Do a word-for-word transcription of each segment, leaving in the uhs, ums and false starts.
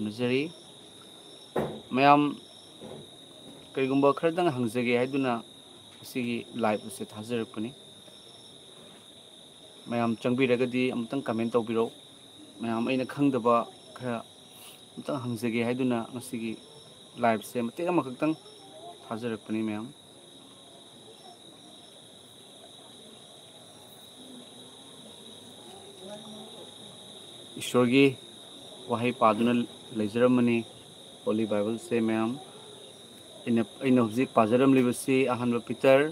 ꯊꯝꯖꯔꯤ꯫ ꯃꯌꯥꯝ, ꯀꯔꯤꯒꯨꯝꯕ ꯈꯔꯗꯪ ꯍꯪꯖꯒꯦ ꯍꯥꯏꯗꯨꯅ ꯉꯁꯤꯒꯤ live ꯑꯁꯦ ꯊꯥꯖꯔꯛꯄꯅꯤ꯫ ꯃꯌꯥꯝ ꯆꯪꯕꯤꯔꯒꯗꯤ ꯑꯃꯨꯛꯇꯪ comment ꯇꯧꯕꯤꯔꯛꯎ꯫ ꯃꯌꯥꯝ, ꯑꯩꯅ ꯈꯪꯗꯕ ꯈꯔ ꯑꯃꯨꯛꯇꯪ ꯍꯪꯖꯒꯦ ꯍꯥꯏꯗꯨꯅ ꯉꯁꯤꯒꯤ live ꯁꯦ ꯃꯇꯦꯛ ꯑꯃꯈꯛꯇꯪ ꯊꯥꯖꯔꯛꯄꯅꯤ ꯃꯌꯥꯝ꯫ ꯏꯁꯣꯔꯒꯤ ꯋꯥꯍꯩ ꯄꯥꯗꯨꯅ ꯂꯩꯖꯔꯝꯕꯅꯤ꯫ Holy Bible ꯁꯦ ꯃꯌꯥꯝ, ꯑꯩꯅ, ꯑꯩꯅ ꯍꯧꯖꯤꯛ ꯄꯥꯖꯔꯝꯂꯤꯕꯁꯤ ꯑꯍꯥꯟꯕ ꯄꯤꯇꯔ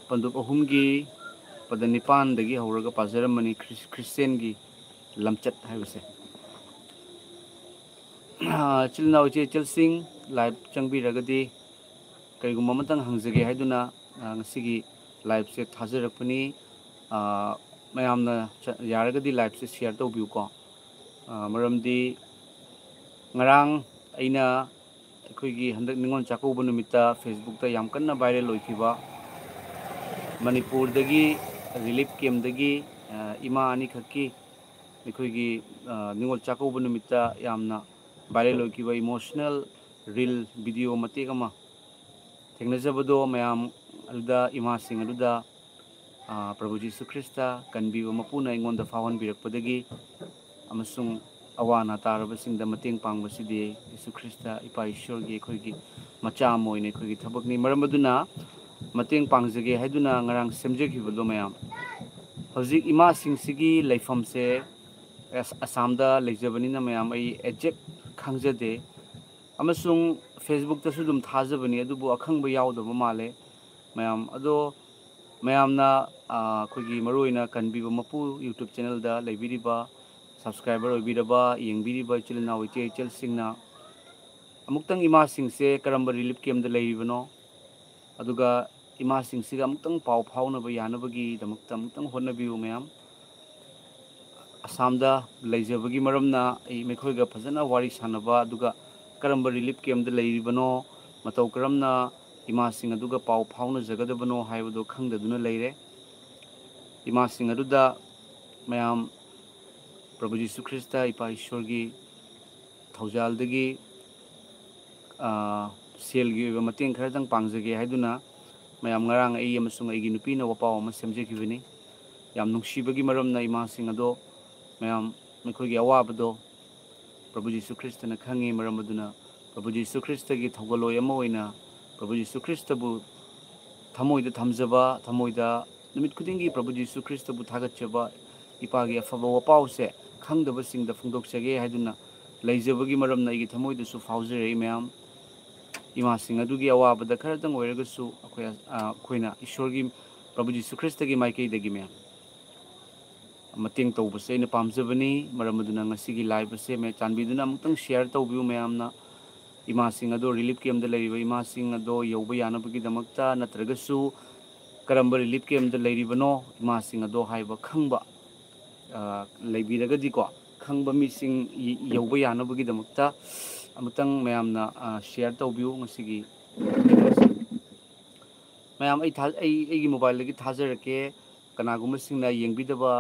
ꯄꯟꯗꯨꯞ ꯑꯍꯨꯝꯒꯤ ꯄꯗ ꯅꯤꯄꯥꯟꯗꯒꯤ ꯍꯧꯔꯒ ꯄꯥꯖꯔꯝꯕꯅꯤ, ꯈ꯭ꯔꯤꯁ-, ꯈ꯭ꯔꯤꯁꯇꯦꯟꯒꯤ ꯂꯝꯆꯠ ꯍꯥꯏꯕꯁꯦ꯫ ꯑꯥ, ꯏꯆꯤꯜ ꯏꯅꯥꯎ, ꯏꯆꯦ ꯏꯆꯜꯁꯤꯡ, live ꯆꯪꯕꯤꯔꯒꯗꯤ ꯀꯔꯤꯒꯨꯝꯕ ꯑꯃꯇꯪ ꯍꯪꯖꯒꯦ ꯍꯥꯏꯗꯨꯅ, ꯑꯥ, ꯉꯁꯤꯒꯤ live ꯁꯦ ꯊꯥꯖꯔꯛꯄꯅꯤ꯫ ꯑꯥ, ꯃꯌꯥꯝꯅ ꯆ-, ꯌꯥꯔꯒꯗꯤ live ꯁꯦ share ꯇꯧꯕꯤꯌꯨꯀꯣ꯫ ꯑꯥ, ꯃꯔꯝꯗꯤ ꯉꯔꯥꯡ ꯑꯩꯅ ꯑꯩꯈꯣꯏꯒꯤ ꯍꯟꯗꯛ ꯅꯤꯉꯣꯜ ꯆꯥꯛꯀꯧꯕ ꯅꯨꯃꯤꯠꯇ Facebook ꯇ ꯌꯥꯝ ꯀꯟꯅ viral ꯑꯣꯏꯈꯤꯕ ꯃꯅꯤꯄꯨꯔꯗꯒꯤ relief camp ꯗꯒꯤ, ꯑꯥ, ꯏꯃꯥ ꯑꯅꯤꯈꯛꯀꯤ ꯑꯩꯈꯣꯏꯒꯤ, ꯑꯥ, ꯅꯤꯉꯣꯜ ꯆꯥꯛꯀꯧꯕ ꯅꯨꯃꯤꯠꯇ ꯌꯥꯝꯅ viral ꯑꯣꯏꯈꯤꯕ emotional reel video ꯃꯇꯦꯛ ꯑꯃ ꯊꯦꯡꯅꯖꯕꯗꯣ, ꯃꯌꯥꯝ ꯑꯗꯨꯗ, ꯏꯃꯥꯁꯤꯡ ꯑꯗꯨꯗ, ꯑꯥ, ꯄ꯭ꯔꯚꯨ ꯖꯤꯁꯨ ꯈ꯭ꯔꯤꯁꯇ ꯀꯟꯕꯤꯕ ꯃꯄꯨꯅ ꯑꯩꯉꯣꯟꯗ ꯐꯥꯎꯍꯟꯕꯤꯔꯛꯄꯗꯒꯤ ꯑꯃꯁꯨꯡ ꯑꯋꯥ ꯑꯅꯥ ꯇꯥꯔꯕꯁꯤꯡꯗ ꯃꯇꯦꯡ ꯄꯥꯡꯕꯁꯤꯗꯤ ꯖꯤꯁꯨ ꯈ꯭ꯔꯤꯁꯇ ꯏꯄꯥ ꯏꯁꯣꯔꯒꯤ ꯑꯩꯈꯣꯏꯒꯤ ꯃꯆꯥ ꯑꯃ ꯑꯣꯏꯅ ꯑꯩꯈꯣꯏꯒꯤ ꯊꯕꯛꯅꯤ꯫ ꯃꯔꯝ ꯑꯗꯨꯅ ꯃꯇꯦꯡ ꯄꯥꯡꯖꯒꯦ ꯍꯥꯏꯗꯨꯅ ꯉꯔꯥꯡ ꯁꯦꯝꯖꯈꯤꯕꯗꯣ ꯃꯌꯥꯝ, ꯍꯧꯖꯤꯛ ꯏꯃꯥꯁꯤꯡꯁꯤꯒꯤ ꯂꯩꯐꯝꯁꯦ ꯑꯁ-, ꯑꯁꯥꯝꯗ ꯂꯩꯖꯕꯅꯤꯅ ꯃꯌꯥꯝ ꯑꯩ exact ꯈꯪꯖꯗꯦ꯫ ꯑꯃꯁꯨꯡ Facebook ꯇꯁꯨ ꯑꯗꯨꯝ ꯊꯥꯖꯕꯅꯤ, ꯑꯗꯨꯕꯨ ꯑꯈꯪꯕ ꯌꯥꯎꯗꯕ ꯃꯥꯜꯂꯦ꯫ ꯃꯌꯥꯝ ꯑꯗꯣ, ꯃꯌꯥꯝꯅ, ꯑꯥ, ꯑꯩꯈꯣꯏꯒꯤ ꯃꯔꯨꯑꯣꯏꯅ ꯀꯟꯕꯤꯕ ꯃꯄꯨ YouTube channel ꯗ ꯂꯩꯕꯤꯔꯤꯕ, subscriber ꯑꯣꯏꯕꯤꯔꯕ, ꯌꯦꯡꯕꯤꯔꯤꯕ ꯏꯆꯤꯜ ꯏꯅꯥꯎ ꯏꯆꯦ ꯏꯆꯜꯁꯤꯡꯅ ꯑꯃꯨꯛꯇꯪ ꯏꯃꯥꯁꯤꯡꯁꯦ ꯀꯔꯝꯕ relief camp ꯇ ꯂꯩꯔꯤꯕꯅꯣ, ꯑꯗꯨꯒ ꯏꯃꯥꯁꯤꯡꯁꯤꯒ ꯑꯃꯨꯛꯇꯪ ꯄꯥꯎ ꯐꯥꯎꯅꯕ ꯌꯥꯅꯕꯒꯤꯗꯃꯛꯇ ꯑꯃꯨꯛꯇꯪ ꯍꯣꯠꯅꯕꯤꯌꯨ ꯃꯌꯥꯝ꯫ ꯑꯁꯥꯝꯗ ꯂꯩꯖꯕꯒꯤ ꯃꯔꯝꯅ ꯑꯩ ꯃꯈꯣꯏꯒ ꯐꯖꯅ ꯋꯥꯔꯤ ꯁꯥꯟꯅꯕ, ꯑꯗꯨꯒ ꯀꯔꯝꯕ relief camp ꯇ ꯂꯩꯔꯤꯕꯅꯣ, ꯃꯇꯧ ꯀꯔꯝꯅ ꯏꯃꯥꯁꯤꯡ ꯑꯗꯨꯒ ꯄꯥꯎ ꯐꯥꯎꯅꯖꯒꯗꯕꯅꯣ ꯍꯥꯏꯕꯗꯨ ꯈꯪꯗꯗꯨꯅ ꯂꯩꯔꯦ꯫ ꯏꯃꯥꯁꯤꯡ ꯑꯗꯨꯗ ꯃꯌꯥꯝ ꯄ꯭ꯔꯚꯨ ꯖꯤꯁꯨ ꯈ꯭ꯔꯤꯁꯇ ꯏꯄꯥ ꯏꯁꯣꯔꯒꯤ ꯊꯧꯖꯥꯜꯗꯒꯤ, ꯑ, ꯁꯦꯜꯒꯤ ꯑꯣꯏꯕ ꯃꯇꯦꯡ ꯈꯔꯗꯪ ꯄꯥꯡꯖꯒꯦ ꯍꯥꯏꯗꯨꯅ ꯃꯌꯥꯝ ꯉꯔꯥꯡ ꯑꯩ ꯑꯃꯁꯨꯡ ꯑꯩꯒꯤ ꯅꯨꯄꯤꯅ ꯋꯥꯄꯥꯎ ꯑꯃ ꯁꯦꯝꯖꯈꯤꯕꯅꯤ꯫ ꯌꯥꯝ ꯅꯨꯡꯁꯤꯕꯒꯤ ꯃꯔꯝꯅ ꯏꯃꯥꯁꯤꯡ ꯑꯗꯣ ꯃꯌꯥꯝ ꯃꯈꯣꯏꯒꯤ ꯑꯋꯥꯕꯗꯣ ꯄ꯭ꯔꯚꯨ ꯖꯤꯁꯨ ꯈ꯭ꯔꯤꯁꯇꯅ ꯈꯪꯉꯤ꯫ ꯃꯔꯝ ꯑꯗꯨꯅ ꯄ꯭ꯔꯚꯨ ꯖꯤꯁꯨ ꯈ꯭ꯔꯤꯁꯇꯒꯤ ꯊꯧꯒꯜꯂꯣꯏ ꯑꯃ ꯑꯣꯏꯅ ꯄ꯭ꯔꯚꯨ ꯖꯤꯁꯨ ꯈ꯭ꯔꯤꯁꯇꯕꯨ ꯊꯃꯣꯏꯗ ꯊꯝꯖꯕ, ꯊꯃꯣꯏꯗ ꯅꯨꯃꯤꯠ ꯈꯨꯗꯤꯡꯒꯤ ꯄ꯭ꯔꯚꯨ ꯖꯤꯁꯨ ꯈ꯭ꯔꯤꯁꯇꯕꯨ ꯊꯥꯒꯠꯆꯕ ꯏꯄꯥꯒꯤ ꯑꯐꯕ ꯋꯥꯄꯥꯎꯁꯦ ꯈꯪꯗꯕꯁꯤꯡꯗ ꯐꯣꯡꯗꯣꯛꯆꯒꯦ ꯍꯥꯏꯗꯨꯅ ꯂꯩꯖꯕꯒꯤ ꯃꯔꯝꯅ ꯑꯩꯒꯤ ꯊꯃꯣꯏꯗꯁꯨ ꯐꯥꯎꯖꯔꯛꯏ꯫ ꯃꯌꯥꯝ ꯏꯃꯥꯁꯤꯡ ꯑꯗꯨꯒꯤ ꯑꯋꯥꯕꯗ ꯈꯔꯇꯪ ꯑꯣꯏꯔꯒꯁꯨ ꯑꯩꯈꯣꯏ, ꯑ, ꯑꯩꯈꯣꯏꯅ ꯏꯁꯣꯔꯒꯤ, ꯄ꯭ꯔꯚꯨ ꯖꯤꯁꯨ ꯈ꯭ꯔꯤꯁꯇꯒꯤ ꯃꯥꯏꯀꯩꯗꯒꯤ ꯃꯌꯥꯝ ꯃꯇꯦꯡ ꯇꯧꯕꯁꯦ ꯑꯩꯅ ꯄꯥꯝꯖꯕꯅꯤ꯫ ꯃꯔꯝ ꯑꯗꯨꯅ ꯉꯁꯤꯒꯤ live ꯑꯁꯦ ꯃꯌꯥꯝ ꯆꯥꯟꯕꯤꯗꯨꯅ ꯑꯃꯨꯛꯇꯪ share ꯇꯧꯕꯤꯌꯨ꯫ ꯃꯌꯥꯝꯅ ꯏꯃꯥꯁꯤꯡ ꯑꯗꯣ, relief camp ꯗ ꯂꯩꯔꯤꯕ ꯏꯃꯥꯁꯤꯡ ꯑꯗꯣ ꯌꯧꯕ ꯌꯥꯅꯕꯒꯤꯗꯃꯛꯇ, ꯅꯠꯇ꯭ꯔꯒꯁꯨ ꯀꯔꯝꯕ relief camp ꯗ ꯂꯩꯔꯤꯕꯅꯣ ꯏꯃꯥꯁꯤꯡ ꯑꯗꯣ ꯍꯥꯏꯕ ꯈꯪꯕ, ꯑ, ꯂꯩꯕꯤꯔꯒꯗꯤꯀꯣ, ꯈꯪꯕ ꯃꯤꯁꯤꯡ ꯌ-, ꯌꯧꯕ ꯌꯥꯅꯕꯒꯤꯗꯃꯛꯇ ꯑꯃꯨꯛꯇꯪ ꯃꯌꯥꯝꯅ, ꯑ, share ꯇꯧꯕꯤꯌꯨ ꯉꯁꯤꯒꯤ video ꯁꯦ꯫ ꯃꯌꯥꯝ, ꯑꯩ ꯊꯥ-, ꯑꯩ, ꯑꯩꯒꯤ mobile ꯗꯒꯤ ꯊꯥꯖꯔꯛꯀꯦ꯫ ꯀꯅꯥꯒꯨꯝꯕꯁꯤꯡꯅ ꯌꯦꯡꯕꯤꯗꯕ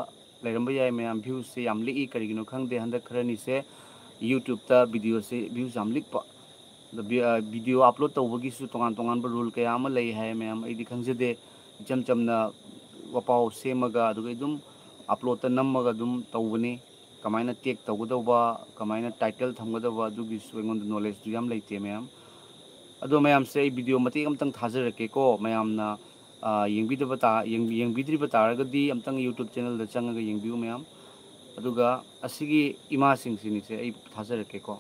ꯂꯩꯔꯝꯕ ꯌꯥꯏ꯫ ꯃꯌꯥꯝ, views ꯁꯦ ꯌꯥꯝ ꯂꯤꯛꯏ꯫ ꯀꯔꯤꯒꯤꯅꯣ ꯈꯪꯗꯦ, ꯍꯟꯗꯛ ꯈꯔꯅꯤꯁꯦ YouTube ꯇ video ꯁꯦ views ꯌꯥꯝ ꯂꯤꯛꯄ꯫ ꯑꯗ vi-, ꯑ, video upload ꯇꯧꯕꯒꯤꯁꯨ ꯇꯣꯉꯥꯟ ꯇꯣꯉꯥꯟꯕ rule ꯀꯌꯥ ꯑꯃ ꯂꯩ ꯍꯥꯏ꯫ ꯃꯌꯥꯝ, ꯑꯩꯗꯤ ꯈꯪꯖꯗꯦ꯫ ꯏꯆꯝ ꯆꯝꯅ ꯋꯥꯄꯥꯎ ꯁꯦꯝꯃꯒ ꯑꯗꯨꯒ ꯑꯗꯨꯝ upload ꯇ ꯅꯝꯃꯒ ꯑꯗꯨꯝ ꯇꯧꯕꯅꯤ꯫ ꯀꯃꯥꯏꯅ tag ꯇꯧꯒꯗꯧꯕ, ꯀꯃꯥꯏꯅ title ꯊꯝꯒꯗꯧꯕ, ꯑꯗꯨꯒꯤꯁꯨ ꯑꯩꯉꯣꯟꯗ knowledge ꯇꯨ ꯌꯥꯝ ꯂꯩꯇꯦ ꯃꯌꯥꯝ꯫ ꯑꯗꯣ ꯃꯌꯥꯝꯁꯦ, ꯑꯩ video ꯃꯇꯦꯛ ꯑꯃꯇꯪ ꯊꯥꯖꯔꯛꯀꯦꯀꯣ꯫ ꯃꯌꯥꯝꯅ, ꯑ, ꯌꯦꯡꯕꯤꯗꯕ ꯇꯥ-, ꯌꯦꯡ-, ꯌꯦꯡꯕꯤꯗ꯭ꯔꯤꯕ ꯇꯥꯔꯒꯗꯤ ꯑꯝꯇꯪ YouTube channel ꯗ ꯆꯪꯉꯒ ꯌꯦꯡꯕꯤꯌꯨ ꯃꯌꯥꯝ꯫ ꯑꯗꯨꯒ ꯑꯁꯤꯒꯤ ꯏꯃꯥꯁꯤꯡꯁꯤꯅꯤꯁꯦ ꯑꯩ ꯊꯥꯖꯔꯛꯀꯦꯀꯣ꯫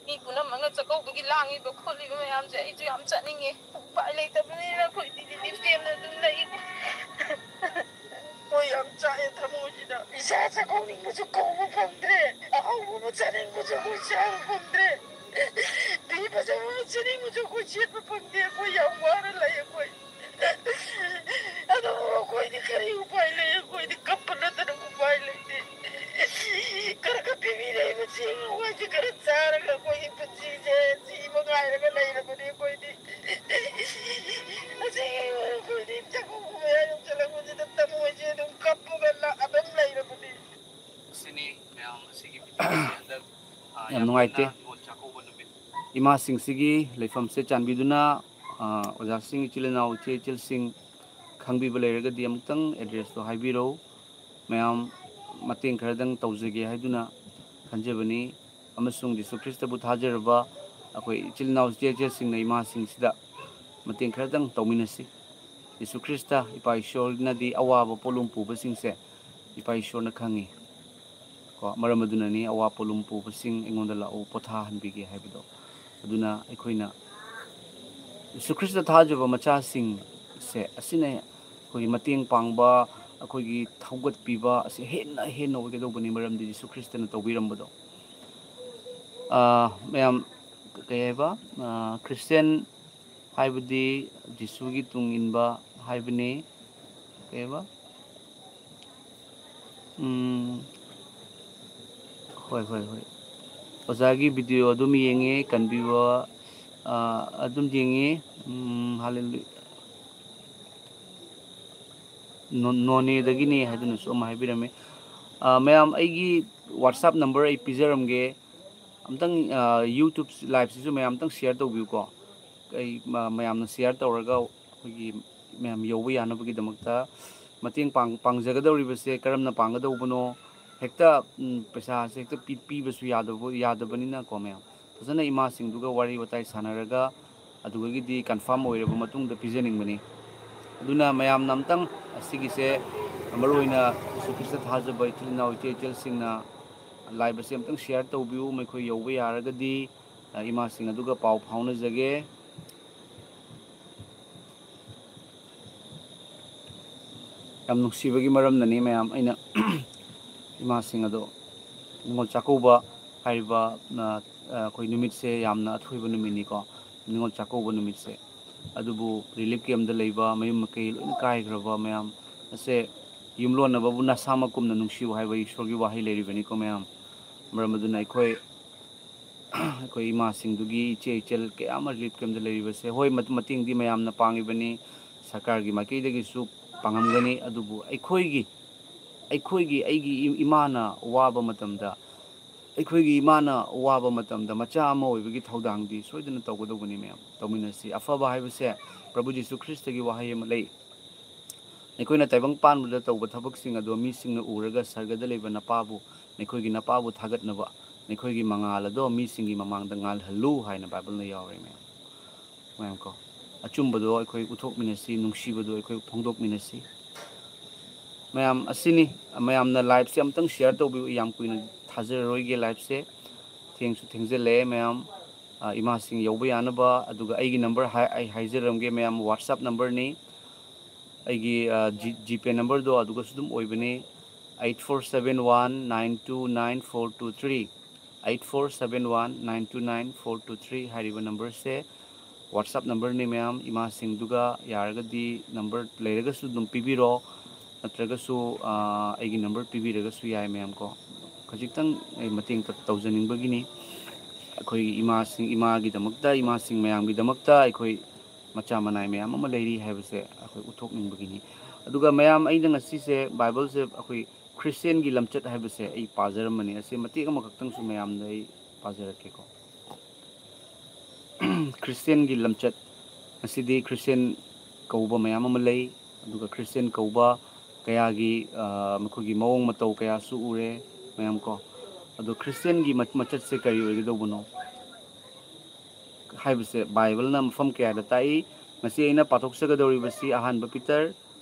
ꯃꯤ ꯄꯨꯝꯅꯃꯛꯅ ꯆꯥꯛꯀꯧꯕꯒꯤ ꯂꯥꯡꯉꯤꯕ ꯈꯣꯠꯂꯤꯕ ꯃꯌꯥꯝꯁꯦ ꯑꯩꯁꯨ ꯌꯥꯝ ꯆꯠꯅꯤꯡꯉꯦ꯫ ꯎꯄꯥꯏ ꯂꯩꯇꯕꯅꯤꯅ ꯑꯩꯈꯣꯏꯗꯤ relief camp ꯇ ꯑꯗꯨꯝ ꯂꯩ꯫ ꯍꯣꯏ, ꯌꯥꯝ ꯆꯥꯛꯑꯦ ꯊꯃꯣꯏꯁꯤꯗ꯫ ꯏꯆꯥ ꯆꯥꯛꯀꯧꯅꯤꯡꯕꯁꯨ ꯀꯧꯕ ꯐꯪꯗ꯭ꯔꯦ꯫ ꯑꯍꯥꯎꯕ ꯑꯃ ꯆꯥꯅꯤꯡꯕꯁꯨ ꯑꯩꯈꯣꯏ ꯆꯥꯕ ꯐꯪꯗ꯭ꯔꯦ꯫ ꯐꯤ ꯐꯖꯕ ꯑꯃ ꯁꯦꯠꯅꯤꯡꯕꯁꯨ ꯑꯩꯈꯣꯏ ꯁꯦꯠꯄ ꯐꯪꯗꯦ꯫ ꯑꯩꯈꯣꯏ ꯌꯥꯝ ꯋꯥꯅ ꯂꯩ ꯑꯩꯈꯣꯏ꯫ ꯑꯗꯨꯕꯨ ꯑꯩꯈꯣꯏꯗꯤ ꯀꯔꯤ ꯎꯄꯥꯏ ꯂꯩ? ꯑꯩꯈꯣꯏꯗꯤ ꯀꯞꯄ ꯅꯠꯇꯅ ꯎꯄꯥꯏ ꯂꯩꯇꯦ꯫ ꯈꯔ ꯈꯔ ꯄꯤꯕꯤꯔꯛꯏꯕ ꯆꯦꯡ ꯍꯋꯥꯏꯁꯦ ꯈꯔ ꯆꯥꯔꯒ ꯑꯩꯈꯣꯏꯒꯤ ꯄꯨꯟꯁꯤꯁꯦ ꯁꯤꯕ ꯉꯥꯏꯔꯒ ꯂꯩꯔꯕꯅꯤ ꯑꯩꯈꯣꯏꯗꯤ꯫ ꯑꯁꯤꯒꯤ ꯑꯩꯈꯣꯏꯗꯤ ꯆꯥꯛꯈꯨꯝ ꯃꯌꯥ ꯌꯧꯁꯤꯜꯂꯛꯄꯁꯤꯗ ꯊꯃꯣꯏꯁꯦ ꯑꯗꯨꯝ ꯀꯞꯄꯒ ꯂ-, ꯑꯗꯨꯝ ꯂꯩꯔꯕꯅꯤ꯫ ꯁꯤꯅꯤ ꯃꯌꯥꯝ ꯑꯁꯤꯒꯤ video ꯁꯦ ꯍꯟꯗꯛ, ꯑ, ꯌꯥꯝ ꯌꯥꯝ ꯅꯨꯡꯉꯥꯏꯇꯦ꯫ ꯏꯃꯥꯁꯤꯡꯁꯤꯒꯤ ꯂꯩꯐꯝꯁꯦ ꯆꯥꯟꯕꯤꯗꯨꯅ, ꯑ, ꯑꯣꯖꯥꯁꯤꯡ, ꯏꯆꯤꯜ ꯏꯅꯥꯎ, ꯏꯆꯦ ꯏꯆꯜꯁꯤꯡ ꯈꯪꯕꯤꯕ ꯂꯩꯔꯒꯗꯤ ꯑꯃꯨꯛꯇꯪ ꯑꯦꯗ꯭ꯔꯦꯁꯇꯣ ꯍꯥꯏꯕꯤꯔꯛꯎ꯫ ꯃꯌꯥꯝ ꯃꯇꯦꯡ ꯈꯔꯗꯪ ꯇꯧꯖꯒꯦ ꯍꯥꯏꯗꯨꯅ ꯈꯟꯖꯕꯅꯤ꯫ ꯑꯃꯁꯨꯡ ꯖꯤꯁꯨ ꯈ꯭ꯔꯤꯁꯇꯕꯨ ꯊꯥꯖꯔꯕ ꯑꯩꯈꯣꯏ ꯏꯆꯤꯜ ꯏꯅꯥꯎ ꯏꯆꯦ ꯏꯆꯜꯁꯤꯡꯅ ꯏꯃꯥꯁꯤꯡꯁꯤꯗ ꯃꯇꯦꯡ ꯈꯔꯗꯪ ꯇꯧꯃꯤꯟꯅꯁꯤ꯫ ꯖꯤꯁꯨ ꯈ꯭ꯔꯤꯁꯇ, ꯏꯄꯥ ꯏꯁꯣꯔꯅꯗꯤ ꯑꯋꯥꯕ ꯄꯣꯠꯂꯨꯝ ꯄꯨꯕꯁꯤꯡꯁꯦ ꯏꯄꯥ ꯏꯁꯣꯔꯅ ꯈꯪꯉꯤ꯫ ꯀꯣ, ꯃꯔꯝ ꯑꯗꯨꯅꯅꯤ ꯑꯋꯥ ꯄꯣꯠꯂꯨꯝ ꯄꯨꯕꯁꯤꯡ ꯑꯩꯉꯣꯟꯗ ꯂꯥꯛꯎ, ꯄꯣꯊꯥꯍꯟꯕꯤꯒꯦ ꯍꯥꯏꯕꯗꯣ꯫ ꯑꯗꯨꯅ ꯑꯩꯈꯣꯏꯅ ꯖꯤꯁꯨ ꯈ꯭ꯔꯤꯁꯇ ꯊꯥꯖꯕ ꯃꯆꯥꯁꯤꯡꯁꯦ ꯑꯁꯤꯅ ꯑꯩꯈꯣꯏꯒꯤ ꯃꯇꯦꯡ ꯄꯥꯡꯕ, ꯑꯩꯈꯣꯏꯒꯤ ꯊꯧꯒꯠꯄꯤꯕ ꯑꯁꯤ ꯍꯦꯟꯅ ꯍꯦꯟꯅ ꯑꯣꯏꯒꯗꯧꯕꯅꯤ, ꯃꯔꯝꯗꯤ ꯖꯤꯁꯨ ꯈ꯭ꯔꯤꯁꯇꯅ ꯇꯧꯕꯤꯔꯝꯕꯗꯣ꯫ ꯑ, ꯃꯌꯥꯝ, ꯀꯩ ꯍꯥꯏꯕ, ꯑ, ꯈ꯭ꯔꯤꯁꯇꯤꯌꯥꯟ ꯍꯥꯏꯕꯗꯤ ꯖꯤꯁꯨꯒꯤ ꯇꯨꯡ ꯏꯟꯕ ꯍꯥꯏꯕꯅꯤ꯫ ꯀꯩ ꯍꯥꯏꯕ? ꯎꯝ, ꯍꯣꯏ, ꯍꯣꯏ, ꯍꯣꯏ꯫ ꯑꯣꯖꯥꯒꯤ ꯚꯤꯗꯤꯑꯣ ꯑꯗꯨꯝ ꯌꯦꯡꯉꯦ, ꯀꯟꯕꯤꯕ, ꯑ, ꯑꯗꯨꯝ ꯌꯦꯡꯉꯤ꯫ ꯎꯝ, ꯍꯥꯂꯦꯂꯨꯌꯥ꯫ ꯅꯣ-, ꯅꯣꯅꯦꯗꯒꯤꯅꯤ ꯍꯥꯏꯗꯨꯅꯁꯨ ꯑꯃ ꯍꯥꯏꯕꯤꯔꯝꯃꯤ꯫ ꯑ, ꯃꯌꯥꯝ, ꯑꯩꯒꯤ WhatsApp ꯅꯝꯕꯔ ꯑꯩ ꯄꯤꯖꯔꯝꯒꯦ꯫ ꯑꯝꯇꯪ, ꯑ, YouTube ꯂꯥꯏꯚꯁꯤꯁꯨ ꯃꯌꯥꯝ ꯑꯝꯇꯪ ꯁꯤꯌꯥꯔ ꯇꯧꯕꯤꯌꯨꯀꯣ꯫ ꯑꯩ ꯃ-, ꯃꯌꯥꯝꯅ ꯁꯤꯌꯥꯔ ꯇꯧꯔꯒ ꯑꯩꯈꯣꯏꯒꯤ ꯃꯌꯥꯝ ꯌꯧꯕ ꯌꯥꯅꯕꯒꯤꯗꯃꯛꯇ ꯃꯇꯦꯡ ꯄꯥꯡ-, ꯄꯥꯡꯖꯒꯗꯧꯔꯤꯕꯁꯦ ꯀꯔꯝꯅ ꯄꯥꯡꯒꯗꯧꯕꯅꯣ? ꯍꯦꯛꯇ, ꯎꯝ, ꯄꯩꯁꯥꯁꯦ ꯍꯦꯛꯇ ꯄꯤ-, ꯄꯤꯕꯁꯨ ꯌꯥꯗꯕ, ꯌꯥꯗꯕꯅꯤꯅꯀꯣ ꯃꯌꯥꯝ꯫ ꯐꯖꯅ ꯏꯃꯥꯁꯤꯡꯗꯨꯒ ꯋꯥꯔꯤ ꯋꯥꯇꯥꯏ ꯁꯥꯟꯅꯔꯒ ꯑꯗꯨꯗꯒꯤꯗꯤ ꯀꯟꯐꯥꯔꯝ ꯑꯣꯏꯔꯕ ꯃꯇꯨꯡꯗ ꯄꯤꯖꯅꯤꯡꯕꯅꯤ꯫ ꯑꯗꯨꯅ ꯃꯌꯥꯝꯅ ꯑꯝꯇꯪ ꯑꯁꯤꯒꯤꯁꯦ, ꯃꯔꯨꯑꯣꯏꯅ ꯖꯤꯁꯨ ꯈ꯭ꯔꯤꯁꯇ ꯊꯥꯖꯕ ꯏꯆꯤꯜ ꯏꯅꯥꯎ ꯏꯆꯦ ꯏꯆꯜꯁꯤꯡꯅ ꯂꯥꯏꯚ ꯑꯁꯤ ꯑꯝꯇꯪ ꯁꯤꯌꯥꯔ ꯇꯧꯕꯤꯌꯨ, ꯃꯈꯣꯏ ꯌꯧꯕ ꯌꯥꯔꯒꯗꯤ꯫ ꯑ, ꯏꯃꯥꯁꯤꯡ ꯑꯗꯨꯒ ꯄꯥꯎ ꯐꯥꯎꯅꯖꯒꯦ꯫ ꯌꯥꯝ ꯅꯨꯡꯁꯤꯕꯒꯤ ꯃꯔꯝꯅꯅꯤ ꯃꯌꯥꯝ, ꯑꯩꯅ ꯏꯃꯥꯁꯤꯡ ꯑꯗꯣ ꯅꯤꯉꯣꯜ ꯆꯥꯛꯀꯧꯕ ꯍꯥꯏꯔꯤꯕ, ꯑ, ꯑ, ꯑꯩꯈꯣꯏ ꯅꯨꯃꯤꯠꯁꯦ ꯌꯥꯝꯅ ꯑꯊꯣꯏꯕ ꯅꯨꯃꯤꯠꯅꯤꯀꯣ, ꯅꯤꯉꯣꯜ ꯆꯥꯛꯀꯧꯕ ꯅꯨꯃꯤꯠꯁꯦ꯫ ꯑꯗꯨꯕꯨ ꯔꯤꯂꯤꯐ ꯀꯦꯝꯗ ꯂꯩꯕ, ꯃꯌꯨꯝ ꯃꯀꯩ ꯂꯣꯏꯅ ꯀꯥꯏꯈ꯭ꯔꯕ ꯃꯌꯥꯝ ꯑꯁꯦ, ꯌꯨꯝꯂꯣꯟꯅꯕꯕꯨ ꯅꯁꯥꯃꯛ ꯀꯨꯝꯅ ꯅꯨꯡꯁꯤꯌꯨ ꯍꯥꯏꯕ ꯏꯁꯣꯔꯒꯤ ꯋꯥꯍꯩ ꯂꯩꯔꯤꯕꯅꯤꯀꯣ ꯃꯌꯥꯝ꯫ ꯃꯔꯝ ꯑꯗꯨꯅ ꯑꯩꯈꯣꯏ ꯑꯩꯈꯣꯏ ꯏꯃꯥꯁꯤꯡꯗꯨꯒꯤ ꯏꯆꯦ ꯏꯆꯜ ꯀꯌꯥ ꯑꯃ ꯔꯤꯂꯤꯐ ꯀꯦꯝꯗ ꯂꯩꯔꯤꯕꯁꯦ, ꯍꯣꯏ, ꯃꯇꯨ-, ꯃꯇꯦꯡꯗꯤ ꯃꯌꯥꯝꯅ ꯄꯥꯡꯉꯤꯕꯅꯤ, ꯁꯔꯀꯥꯔꯒꯤ ꯃꯥꯏꯀꯩꯗꯒꯤꯁꯨ ꯄꯥꯡꯉꯝꯒꯅꯤ, ꯑꯗꯨꯕꯨ ꯑꯩꯈꯣꯏꯒꯤ, ꯑꯩꯈꯣꯏꯒꯤ, ꯑꯩꯒꯤ ꯏ-, ꯏꯃꯥꯅ ꯋꯥꯕ ꯃꯇꯝꯗ ꯑꯩꯈꯣꯏꯒꯤ ꯏꯃꯥꯅ ꯋꯥꯕ ꯃꯇꯝꯗ ꯃꯆꯥ ꯑꯃ ꯑꯣꯏꯕꯒꯤ ꯊꯧꯗꯥꯡꯗꯤ ꯁꯣꯏꯗꯅ ꯇꯧꯒꯗꯧꯕꯅꯤ ꯃꯌꯥꯝ, ꯇꯧꯃꯤꯟꯅꯁꯤ꯫ ꯑꯐꯕ ꯍꯥꯏꯕꯁꯦ ꯄ꯭ꯔꯚꯨ ꯖꯤꯁꯨ ꯈ꯭ꯔꯤꯁꯇꯒꯤ ꯋꯥꯍꯩ ꯑꯃ ꯂꯩ, "ꯑꯩꯈꯣꯏꯅ ꯇꯥꯏꯕꯪ ꯄꯥꯟꯕꯗ ꯇꯧꯕ ꯊꯕꯛꯁꯤꯡ ꯑꯗꯣ ꯃꯤꯁꯤꯡꯅ ꯎꯔꯒ ꯁꯔꯒꯗ ꯂꯩꯕ ꯅꯄꯥꯕꯨ, ꯅꯈꯣꯏꯒꯤ ꯅꯄꯥꯕꯨ ꯊꯥꯒꯠꯅꯕ ꯅꯈꯣꯏꯒꯤ ꯃꯉꯥꯜ ꯑꯗꯣ ꯃꯤꯁꯤꯡꯒꯤ ꯃꯃꯥꯡꯗ ꯉꯥꯜꯍꯜꯂꯨ" ꯍꯥꯏꯅ ꯕꯥꯏꯕꯜꯅ ꯌꯥꯎꯔꯦ ꯃꯌꯥꯝ꯫ ꯃꯌꯥꯝ ꯀꯣ, ꯑꯆꯨꯝꯕꯗꯣ ꯑꯩꯈꯣꯏ ꯎꯠꯊꯣꯛꯃꯤꯟꯅꯁꯤ, ꯅꯨꯡꯁꯤꯕꯗꯣ ꯑꯩꯈꯣꯏ ꯐꯣꯡꯗꯣꯛꯃꯤꯟꯅꯁꯤ꯫ ꯃꯌꯥꯝ ꯑꯁꯤꯅꯤ, ꯃꯌꯥꯝꯅ ꯂꯥꯏꯞꯁꯦ ꯑꯃꯨꯛꯇꯪ ꯁꯤꯌꯥꯔ ꯇꯧꯕꯤꯌꯨ꯫ ꯌꯥꯝ ꯀꯨꯏꯅ ꯊꯥꯖꯔꯔꯣꯏꯒꯦ ꯂꯥꯏꯞꯁꯦ, ꯊꯦꯡꯁꯨ ꯊꯦꯡꯖꯤꯜꯂꯛꯑꯦ ꯃꯌꯥꯝ꯫ ꯑ, ꯏꯃꯥꯁꯤꯡ ꯌꯧꯕ ꯌꯥꯅꯕ, ꯑꯗꯨꯒ ꯑꯩꯒꯤ ꯅꯝꯕꯔ ꯍꯥꯏ-, ꯑꯩ ꯍꯥꯏꯖꯔꯝꯒꯦ ꯃꯌꯥꯝ, ꯋꯥꯠꯁꯑꯦꯞ ꯅꯝꯕꯔꯅꯤ꯫ ꯑꯩꯒꯤ, ꯑ, ꯖꯤ-, ꯖꯤꯄꯦ ꯅꯝꯕꯔꯗꯣ ꯑꯗꯨꯒꯁꯨ ꯑꯗꯨꯝ ꯑꯣꯏꯕꯅꯤ, eight four seven one nine two nine four two three, eight four seven one nine two nine four two three ꯍꯥꯏꯔꯤꯕ ꯅꯝꯕꯔꯁꯦ ꯋꯥꯠꯁꯑꯦꯞ ꯅꯝꯕꯔꯅꯤ ꯃꯌꯥꯝ꯫ ꯏꯃꯥꯁꯤꯡꯗꯨꯒ ꯌꯥꯔꯒꯗꯤ ꯅꯝꯕꯔ ꯂꯩꯔꯒꯁꯨ ꯑꯗꯨꯝ ꯄꯤꯕꯤꯔꯣ, ꯅꯠꯇ꯭ꯔꯒꯁꯨ, ꯑ, ꯑꯩꯒꯤ ꯅꯝꯕꯔ ꯄꯤꯕꯤꯔꯒꯁꯨ ꯌꯥꯏ ꯃꯌꯥꯝ ꯀꯣ꯫ ꯈꯖꯤꯛꯇꯪ ꯑꯩ ꯃꯇꯦꯡ ꯇ-, ꯇꯧꯖꯅꯤꯡꯕꯒꯤꯅꯤ꯫ ꯑꯩꯈꯣꯏꯒꯤ ꯏꯃꯥꯁꯤꯡ, ꯏꯃꯥꯒꯤꯗꯃꯛꯇ, ꯏꯃꯥꯁꯤꯡ ꯃꯌꯥꯝꯒꯤꯗꯃꯛꯇ ꯑꯩꯈꯣꯏ ꯃꯆꯥ ꯃꯅꯥꯏ ꯃꯌꯥꯝ ꯑꯃ ꯂꯩꯔꯤ ꯍꯥꯏꯕꯁꯦ ꯑꯩꯈꯣꯏ ꯎꯠꯊꯣꯛꯅꯤꯡꯕꯒꯤꯅꯤ꯫ ꯑꯗꯨꯒ ꯃꯌꯥꯝ, ꯑꯩꯅ ꯉꯁꯤꯁꯦ ꯕꯥꯏꯕꯜꯁꯦ ꯑꯩꯈꯣꯏ ꯈ꯭ꯔꯤꯁꯇꯦꯟꯒꯤ ꯂꯝꯆꯠ ꯍꯥꯏꯕꯁꯦ ꯑꯩ ꯄꯥꯖꯔꯝꯕꯅꯤ꯫ ꯑꯁꯤ ꯃꯇꯦꯛ ꯑꯃꯈꯛꯇꯪꯁꯨ ꯃꯌꯥꯝꯗ ꯑꯩ ꯄꯥꯖꯔꯛꯀꯦꯀꯣ꯫ ꯈ꯭ꯔꯤꯁꯇꯦꯟꯒꯤ ꯂꯝꯆꯠ, ꯉꯁꯤꯗꯤ ꯈ꯭ꯔꯤꯁꯇꯦꯟ ꯀꯧꯕ ꯃꯌꯥꯝ ꯑꯃ ꯂꯩ, ꯑꯗꯨꯒ ꯈ꯭ꯔꯤꯁꯇꯦꯟ ꯀꯧꯕ ꯀꯌꯥꯒꯤ, ꯑ, ꯃꯈꯣꯏꯒꯤ ꯃꯑꯣꯡ ꯃꯇꯧ ꯀꯌꯥꯁꯨ ꯎꯔꯦ ꯃꯌꯥꯝ ꯀꯣ꯫ ꯑꯗꯣ ꯈ꯭ꯔꯤꯁꯇꯦꯟꯒꯤ ꯃ-, ꯃꯆꯠꯁꯦ ꯀꯔꯤ ꯑꯣꯏꯒꯗꯧꯕꯅꯣ ꯍꯥꯏꯕꯁꯦ ꯕꯥꯏꯕꯜꯅ ꯃꯐꯝ ꯀꯌꯥꯗ ꯇꯥꯛꯏ꯫ ꯉꯁꯤ ꯑꯩꯅ ꯄꯥꯊꯣꯛꯆꯒꯗꯧꯔꯤꯕꯁꯤ ꯑꯍꯥꯟꯕ ꯄꯤꯇꯔ,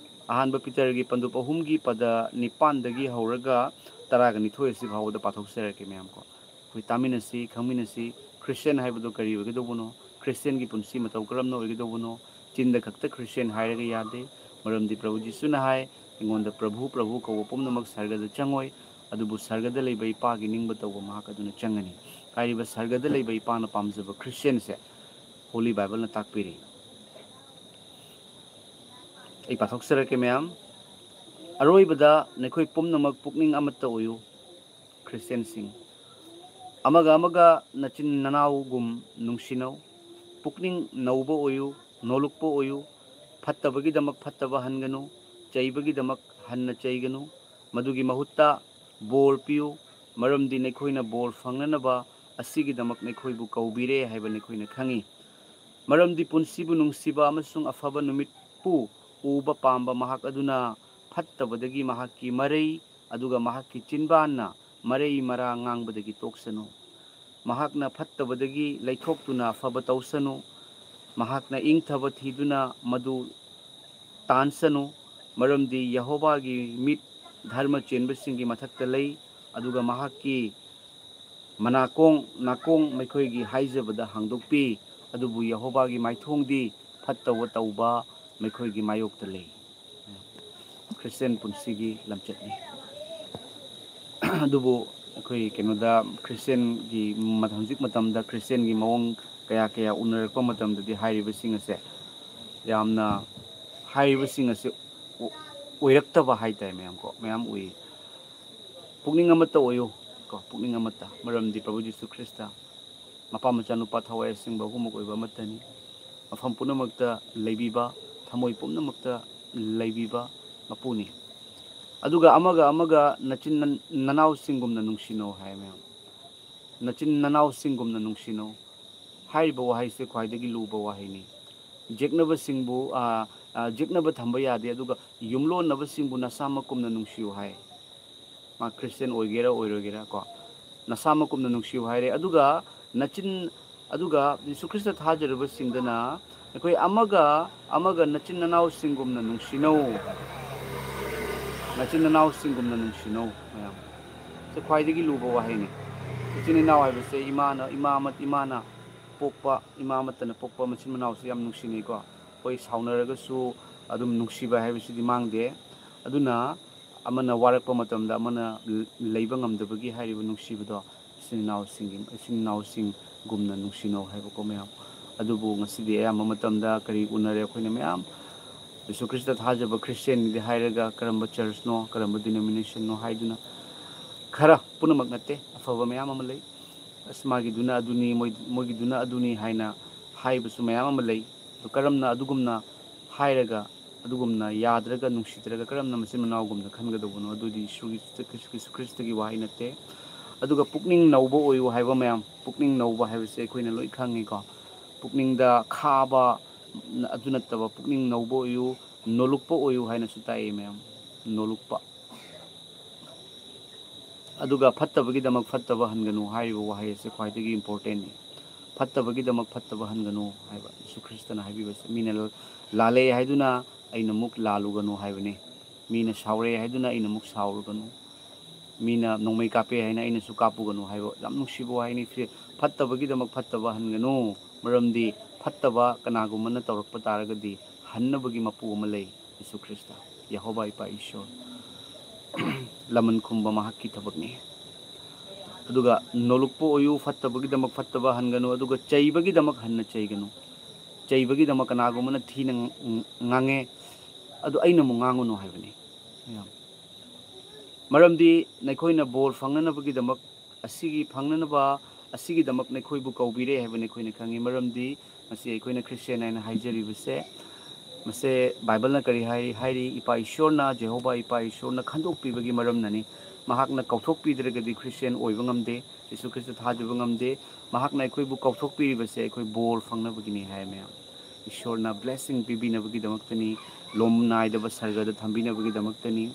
ꯑꯍꯥꯟꯕ ꯄꯤꯇꯔꯒꯤ ꯄꯟꯗꯨꯞ ꯑꯍꯨꯝꯒꯤ ꯄꯗ ꯅꯤꯄꯥꯟꯗꯒꯤ ꯍꯧꯔꯒ ꯇꯔꯥꯒ ꯅꯤꯊꯣꯏ ꯑꯁꯤ ꯐꯥꯎꯕꯗ ꯄꯥꯊꯣꯛꯆꯔꯛꯀꯦ ꯃꯌꯥꯝ ꯀꯣ꯫ ꯑꯩꯈꯣꯏ ꯇꯥꯃꯤꯟꯅꯁꯤ, ꯈꯪꯃꯤꯟꯅꯁꯤ꯫ ꯈ꯭ꯔꯤꯁꯇꯦꯟ ꯍꯥꯏꯕꯗꯨ ꯀꯔꯤ ꯑꯣꯏꯒꯗꯧꯕꯅꯣ? ꯈ꯭ꯔꯤꯁꯇꯦꯟꯒꯤ ꯄꯨꯟꯁꯤ ꯃꯇꯧ ꯀꯔꯝꯅ ꯑꯣꯏꯒꯗꯧꯕꯅꯣ? ꯆꯤꯟꯗ ꯈꯛꯇ ꯈ꯭ꯔꯤꯁꯇꯦꯟ ꯍꯥꯏꯔꯒ ꯌꯥꯗꯦ, ꯃꯔꯝꯗꯤ ꯄ꯭ꯔꯚꯨ ꯖꯤꯁꯨꯅ ꯍꯥꯏ, "ꯑꯩꯉꯣꯟꯗ ꯄ꯭ꯔꯚꯨ, ꯄ꯭ꯔꯚꯨ ꯀꯧꯕ ꯄꯨꯝꯅꯃꯛ ꯁꯔꯒꯗ ꯆꯪꯉꯣꯏ, ꯑꯗꯨꯕꯨ ꯁꯔꯒꯗ ꯂꯩꯕ ꯏꯄꯥꯒꯤ ꯅꯤꯡꯕ ꯇꯧꯕ ꯃꯍꯥꯛ ꯑꯗꯨꯅ ꯆꯪꯒꯅꯤ"꯫ ꯍꯥꯏꯔꯤꯕ ꯁꯔꯒꯗ ꯂꯩꯕ ꯏꯄꯥꯅ ꯄꯥꯝꯖꯕ ꯈ꯭ꯔꯤꯁꯇꯦꯟꯁꯦ ꯍꯣꯂꯤ ꯕꯥꯏꯕꯜꯅ ꯇꯥꯛꯄꯤꯔꯤ꯫ ꯑꯩ ꯄꯥꯊꯣꯛꯆꯔꯛꯀꯦ ꯃꯌꯥꯝ꯫ "ꯑꯔꯣꯏꯕꯗ ꯅꯈꯣꯏ ꯄꯨꯝꯅꯃꯛ ꯄꯨꯛꯅꯤꯡ ꯑꯃꯠꯇ ꯑꯣꯏꯌꯨ"꯫ ꯈ꯭ꯔꯤꯁꯇꯤꯌꯥꯟꯁꯤꯡ, ꯑꯃꯒ ꯑꯃꯒ ꯅꯆꯤꯟ ꯅꯅꯥꯎꯒꯨꯝ ꯅꯨꯡꯁꯤꯅꯧ꯫ ꯄꯨꯛꯅꯤꯡ ꯅꯧꯕ ꯑꯣꯏꯌꯨ, ꯅꯣꯂꯨꯛꯄ ꯑꯣꯏꯌꯨ꯫ ꯐꯠꯇꯕꯒꯤꯗꯃꯛ ꯐꯠꯇꯕ ꯍꯟꯒꯅꯨ, ꯆꯩꯕꯒꯤꯗꯃꯛ ꯍꯟꯅ ꯆꯩꯒꯅꯨ꯫ ꯃꯗꯨꯒꯤ ꯃꯍꯨꯠꯇ ꯕꯣꯔ ꯄꯤꯌꯨ꯫ ꯃꯔꯝꯗꯤ ꯅꯈꯣꯏꯅ ꯕꯣꯔ ꯐꯪꯅꯅꯕ ꯑꯁꯤꯒꯤꯗꯃꯛ ꯅꯈꯣꯏꯕꯨ ꯀꯧꯕꯤꯔꯦ ꯍꯥꯏꯕ ꯅꯈꯣꯏꯅ ꯈꯪꯏ꯫ ꯃꯔꯝꯗꯤ ꯄꯨꯟꯁꯤꯕꯨ ꯅꯨꯡꯁꯤꯕ ꯑꯃꯁꯨꯡ ꯑꯐꯕ ꯅꯨꯃꯤꯠꯄꯨ ꯎꯕ ꯄꯥꯝꯕ ꯃꯍꯥꯛ ꯑꯗꯨꯅ ꯐꯠꯇꯕꯗꯒꯤ ꯃꯍꯥꯛꯀꯤ ꯃꯔꯩ, ꯑꯗꯨꯒ ꯃꯍꯥꯛꯀꯤ ꯆꯤꯟꯕꯥꯟꯅ ꯃꯔꯩ ꯃꯔꯥ ꯉꯥꯡꯕꯗꯒꯤ ꯇꯣꯛꯁꯅꯨ꯫ ꯃꯍꯥꯛꯅ ꯐꯠꯇꯕꯗꯒꯤ ꯂꯩꯊꯣꯛꯇꯨꯅ ꯑꯐꯕ ꯇꯧꯁꯅꯨ꯫ ꯃꯍꯥꯛꯅ ꯏꯪꯊꯕ ꯊꯤꯗꯨꯅ ꯃꯗꯨ ꯇꯥꯟꯁꯅꯨ, ꯃꯔꯝꯗꯤ ꯌꯦꯍꯣꯋꯥꯒꯤ ꯃꯤꯠ ꯙꯔꯃ ꯆꯦꯟꯕꯁꯤꯡꯒꯤ ꯃꯊꯛꯇ ꯂꯩ, ꯑꯗꯨꯒ ꯃꯍꯥꯛꯀꯤ ꯃꯅꯥꯀꯣꯡ ꯅꯥꯀꯣꯡ ꯃꯈꯣꯏꯒꯤ ꯍꯥꯏꯖꯕꯗ ꯍꯥꯡꯗꯣꯛꯄꯤ, ꯑꯗꯨꯕꯨ ꯌꯦꯍꯣꯋꯥꯒꯤ ꯃꯥꯏꯊꯣꯡꯗꯤ ꯐꯠꯇꯕ ꯇꯧꯕ ꯃꯈꯣꯏꯒꯤ ꯃꯥꯌꯣꯛꯇ ꯂꯩ꯫ ꯈ꯭ꯔꯤꯁꯇꯤꯌꯥꯟ ꯄꯨꯟꯁꯤꯒꯤ ꯂꯝꯆꯠꯅꯤ꯫ ꯑꯗꯨꯕꯨ ꯑꯩꯈꯣꯏ ꯀꯩꯅꯣꯗ ꯈ꯭ꯔꯤꯁꯇꯤꯌꯥꯟꯒꯤ ꯃ-, ꯍꯧꯖꯤꯛ ꯃꯇꯝꯗ ꯈ꯭ꯔꯤꯁꯇꯤꯌꯥꯟꯒꯤ ꯃꯑꯣꯡ ꯀꯌꯥ ꯀꯌꯥ ꯎꯅꯔꯛꯄ ꯃꯇꯝꯗꯗꯤ ꯍꯥꯏꯔꯤꯕꯁꯤꯡ ꯑꯁꯦ ꯌꯥꯝꯅ, ꯍꯥꯏꯔꯤꯕꯁꯤꯡ ꯑꯁꯦ ꯑꯣ-, ꯑꯣꯏꯔꯛꯇꯕ ꯍꯥꯏꯇꯥꯔꯦ ꯃꯌꯥꯝ ꯀꯣ, ꯃꯌꯥꯝ ꯎꯏ꯫ ꯄꯨꯛꯅꯤꯡ ꯑꯃꯠꯇ ꯑꯣꯏꯌꯨ ꯀꯣ, ꯄꯨꯛꯅꯤꯡ ꯑꯃꯠꯇ, ꯃꯔꯝꯗꯤ ꯄ꯭ꯔꯚꯨ ꯖꯤꯁꯨ ꯈ꯭ꯔꯤꯁꯇ ꯃꯄꯥ ꯃꯆꯥꯅꯨꯄꯥ ꯊꯋꯥꯏ ꯑꯁꯦꯡꯕ ꯑꯍꯨꯝꯃꯛ ꯑꯣꯏꯕ ꯑꯃꯠꯇꯅꯤ꯫ ꯃꯐꯝ ꯄꯨꯝꯅꯃꯛꯇ ꯂꯩꯕꯤꯕ, ꯊꯃꯣꯏ ꯄꯨꯝꯅꯃꯛꯇ ꯂꯩꯕꯤꯕ ꯃꯄꯨꯅꯤ꯫ ꯑꯗꯨꯒ ꯑꯃꯒ ꯑꯃꯒ ꯅꯆꯤꯟ ꯅꯅꯥꯎꯁꯤꯡꯒꯨꯝꯅ ꯅꯨꯡꯁꯤꯅꯧ ꯍꯥꯏ ꯃꯌꯥꯝ꯫ ꯅꯆꯤꯟ ꯅꯅꯥꯎꯁꯤꯡꯒꯨꯝꯅ ꯅꯨꯡꯁꯤꯅꯧ꯫ ꯍꯥꯏꯔꯤꯕ ꯋꯥꯍꯩꯁꯦ ꯈ꯭ꯋꯥꯏꯗꯒꯤ ꯂꯨꯕ ꯋꯥꯍꯩꯅꯤ꯫ ꯌꯦꯛꯅꯕꯁꯤꯡꯕꯨ, ꯑ, ꯑ, ꯌꯦꯛꯅꯕ ꯊꯝꯕ ꯌꯥꯗꯦ, ꯑꯗꯨꯒ ꯌꯨꯝꯂꯣꯟꯅꯕꯁꯤꯡꯕꯨ ꯅꯁꯥꯃꯛꯀꯨꯝꯅ ꯅꯨꯡꯁꯤꯌꯨ ꯍꯥꯏ꯫ ꯃꯥ ꯈ꯭ꯔꯤꯁꯇꯤꯌꯥꯟ ꯑꯣꯏꯒꯦꯔꯥ ꯑꯣꯏꯔꯣꯏꯒꯦꯔꯥ ꯀꯣ, ꯅꯁꯥꯃꯛꯀꯨꯝꯅ ꯅꯨꯡꯁꯤꯌꯨ ꯍꯥꯏꯔꯦ꯫ ꯑꯗꯨꯒ ꯅꯆꯤꯟ, ꯑꯗꯨꯒ ꯖꯤꯁꯨ ꯈ꯭ꯔꯤꯁꯇ ꯊꯥꯖꯔꯤꯕꯁꯤꯡꯗꯅ ꯑꯩꯈꯣꯏ ꯑꯃꯒ ꯑꯃꯒ ꯅꯆꯤꯟ ꯅꯅꯥꯎꯁꯤꯡꯒꯨꯝꯅ ꯅꯨꯡꯁꯤꯅꯧ, ꯅꯆꯤꯟ ꯅꯅꯥꯎꯁꯤꯡꯒꯨꯝꯅ ꯅꯨꯡꯁꯤꯅꯧ ꯃꯌꯥꯝ꯫ ꯁꯤ ꯈ꯭ꯋꯥꯏꯗꯒꯤ ꯂꯨꯕ ꯋꯥꯍꯩꯅꯤ꯫ ꯏꯆꯤꯟ ꯏꯅꯥꯎ ꯍꯥꯏꯕꯁꯦ ꯏꯃꯥꯅ, ꯏꯃꯥ ꯑꯃ, ꯏꯃꯥꯅ ꯄꯣꯛꯄ, ꯏꯃꯥ ꯑꯃꯠꯇꯅ ꯄꯣꯛꯄ ꯃꯆꯤꯟ ꯃꯅꯥꯎꯁꯤ ꯌꯥꯝ ꯅꯨꯡꯁꯤꯅꯩꯀꯣ꯫ ꯑꯩꯈꯣꯏ ꯁꯥꯎꯅꯔꯒꯁꯨ ꯑꯗꯨꯝ ꯅꯨꯡꯁꯤꯕ ꯍꯥꯏꯕꯁꯤꯗꯤ ꯃꯥꯡꯗꯦ꯫ ꯑꯗꯨꯅ ꯑꯃꯅ ꯋꯥꯔꯛꯄ ꯃꯇꯝꯗ ꯑꯃꯅ ꯂ-, ꯂꯩꯕ ꯉꯝꯗꯕꯒꯤ ꯍꯥꯏꯔꯤꯕ ꯅꯨꯡꯁꯤꯕꯗꯣ ꯏꯆꯤꯟ ꯏꯅꯥꯎꯁꯤꯡꯒꯤ, ꯏꯆꯤꯟ ꯏꯅꯥꯎꯁꯤꯡꯒꯨꯝꯅ ꯅꯨꯡꯁꯤꯅꯧ ꯍꯥꯏꯕꯀꯣ ꯃꯌꯥꯝ꯫ ꯑꯗꯨꯕꯨ ꯉꯁꯤꯗꯤ ꯑꯌꯥꯝꯕ ꯃꯇꯝꯗ ꯀꯔꯤ ꯎꯅꯔꯦ ꯑꯩꯈꯣꯏꯅ ꯃꯌꯥꯝ? ꯖꯤꯁꯨ ꯈ꯭ꯔꯤꯁꯇ ꯊꯥꯖꯕ ꯈ꯭ꯔꯤꯁꯇꯤꯌꯥꯟꯒꯤꯗꯤ ꯍꯥꯏꯔꯒ ꯀꯔꯝꯕ ꯆꯔꯆꯅꯣ, ꯀꯔꯝꯕ denominationꯅꯣ ꯍꯥꯏꯗꯨꯅ, ꯈꯔ, ꯄꯨꯝꯅꯃꯛ ꯅꯠꯇꯦ, ꯑꯐꯕ ꯃꯌꯥꯝ ꯑꯃ ꯂꯩ꯫ ꯑꯁ, ꯃꯥꯒꯤꯗꯨꯅ ꯑꯗꯨꯅꯤ, ꯃꯣꯏ, ꯃꯣꯏꯒꯤꯗꯨꯅ ꯑꯗꯨꯅꯤ ꯍꯥꯏꯅ ꯍꯥꯏꯕꯁꯨ ꯃꯌꯥꯝ ꯑꯃ ꯂꯩ꯫ ꯑꯗꯨ ꯀꯔꯝꯅ ꯑꯗꯨꯒꯨꯝꯅ ꯍꯥꯏꯔꯒ, ꯑꯗꯨꯒꯨꯝꯅ ꯌꯥꯗ꯭ꯔꯒ, ꯅꯨꯡꯁꯤꯗ꯭ꯔꯒ ꯀꯔꯝꯅ ꯃꯆꯤꯟ ꯃꯅꯥꯎꯒꯨꯝꯅ ꯈꯟꯒꯗꯧꯕꯅꯣ? ꯑꯗꯨꯗꯤ ꯏꯁꯣꯔꯒꯤ, ꯖꯤꯁꯨ ꯈ꯭ꯔꯤꯁꯇꯒꯤ ꯋꯥꯍꯩ ꯅꯠꯇꯦ꯫ ꯑꯗꯨꯒ ꯄꯨꯛꯅꯤꯡ ꯅꯧꯕ ꯑꯣꯏꯌꯨ ꯍꯥꯏꯕ ꯃꯌꯥꯝ, ꯄꯨꯛꯅꯤꯡ ꯅꯧꯕ ꯍꯥꯏꯕꯁꯦ ꯑꯩꯈꯣꯏꯅ ꯂꯣꯏ ꯈꯪꯉꯤꯀꯣ꯫ ꯄꯨꯛꯅꯤꯡꯗ ꯈꯥꯕ, ꯑꯗꯨ ꯅꯠꯇꯕ ꯄꯨꯛꯅꯤꯡ ꯅꯧꯕ ꯑꯣꯏꯌꯨ, ꯅꯣꯂꯨꯛꯄ ꯑꯣꯏꯌꯨ ꯍꯥꯏꯅꯁꯨ ꯇꯥꯛꯏ ꯃꯌꯥꯝ, ꯅꯣꯂꯨꯛꯄ꯫ ꯑꯗꯨꯒ ꯐꯠꯇꯕꯒꯤꯗꯃꯛ ꯐꯠꯇꯕ ꯍꯟꯒꯅꯨ ꯍꯥꯏꯔꯤꯕ ꯋꯥꯍꯩ ꯑꯁꯦ ꯈ꯭ꯋꯥꯏꯗꯒꯤ ꯏꯝꯄꯣꯔꯇꯦꯟꯅꯤ꯫ ꯐꯠꯇꯕꯒꯤꯗꯃꯛ ꯐꯠꯇꯕ ꯍꯟꯒꯅꯨ ꯍꯥꯏꯕ ꯌꯤꯁꯨ ꯈ꯭ꯔꯤꯁꯇꯅ ꯍꯥꯏꯕꯤꯕꯁꯦ꯫ ꯃꯤꯅ ꯂꯥꯜꯂꯛꯑꯦ ꯍꯥꯏꯗꯨꯅ ꯑꯩꯅ ꯑꯃꯨꯛ ꯂꯥꯜꯂꯨꯒꯅꯨ ꯍꯥꯏꯕꯅꯤ꯫ ꯃꯤꯅ ꯁꯥꯎꯔꯛꯑꯦ ꯍꯥꯏꯗꯨꯅ ꯑꯩꯅ ꯑꯃꯨꯛ ꯁꯥꯎꯔꯨꯒꯅꯨ꯫ ꯃꯤꯅ ꯅꯣꯡꯃꯩ ꯀꯥꯞꯄꯦ ꯍꯥꯏꯅ ꯑꯩꯅꯁꯨ ꯀꯥꯞꯄꯨꯒꯅꯨ ꯍꯥꯏꯕ ꯌꯥꯝ ꯅꯨꯡꯁꯤꯕ ꯋꯥꯍꯩꯅꯤ꯫ ꯐꯤ-, ꯐꯠꯇꯕꯒꯤꯗꯃꯛ ꯐꯠꯇꯕ ꯍꯟꯒꯅꯨ, ꯃꯔꯝꯗꯤ ꯐꯠꯇꯕ ꯀꯅꯥꯒꯨꯝꯕꯅ ꯇꯧꯔꯛꯄ ꯇꯥꯔꯒꯗꯤ ꯍꯟꯅꯕꯒꯤ ꯃꯄꯨ ꯑꯃ ꯂꯩ, ꯌꯤꯁꯨ ꯈ꯭ꯔꯤꯁꯇ, ꯌꯦꯍꯣꯕꯥ ꯏꯄꯥ ꯏꯁꯣꯔ꯫ ꯂꯃꯟ ꯈꯨꯝꯕ ꯃꯍꯥꯛꯀꯤ ꯊꯕꯛꯅꯤ꯫ ꯑꯗꯨꯒ ꯅꯣꯂꯨꯛꯄ ꯑꯣꯏꯌꯨ, ꯐꯠꯇꯕꯒꯤꯗꯃꯛ ꯐꯠꯇꯕ ꯍꯟꯒꯅꯨ, ꯑꯗꯨꯒ ꯆꯩꯕꯒꯤꯗꯃꯛ ꯍꯟꯅ ꯆꯩꯒꯅꯨ꯫ ꯆꯩꯕꯒꯤꯗꯃꯛ ꯀꯅꯥꯒꯨꯝꯕꯅ ꯊꯤꯅ ꯉ-, ꯉꯥꯡꯉꯦ, ꯑꯗꯨ ꯑꯩꯅ ꯑꯃꯨꯛ ꯉꯥꯡꯉꯨꯅꯨ ꯍꯥꯏꯕꯅꯤ꯫ ꯃꯔꯝꯗꯤ ꯅꯈꯣꯏꯅ ꯕꯣꯔ ꯐꯪꯅꯅꯕꯒꯤꯗꯃꯛ, ꯑꯁꯤꯒꯤ ꯐꯪꯅꯅꯕ, ꯑꯁꯤꯒꯤꯗꯃꯛ ꯅꯈꯣꯏꯕꯨ ꯀꯧꯕꯤꯔꯦ ꯍꯥꯏꯕ ꯅꯈꯣꯏꯅ ꯈꯪꯉꯤ꯫ ꯃꯔꯝꯗꯤ ꯃꯁꯤ ꯑꯩꯈꯣꯏꯅ ꯈ꯭ꯔꯤꯁꯇꯤꯌꯥꯟ ꯍꯥꯏꯅ ꯍꯥꯏꯖꯔꯤꯕꯁꯦ, ꯃꯁꯦ ꯕꯥꯏꯕꯜꯅ ꯀꯔꯤ ꯍꯥꯏ, ꯍꯥꯏꯔꯤ? ꯏꯄꯥ ꯏꯁꯣꯔꯅ, ꯖꯦꯍꯣꯕꯥ ꯏꯄꯥ ꯏꯁꯣꯔꯅ ꯈꯟꯗꯣꯛꯄꯤꯕꯒꯤ ꯃꯔꯝꯅꯅꯤ꯫ ꯃꯍꯥꯛꯅ ꯀꯧꯊꯣꯛꯄꯤꯗ꯭ꯔꯒꯗꯤ ꯈ꯭ꯔꯤꯁꯇꯤꯌꯥꯟ ꯑꯣꯏꯕ ꯉꯝꯗꯦ, ꯌꯤꯁꯨ ꯈ꯭ꯔꯤꯁꯇ ꯊꯥꯖꯕ ꯉꯝꯗꯦ꯫ ꯃꯍꯥꯛꯅ ꯑꯩꯈꯣꯏꯕꯨ ꯀꯧꯊꯣꯛꯄꯤꯔꯤꯕꯁꯦ ꯑꯩꯈꯣꯏ ꯕꯣꯔ ꯐꯪꯅꯕꯒꯤꯅꯤ ꯍꯥꯏ ꯃꯌꯥꯝ꯫ ꯏꯁꯣꯔꯅ ꯕ꯭ꯂꯦꯁꯤꯡ ꯄꯤꯕꯤꯅꯕꯒꯤꯗꯃꯛꯇꯅꯤ, ꯂꯣꯝ ꯅꯥꯏꯗꯕ ꯁꯔꯒꯗ ꯊꯝꯕꯤꯅꯕꯒꯤꯗꯃꯛꯇꯅꯤ꯫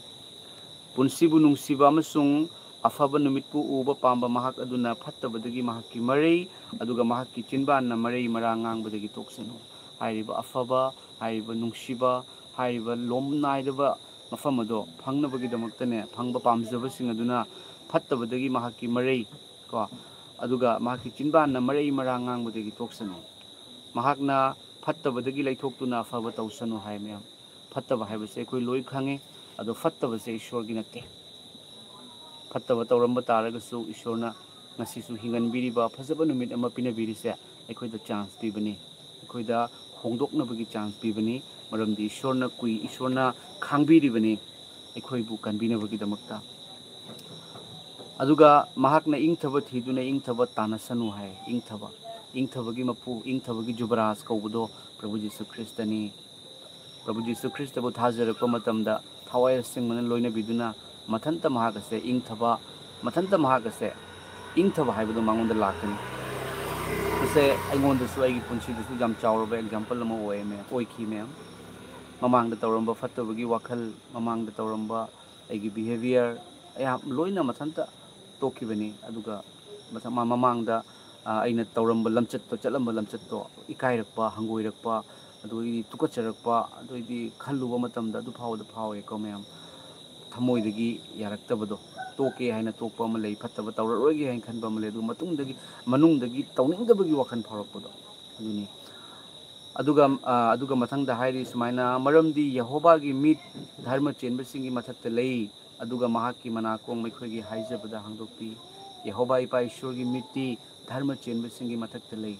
ꯄꯨꯟꯁꯤꯕꯨ ꯅꯨꯡꯁꯤꯕ ꯑꯃꯁꯨꯡ ꯑꯐꯕ ꯅꯨꯃꯤꯠꯄꯨ ꯎꯕ ꯄꯥꯝꯕ ꯃꯍꯥꯛ ꯑꯗꯨꯅ ꯐꯠꯇꯕꯗꯒꯤ ꯃꯍꯥꯛꯀꯤ ꯃꯔꯩ, ꯑꯗꯨꯒ ꯃꯍꯥꯛꯀꯤ ꯆꯤꯟꯕꯥꯟꯅ ꯃꯔꯩ ꯃꯔꯥꯡ ꯉꯥꯡꯕꯗꯒꯤ ꯇꯣꯛꯁꯅꯨ꯫ ꯍꯥꯏꯔꯤꯕ ꯑꯐꯕ, ꯍꯥꯏꯔꯤꯕ ꯅꯨꯡꯁꯤꯕ, ꯍꯥꯏꯔꯤꯕ ꯂꯣꯝ ꯅꯥꯏꯗꯕ ꯃꯐꯝ ꯑꯗꯣ ꯐꯪꯅꯕꯒꯤꯗꯃꯛꯇꯅꯦ, ꯐꯪꯕ ꯄꯥꯝꯖꯕꯁꯤꯡ ꯑꯗꯨꯅ ꯐꯠꯇꯕꯗꯒꯤ ꯃꯍꯥꯛꯀꯤ ꯃꯔꯩ, ꯀꯣ, ꯑꯗꯨꯒ ꯃꯍꯥꯛꯀꯤ ꯆꯤꯟꯕꯥꯟꯅ ꯃꯔꯩ ꯃꯔꯥꯡ ꯉꯥꯡꯕꯗꯒꯤ ꯇꯣꯛꯁꯅꯨ꯫ ꯃꯍꯥꯛꯅ ꯐꯠꯇꯕꯗꯒꯤ ꯂꯩꯊꯣꯛꯇꯨꯅ ꯑꯐꯕ ꯇꯧꯁꯅꯨ ꯍꯥꯏ ꯃꯌꯥꯝ꯫ ꯐꯠꯇꯕ ꯍꯥꯏꯕꯁꯦ ꯑꯩꯈꯣꯏ ꯂꯣꯏ ꯈꯪꯉꯤ, ꯑꯗꯣ ꯐꯠꯇꯕꯁꯦ ꯏꯁꯣꯔꯒꯤ ꯅꯠꯇꯦ꯫ ꯐꯠꯇꯕ ꯇꯧꯔꯝꯕ ꯇꯥꯔꯒꯁꯨ ꯏꯁꯣꯔꯅ ꯉꯁꯤꯁꯨ ꯍꯤꯡꯍꯟꯕꯤꯔꯤꯕ, ꯐꯖꯕ ꯅꯨꯃꯤꯠ ꯑꯃ ꯄꯤꯅꯕꯤꯔꯤꯁꯦ ꯑꯩꯈꯣꯏꯗ ꯆꯥꯟꯁ ꯄꯤꯕꯅꯤ, ꯑꯩꯈꯣꯏꯗ ꯍꯣꯡꯗꯣꯛꯅꯕꯒꯤ ꯆꯥꯟꯁ ꯄꯤꯕꯅꯤ꯫ ꯃꯔꯝꯗꯤ ꯏꯁꯣꯔꯅ ꯀꯨꯏ-, ꯏꯁꯣꯔꯅ ꯈꯥꯡꯕꯤꯔꯤꯕꯅꯤ ꯑꯩꯈꯣꯏꯕꯨ ꯀꯟꯕꯤꯅꯕꯒꯤꯗꯃꯛꯇ꯫ ꯑꯗꯨꯒ ꯃꯍꯥꯛꯅ ꯏꯪꯊꯕ ꯊꯤꯗꯨꯅ ꯏꯪꯊꯕ ꯇꯥꯟꯅꯁꯅꯨ ꯍꯥꯏ꯫ ꯏꯪꯊꯕ, ꯏꯪꯊꯕꯒꯤ ꯃꯄꯨ, ꯏꯪꯊꯕꯒꯤ ꯖꯨꯕꯔꯥꯖ ꯀꯧꯕꯗꯣ ꯄ꯭ꯔꯚꯨ ꯖꯤꯁꯨ ꯈ꯭ꯔꯤꯁꯇꯅꯤ꯫ ꯄ꯭ꯔꯚꯨ ꯖꯤꯁꯨ ꯈ꯭ꯔꯤꯁꯇꯕꯨ ꯊꯥꯖꯔꯛꯄ ꯃꯇꯝꯗ ꯊꯋꯥꯏ ꯑꯁꯦꯡꯕꯅ ꯂꯣꯏꯅꯕꯤꯗꯨꯅ ꯃꯊꯟꯇ ꯃꯍꯥꯛ ꯑꯁꯦ ꯏꯪꯊꯕ, ꯃꯊꯟꯇ ꯃꯍꯥꯛ ꯑꯁꯦ ꯏꯪꯊꯕ ꯍꯥꯏꯕꯗꯣ ꯃꯉꯣꯟꯗ ꯂꯥꯛꯀꯅꯤ꯫ ꯃꯁꯦ ꯑꯩꯉꯣꯟꯗꯁꯨ, ꯑꯩꯒꯤ ꯄꯨꯟꯁꯤꯗꯁꯨ ꯌꯥꯝ ꯆꯥꯎꯔꯕ ꯑꯦꯛꯖꯥꯝꯄꯜ ꯑꯃ ꯑꯣꯏ, ꯃꯌꯥꯝ, ꯑꯣꯏꯈꯤ, ꯃꯌꯥꯝ꯫ ꯃꯃꯥꯡꯗ ꯇꯧꯔꯝꯕ ꯐꯠꯇꯕꯒꯤ ꯋꯥꯈꯜ, ꯃꯃꯥꯡꯗ ꯇꯧꯔꯝꯕ ꯑꯩꯒꯤ ꯕꯤꯍꯦꯕꯤꯌꯔ, ꯑꯌꯥꯝ ꯂꯣꯏꯅ ꯃꯊꯟꯇ ꯇꯣꯛꯈꯤꯕꯅꯤ꯫ ꯑꯗꯨꯒ ꯃꯊꯪ, ꯃꯥ-, ꯃꯃꯥꯡꯗ, ꯑ, ꯑꯩꯅ ꯇꯧꯔꯝꯕ ꯂꯝꯆꯠꯇꯣ, ꯆꯠꯂꯝꯕ ꯂꯝꯆꯠꯇꯣ, ꯏꯀꯥꯏꯔꯛꯄ, ꯍꯪꯒꯣꯏꯔꯛꯄ, ꯑꯗꯨꯗꯒꯤꯗꯤ ꯇꯨꯀꯠꯆꯔꯛꯄ, ꯑꯗꯨꯗꯒꯤꯗꯤ ꯈꯜꯂꯨꯕ ꯃꯇꯝꯗ ꯑꯗꯨ ꯐꯥꯎꯕꯗ ꯐꯥꯎꯋꯦꯀꯣ, ꯃꯌꯥꯝ꯫ ꯊꯃꯣꯏꯗꯒꯤ ꯌꯥꯔꯛꯇꯕꯗꯣ, ꯇꯣꯛꯀꯦ ꯍꯥꯏꯅ ꯇꯣꯛꯄ ꯑꯃ ꯂꯩ, ꯐꯠꯇꯕ ꯇꯧꯔꯔꯣꯏꯒꯦ ꯍꯥꯏꯅ ꯈꯟꯕ ꯑꯃ ꯂꯩ, ꯑꯗꯨꯒ ꯃꯇꯨꯡꯗꯒꯤ, ꯃꯅꯨꯡꯗꯒꯤ ꯇꯧꯅꯤꯡꯗꯕꯒꯤ ꯋꯥꯈꯜ ꯐꯥꯎꯔꯛꯄꯗꯣ, ꯑꯗꯨꯅꯤ꯫ ꯑꯗꯨꯒ, ꯑ, ꯑꯗꯨꯒ ꯃꯊꯪꯗ ꯍꯥꯏꯔꯤ ꯁꯨꯃꯥꯏꯅ, "ꯃꯔꯝꯗꯤ ꯌꯦꯍꯣꯕꯥꯒꯤ ꯃꯤꯠ ꯙꯔꯃ ꯆꯦꯟꯕꯁꯤꯡꯒꯤ ꯃꯊꯛꯇ ꯂꯩ, ꯑꯗꯨꯒ ꯃꯍꯥꯛꯀꯤ ꯃꯅꯥꯀꯣꯡ ꯃꯈꯣꯏꯒꯤ ꯍꯥꯏꯖꯕꯗ ꯍꯥꯡꯗꯣꯛꯄꯤ꯫" ꯌꯦꯍꯣꯕꯥ ꯏꯄꯥ ꯏꯁꯣꯔꯒꯤ ꯃꯤꯠꯇꯤ ꯙꯔꯃ ꯆꯦꯟꯕꯁꯤꯡꯒꯤ ꯃꯊꯛꯇ ꯂꯩ,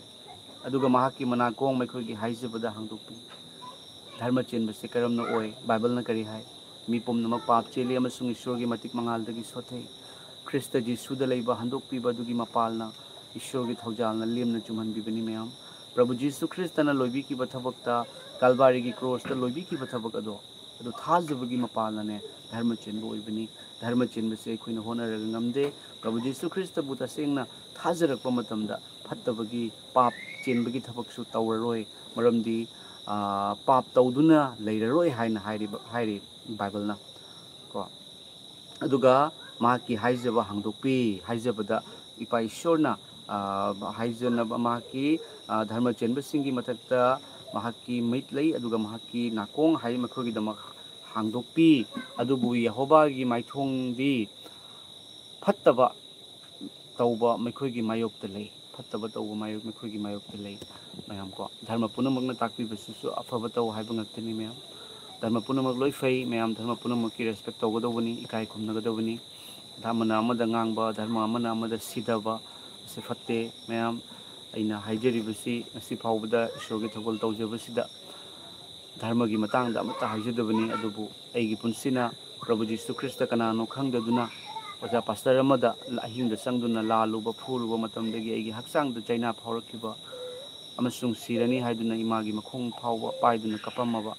ꯑꯗꯨꯒ ꯃꯍꯥꯛꯀꯤ ꯃꯅꯥꯀꯣꯡ ꯃꯈꯣꯏꯒꯤ ꯍꯥꯏꯖꯕꯗ ꯍꯥꯡꯗꯣꯛꯄꯤ꯫ ꯙꯔꯃ ꯆꯦꯟꯕꯁꯤ ꯀꯔꯝꯅ ꯑꯣꯏ? ꯕꯥꯏꯕꯜꯅ ꯀꯔꯤ ꯍꯥꯏ? "ꯃꯤ ꯄꯨꯝꯅꯃꯛ ꯄꯥꯞ ꯆꯦꯜꯂꯤ ꯑꯃꯁꯨꯡ ꯏꯁꯣꯔꯒꯤ ꯃꯇꯤꯛ ꯃꯉꯥꯜꯗꯒꯤ ꯁꯣꯊꯩ꯫ ꯈ꯭ꯔꯤꯁꯇ ꯖꯤꯁꯨꯗ ꯂꯩꯕ ꯍꯟꯗꯣꯛꯄꯤꯕ ꯑꯗꯨꯒꯤ ꯃꯄꯥꯜꯅ ꯏꯁꯣꯔꯒꯤ ꯊꯧꯖꯥꯜꯅ ꯂꯦꯝꯅ ꯆꯨꯝꯍꯟꯕꯤꯕꯅꯤ꯫" ꯃꯌꯥꯝ, ꯄ꯭ꯔꯚꯨ ꯖꯤꯁꯨ ꯈ꯭ꯔꯤꯁꯇꯅ ꯂꯣꯏꯕꯤꯈꯤꯕ ꯊꯕꯛꯇ, ꯀꯜꯚꯥꯔꯤꯒꯤ ꯀ꯭ꯔꯣꯁꯇ ꯂꯣꯏꯕꯤꯈꯤꯕ ꯊꯕꯛ ꯑꯗꯣ, ꯑꯗꯨ ꯊꯥꯖꯕꯒꯤ ꯃꯄꯥꯜꯅꯅꯦ ꯙꯔꯃ ꯆꯦꯟꯕ ꯑꯣꯏꯕꯅꯤ꯫ ꯙꯔꯃ ꯆꯦꯟꯕꯁꯦ ꯑꯩꯈꯣꯏꯅ ꯍꯣꯠꯅꯔꯒ ꯉꯝꯗꯦ꯫ ꯄ꯭ꯔꯚꯨ ꯖꯤꯁꯨ ꯈ꯭ꯔꯤꯁꯇꯕꯨ ꯇꯁꯦꯡꯅ ꯊꯥꯖꯔꯛꯄ ꯃꯇꯝꯗ, ꯐꯠꯇꯕꯒꯤ ꯄꯥꯞ ꯆꯦꯟꯕꯒꯤ ꯊꯕꯛꯁꯨ ꯇꯧꯔꯔꯣꯏ꯫ ꯃꯔꯝꯗꯤ, ꯑꯥ, ꯄꯥꯞ ꯇꯧꯗꯨꯅ ꯂꯩꯔꯔꯣꯏ ꯍꯥꯏꯅ ꯍꯥꯏꯔꯤꯕ, ꯍꯥꯏꯔꯤ ꯕꯥꯏꯕꯜꯅ ꯀꯣ꯫ ꯑꯗꯨꯒ ꯃꯍꯥꯛꯀꯤ ꯍꯥꯏꯖꯕ ꯍꯥꯡꯗꯣꯛꯄꯤ꯫ ꯍꯥꯏꯖꯕꯗ ꯏꯄꯥ ꯏꯁꯣꯔꯅ, ꯑꯥ, ꯍꯥꯏꯖꯅꯕ ꯃꯍꯥꯛꯀꯤ, ꯑꯥ, ꯙꯔꯃ ꯆꯦꯟꯕꯁꯤꯡꯒꯤ ꯃꯊꯛꯇ ꯃꯍꯥꯛꯀꯤ ꯃꯤꯠ ꯂꯩ, ꯑꯗꯨꯒ ꯃꯍꯥꯛꯀꯤ ꯅꯥꯀꯣꯡ ꯍꯥꯏ, ꯃꯈꯣꯏꯒꯤꯗꯃꯛ ꯍꯥꯡꯗꯣꯛꯄꯤ꯫ ꯑꯗꯨꯕꯨ ꯌꯦꯍꯣꯕꯥꯒꯤ ꯃꯥꯏꯊꯣꯡꯗꯤ ꯐꯠꯇꯕ ꯇꯧꯕ ꯃꯈꯣꯏꯒꯤ ꯃꯥꯌꯣꯛꯇ ꯂꯩ꯫ ꯐꯠꯇꯕ ꯇꯧꯕ ꯃꯥꯌꯣꯛ, ꯃꯈꯣꯏꯒꯤ ꯃꯥꯌꯣꯛꯇ ꯂꯩ꯫ ꯃꯌꯥꯝ ꯀꯣ, ꯙꯔꯃ ꯄꯨꯝꯅꯃꯛꯅ ꯇꯥꯛꯄꯤꯕꯁꯤꯁꯨ ꯑꯐꯕ ꯇꯧ ꯍꯥꯏꯕ ꯉꯥꯛꯇꯅꯤ꯫ ꯃꯌꯥꯝ, ꯙꯔꯃ ꯄꯨꯝꯅꯃꯛ ꯂꯣꯏ ꯐꯩ꯫ ꯃꯌꯥꯝ, ꯙꯔꯃ ꯄꯨꯝꯅꯃꯛꯀꯤ ꯔꯦꯁꯄꯦꯛ ꯇꯧꯒꯗꯧꯕꯅꯤ, ꯏꯀꯥꯏ ꯈꯨꯝꯅꯒꯗꯕꯅꯤ꯫ ꯑꯃꯅ ꯑꯃꯗ ꯉꯥꯡꯕ, ꯙꯔꯃ ꯑꯃꯅ ꯑꯃꯗ ꯁꯤꯗꯕ ꯑꯁꯤ ꯐꯠꯇꯦ꯫ ꯃꯌꯥꯝ, ꯑꯩꯅ ꯍꯥꯏꯖꯔꯤꯕꯁꯤ ꯉꯁꯤ ꯐꯥꯎꯕꯗ ꯏꯁꯣꯔꯒꯤ ꯊꯧꯒꯜ ꯇꯧꯖꯕꯁꯤꯗ ꯙꯔꯃꯒꯤ ꯃꯇꯥꯡꯗ ꯑꯃꯠꯇ ꯍꯥꯏꯖꯗꯕꯅꯤ, ꯑꯗꯨꯕꯨ ꯑꯩꯒꯤ ꯄꯨꯟꯁꯤꯅ ꯄ꯭ꯔꯚꯨ ꯖꯤꯁꯨ ꯈ꯭ꯔꯤꯁꯇ ꯀꯅꯥꯅꯣ ꯈꯪꯗꯗꯨꯅ ꯑꯣꯖꯥ ꯄꯥꯁꯇꯔ ꯑꯃꯗ ꯑꯍꯤꯡꯗ ꯆꯪꯗꯨꯅ ꯂꯥꯜꯂꯨꯕ, ꯐꯨꯔꯨꯕ ꯃꯇꯝꯗꯒꯤ ꯑꯩꯒꯤ ꯍꯛꯆꯥꯡꯗ ꯆꯩꯅꯥ ꯐꯥꯎꯔꯛꯈꯤꯕ ꯑꯃꯁꯨꯡ ꯁꯤꯔꯅꯤ ꯍꯥꯏꯗꯨꯅ ꯏꯃꯥꯒꯤ ꯃꯈꯣꯡ ꯐꯥꯎꯕ ꯄꯥꯏꯗꯨꯅ ꯀꯞꯄꯝꯃꯕ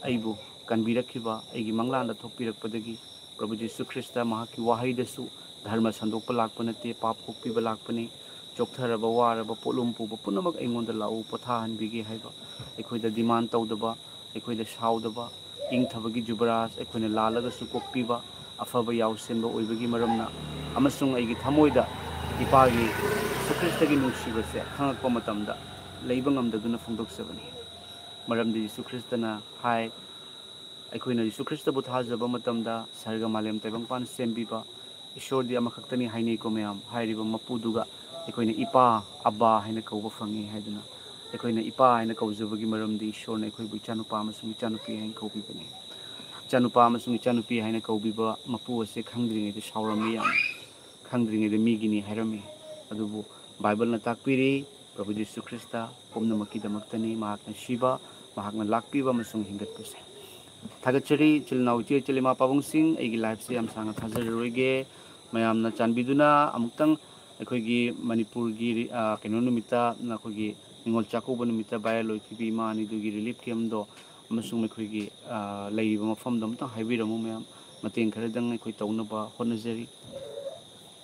ꯑꯩꯕꯨ ꯀꯟꯕꯤꯔꯛꯈꯤꯕ, ꯑꯩꯒꯤ ꯃꯪꯂꯥꯟꯗ ꯊꯣꯛꯄꯤꯔꯛꯄꯗꯒꯤ ꯄ꯭ꯔꯚꯨ ꯖꯤꯁꯨ ꯈ꯭ꯔꯤꯁꯇ ꯃꯍꯥꯛꯀꯤ ꯋꯥꯍꯩꯗꯁꯨ ꯙꯔꯃ ꯁꯟꯗꯣꯛꯄ ꯂꯥꯛꯄ ꯅꯠꯇꯦ, ꯄꯥꯞ ꯀꯣꯛꯄꯤꯕ ꯂꯥꯛꯄꯅꯤ꯫ ꯆꯣꯛꯊꯔꯕ, ꯋꯥꯔꯕ, ꯄꯣꯠꯂꯨꯝ ꯄꯨꯕ ꯄꯨꯝꯅꯃꯛ ꯑꯩꯉꯣꯟꯗ ꯂꯥꯛꯎ, ꯄꯣꯊꯥꯍꯟꯕꯤꯒꯦ" ꯍꯥꯏꯕ, ꯑꯩꯈꯣꯏꯗ ꯗꯤꯃꯥꯟ ꯇꯧꯗꯕ, ꯑꯩꯈꯣꯏꯗ ꯁꯥꯎꯗꯕ, ꯏꯪꯊꯕꯒꯤ ꯖꯨꯕꯔꯥꯖ, ꯑꯩꯈꯣꯏꯅ ꯂꯥꯜꯂꯒꯁꯨ ꯀꯣꯛꯄꯤꯕ, ꯑꯐꯕ ꯌꯥꯎꯁꯦꯟꯕ ꯑꯣꯏꯕꯒꯤ ꯃꯔꯝꯅ, ꯑꯃꯁꯨꯡ ꯑꯩꯒꯤ ꯊꯃꯣꯏꯗ ꯏꯄꯥꯒꯤ ꯌꯤꯁꯨ ꯈ꯭ꯔꯤꯁꯇꯒꯤ ꯅꯨꯡꯁꯤꯕꯁꯦ ꯈꯪꯉꯛꯄ ꯃꯇꯝꯗ ꯂꯩꯕ ꯉꯝꯗꯗꯨꯅ ꯐꯣꯡꯗꯣꯛꯆꯕꯅꯤ꯫ ꯃꯔꯝꯗꯤ ꯌꯤꯁꯨ ꯈ꯭ꯔꯤꯁꯇꯅ ꯍꯥꯏ, ꯑꯩꯈꯣꯏꯅ ꯌꯤꯁꯨ ꯈ꯭ꯔꯤꯁꯇꯕꯨ ꯊꯥꯖꯕ ꯃꯇꯝꯗ ꯁꯔꯒ ꯃꯥꯂꯦꯝ ꯇꯥꯏꯕꯪꯄꯥꯟ ꯁꯦꯝꯕꯤꯕ ꯏꯁꯣꯔꯗꯤ ꯑꯃꯈꯛꯇꯅꯤ ꯍꯥꯏꯅꯩꯀꯣ ꯃꯌꯥꯝ꯫ ꯍꯥꯏꯔꯤꯕ ꯃꯄꯨꯗꯨꯒ ꯑꯩꯈꯣꯏꯅ ꯏꯄꯥ, ꯑꯕꯥ ꯍꯥꯏꯅ ꯀꯧꯕ ꯐꯪꯉꯤ ꯍꯥꯏꯗꯨꯅ, ꯑꯩꯈꯣꯏꯅ ꯏꯄꯥ ꯍꯥꯏꯅ ꯀꯧꯖꯕꯒꯤ ꯃꯔꯝꯗꯤ ꯏꯁꯣꯔꯅ ꯑꯩꯈꯣꯏꯕꯨ ꯏꯆꯥꯅꯨꯄꯥ ꯑꯃꯁꯨꯡ ꯏꯆꯥꯅꯨꯄꯤ ꯍꯥꯏꯅ ꯀꯧꯕꯤꯕꯅꯤ꯫ ꯏꯆꯥꯅꯨꯄꯥ ꯑꯃꯁꯨꯡ ꯏꯆꯥꯅꯨꯄꯤ ꯍꯥꯏꯅ ꯀꯧꯕꯤꯕ ꯃꯄꯨ ꯑꯁꯦ ꯈꯪꯗ꯭ꯔꯤꯉꯩꯗ ꯁꯥꯎꯔꯝꯃꯤ ꯌꯥꯝꯅ꯫ ꯈꯪꯗ꯭ꯔꯤꯉꯩꯗ ꯃꯤꯒꯤꯅꯤ ꯍꯥꯏꯔꯝꯃꯤ꯫ ꯑꯗꯨꯕꯨ ꯕꯥꯏꯕꯜꯅ ꯇꯥꯛꯄꯤꯔꯤ, ꯄ꯭ꯔꯚꯨ ꯖꯤꯁꯨ ꯈ꯭ꯔꯤꯁꯇ ꯄꯨꯝꯅꯃꯛꯀꯤꯗꯃꯛꯇꯅꯤ ꯃꯍꯥꯛꯅ ꯁꯤꯕ, ꯃꯍꯥꯛꯅ ꯂꯥꯛꯄꯤꯕ ꯑꯃꯁꯨꯡ ꯍꯤꯡꯒꯠꯄꯁꯦ꯫ ꯊꯥꯒꯠꯆꯔꯤ ꯏꯆꯤꯜ ꯏꯅꯥꯎ, ꯏꯆꯦ ꯏꯆꯤꯜ, ꯏꯃꯥ ꯄꯥꯕꯨꯡꯁꯤꯡ, ꯑꯩꯒꯤ ꯂꯥꯏꯐꯁꯦ ꯌꯥꯝ ꯁꯥꯡꯅ ꯊꯥꯖꯔꯔꯣꯏꯒꯦ꯫ ꯃꯌꯥꯝꯅ ꯆꯥꯟꯕꯤꯗꯨꯅ ꯑꯃꯨꯛꯇꯪ ꯑꯩꯈꯣꯏꯒꯤ ꯃꯅꯤꯄꯨꯔꯒꯤ ꯔꯤ-, ꯑ, ꯀꯩꯅꯣ ꯅꯨꯃꯤꯠꯇ, ꯑꯩꯈꯣꯏꯒꯤ ꯅꯤꯉꯣꯜ ꯆꯥꯛꯀꯧꯕ ꯅꯨꯃꯤꯠꯇ ꯚꯥꯏꯔꯦꯜ ꯑꯣꯏꯈꯤꯕ ꯏꯃꯥ ꯑꯅꯤꯗꯨꯒꯤ ꯔꯤꯂꯤꯐ ꯀꯦꯝꯗꯣ ꯑꯃꯁꯨꯡ ꯑꯩꯈꯣꯏꯒꯤ, ꯑ, ꯂꯩꯔꯤꯕ ꯃꯐꯝꯗꯣ ꯑꯃꯨꯛꯇꯪ ꯍꯥꯏꯕꯤꯔꯝꯃꯨ ꯃꯌꯥꯝ꯫ ꯃꯇꯦꯡ ꯈꯔꯗꯪ ꯑꯩꯈꯣꯏ ꯇꯧꯅꯕ ꯍꯣꯠꯅꯖꯔꯤ꯫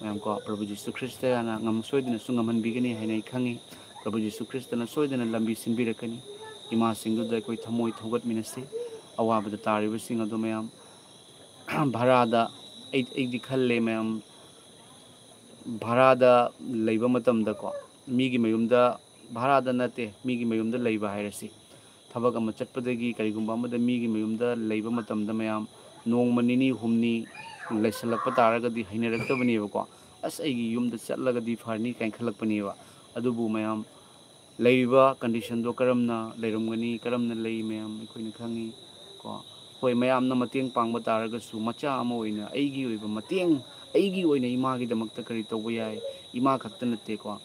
ꯃꯌꯥꯝ ꯀꯣ, ꯄ꯭ꯔꯚꯨ ꯖꯤꯁꯨ ꯈ꯭ꯔꯤꯁꯇꯅ ꯉꯝ-, ꯁꯣꯏꯗꯅꯁꯨ ꯉꯝꯍꯟꯕꯤꯒꯅꯤ ꯍꯥꯏꯅ ꯑꯩ ꯈꯪꯉꯤ꯫ ꯄ꯭ꯔꯚꯨ ꯖꯤꯁꯨ ꯈ꯭ꯔꯤꯁꯇꯅ ꯁꯣꯏꯗꯅ ꯂꯝꯕꯤ ꯁꯤꯟꯕꯤꯔꯛꯀꯅꯤ꯫ ꯏꯃꯥꯁꯤꯡꯗꯨꯗ ꯑꯩꯈꯣꯏ ꯊꯃꯣꯏ ꯊꯧꯒꯠꯃꯤꯟꯅꯁꯤ꯫ ꯑꯋꯥꯕꯗ ꯇꯥꯔꯤꯕꯁꯤꯡ ꯑꯗꯨ ꯃꯌꯥꯝ ꯚꯔꯥꯗ, ꯑꯩ, ꯑꯩꯗꯤ ꯈꯜꯂꯦ ꯃꯌꯥꯝ, ꯚꯔꯥꯗ ꯂꯩꯕ ꯃꯇꯝꯗꯀꯣ, ꯃꯤꯒꯤ ꯃꯌꯨꯝꯗ, ꯚꯔꯥꯗ ꯅꯠꯇꯦ, ꯃꯤꯒꯤ ꯃꯌꯨꯝꯗ ꯂꯩꯕ ꯍꯥꯏꯔꯁꯤ, ꯊꯕꯛ ꯑꯃ ꯆꯠꯄꯗꯒꯤ ꯀꯔꯤꯒꯨꯝꯕ ꯑꯃꯗ ꯃꯤꯒꯤ ꯃꯌꯨꯝꯗ ꯂꯩꯕ ꯃꯇꯝꯗ ꯃꯌꯥꯝ ꯅꯣꯡꯃ ꯅꯤꯅꯤ ꯍꯨꯝꯅꯤ ꯂꯩꯁꯜꯂꯛꯄ ꯇꯥꯔꯒꯗꯤ ꯍꯩꯅꯔꯛꯇꯕꯅꯦꯕꯀꯣ꯫ "ꯑꯁ, ꯑꯩꯒꯤ ꯌꯨꯝꯗ ꯆꯠꯂꯒꯗꯤ ꯐꯔꯅꯤ" ꯀꯥꯏꯅ ꯈꯜꯂꯛꯄꯅꯦꯕ꯫ ꯑꯗꯨꯕꯨ ꯃꯌꯥꯝ ꯂꯩꯔꯤꯕ ꯀꯟꯗꯤꯁꯟꯗꯣ ꯀꯔꯝꯅ ꯂꯩꯔꯝꯒꯅꯤ, ꯀꯔꯝꯅ ꯂꯩ ꯃꯌꯥꯝ ꯑꯩꯈꯣꯏꯅ ꯈꯪꯉꯤ ꯀꯣ꯫ ꯍꯣꯏ, ꯃꯌꯥꯝꯅ ꯃꯇꯦꯡ ꯄꯥꯡꯕ ꯇꯥꯔꯒꯁꯨ ꯃꯆꯥ ꯑꯃ ꯑꯣꯏꯅ ꯑꯩꯒꯤ ꯑꯣꯏꯕ ꯃꯇꯦꯡ, ꯑꯩꯒꯤ ꯑꯣꯏꯅ ꯏꯃꯥꯒꯤꯗꯃꯛꯇ ꯀꯔꯤ ꯇꯧꯕ ꯌꯥꯏ? ꯏꯃꯥ ꯈꯛꯇ ꯅꯠꯇꯦꯀꯣ,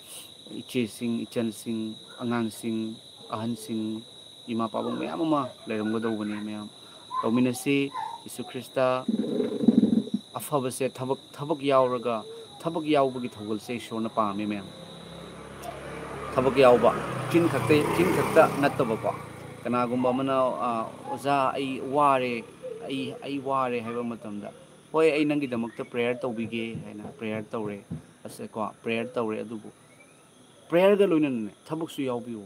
ꯏꯆꯦꯁꯤꯡ, ꯏꯆꯟꯁꯤꯡ, ꯑꯉꯥꯡꯁꯤꯡ, ꯑꯍꯟꯁꯤꯡ, ꯏꯃꯥ ꯄꯥꯕꯨꯡ ꯃꯌꯥꯝ ꯑꯃ ꯂꯩꯔꯝꯒꯗꯧꯕꯅꯤ ꯃꯌꯥꯝ꯫ ꯇꯧꯃꯤꯟꯅꯁꯤ꯫ ꯌꯤꯁꯨ ꯈ꯭ꯔꯤꯁꯇ ꯑꯐꯕꯁꯦ ꯊꯕꯛ, ꯊꯕꯛ ꯌꯥꯎꯔꯒ, ꯊꯕꯛ ꯌꯥꯎꯕꯒꯤ ꯊꯧꯒꯜꯁꯦ ꯏꯁꯣꯔꯅ ꯄꯥꯝꯃꯤ ꯃꯌꯥꯝ꯫ ꯊꯕꯛ ꯌꯥꯎꯕ, ꯆꯤꯟ ꯈꯛꯇ, ꯆꯤꯟ ꯈꯛꯇ ꯅꯠꯇꯕꯀꯣ꯫ ꯀꯅꯥꯒꯨꯝꯕ ꯑꯃꯅ, ꯑ, "ꯑꯣꯖꯥ, ꯑꯩ ꯋꯥꯔꯦ, ꯑꯩ, ꯑꯩ ꯋꯥꯔꯦ" ꯍꯥꯏꯕ ꯃꯇꯝꯗ, "ꯍꯣꯏ, ꯑꯩ ꯅꯪꯒꯤꯗꯃꯛꯇ prayer ꯇꯧꯕꯤꯒꯦ" ꯍꯥꯏꯅ prayer ꯇꯧꯔꯦ꯫ ꯑꯁ ꯀꯣ, prayer ꯇꯧꯔꯦ, ꯑꯗꯨꯕꯨ prayer ꯒ ꯂꯣꯏꯅꯅꯅꯦ ꯊꯕꯛꯁꯨ ꯌꯥꯎꯕꯤꯌꯨ꯫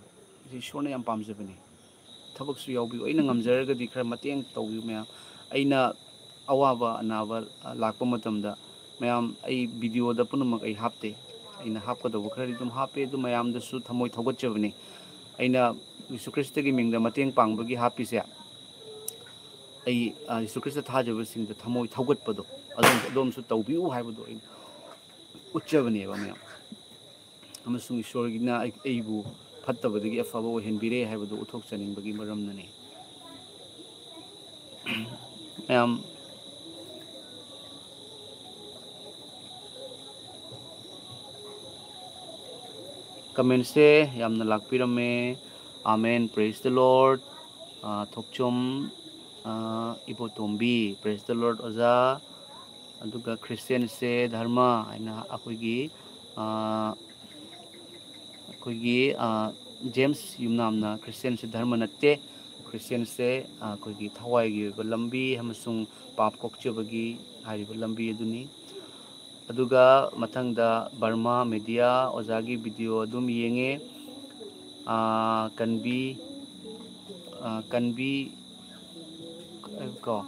ꯁꯤ ꯏꯁꯣꯔꯅ ꯌꯥꯝ ꯄꯥꯝꯖꯕꯅꯤ꯫ ꯊꯕꯛꯁꯨ ꯌꯥꯎꯕꯤꯌꯨ꯫ ꯑꯩꯅ ꯉꯝꯖꯔꯒꯗꯤ ꯈꯔ ꯃꯇꯦꯡ ꯇꯧꯕꯤꯌꯨ ꯃꯌꯥꯝ꯫ ꯑꯩꯅ ꯑꯋꯥꯕ ꯑꯅꯥꯕ, ꯑ, ꯂꯥꯛꯄ ꯃꯇꯝꯗ, ꯃꯌꯥꯝ, ꯑꯩ video ꯗ ꯄꯨꯝꯅꯃꯛ ꯑꯩ ꯍꯥꯞꯇꯦ꯫ ꯑꯩꯅ ꯍꯥꯞꯀꯗꯧꯕ ꯈꯔꯗꯤ ꯑꯗꯨꯝ ꯍꯥꯞꯄꯦ, ꯑꯗꯨ ꯃꯌꯥꯝꯗꯁꯨ ꯊꯃꯣꯏ ꯊꯧꯒꯠꯆꯕꯅꯤ꯫ ꯑꯩꯅ ꯖꯤꯁꯨ ꯈ꯭ꯔꯤꯁꯇꯒꯤ ꯃꯤꯡꯗ ꯃꯇꯦꯡ ꯄꯥꯡꯕꯒꯤ ꯍꯥꯞꯄꯤꯁꯦ, ꯑꯩ, ꯑ, ꯖꯤꯁꯨ ꯈ꯭ꯔꯤꯁꯇ ꯊꯥꯖꯕꯁꯤꯡꯗ ꯊꯃꯣꯏ ꯊꯧꯒꯠꯄꯗꯣ, ꯑꯗꯣꯝ-, ꯑꯗꯣꯝꯁꯨ ꯇꯧꯕꯤꯌꯨ ꯍꯥꯏꯕꯗꯣ ꯑꯩꯅ ꯎꯠꯆꯕꯅꯦꯕ ꯃꯌꯥꯝ꯫ ꯑꯃꯁꯨꯡ ꯏꯁꯣꯔꯒꯤꯅ ꯑꯩ-, ꯑꯩꯕꯨ ꯐꯠꯇꯕꯗꯒꯤ ꯑꯐꯕ ꯑꯣꯏꯍꯟꯕꯤꯔꯦ ꯍꯥꯏꯕꯗꯨ ꯎꯠꯊꯣꯛꯆꯅꯤꯡꯕꯒꯤ ꯃꯔꯝꯅꯅꯤ꯫ ꯃꯌꯥꯝ, comment ꯁꯦ ꯌꯥꯝꯅ ꯂꯥꯛꯄꯤꯔꯝꯃꯦ꯫ Amen, praise the Lord꯫ ꯑ, ꯊꯣꯛꯆꯣꯝ, ꯑ, ꯏꯕꯣꯇꯣꯝꯕꯤ, praise the Lord ꯑꯣꯖꯥ꯫ ꯑꯗꯨꯒ Christian ꯁꯦ ꯙꯔꯃ ꯍꯥꯏꯅ ꯑꯩꯈꯣꯏꯒꯤ, ꯑ, ꯑꯩꯈꯣꯏꯒꯤ, ꯑ, ꯖꯦꯝꯁ ꯌꯨꯝꯅꯥꯝꯅ, "Christian ꯁꯦ ꯙꯔꯃ ꯅꯠꯇꯦ, Christian ꯁꯦ, ꯑ, ꯑꯩꯈꯣꯏꯒꯤ ꯊꯋꯥꯏꯒꯤ ꯑꯣꯏꯕ ꯂꯝꯕꯤ ꯑꯃꯁꯨꯡ ꯄꯥꯞ ꯀꯣꯛꯆꯕꯒꯤ ꯍꯥꯏꯔꯤꯕ ꯂꯝꯕꯤ ꯑꯗꯨꯅꯤ"꯫ ꯑꯗꯨꯒ ꯃꯊꯪꯗ ꯕꯔꯃꯥ ꯃꯦꯗꯤꯌꯥ ꯑꯣꯖꯥꯒꯤ video ꯑꯗꯨꯝ ꯌꯦꯡꯉꯦ꯫ ꯑ, ꯀꯟꯕꯤ, ꯑ, ꯀꯟꯕꯤ, ꯀꯣ,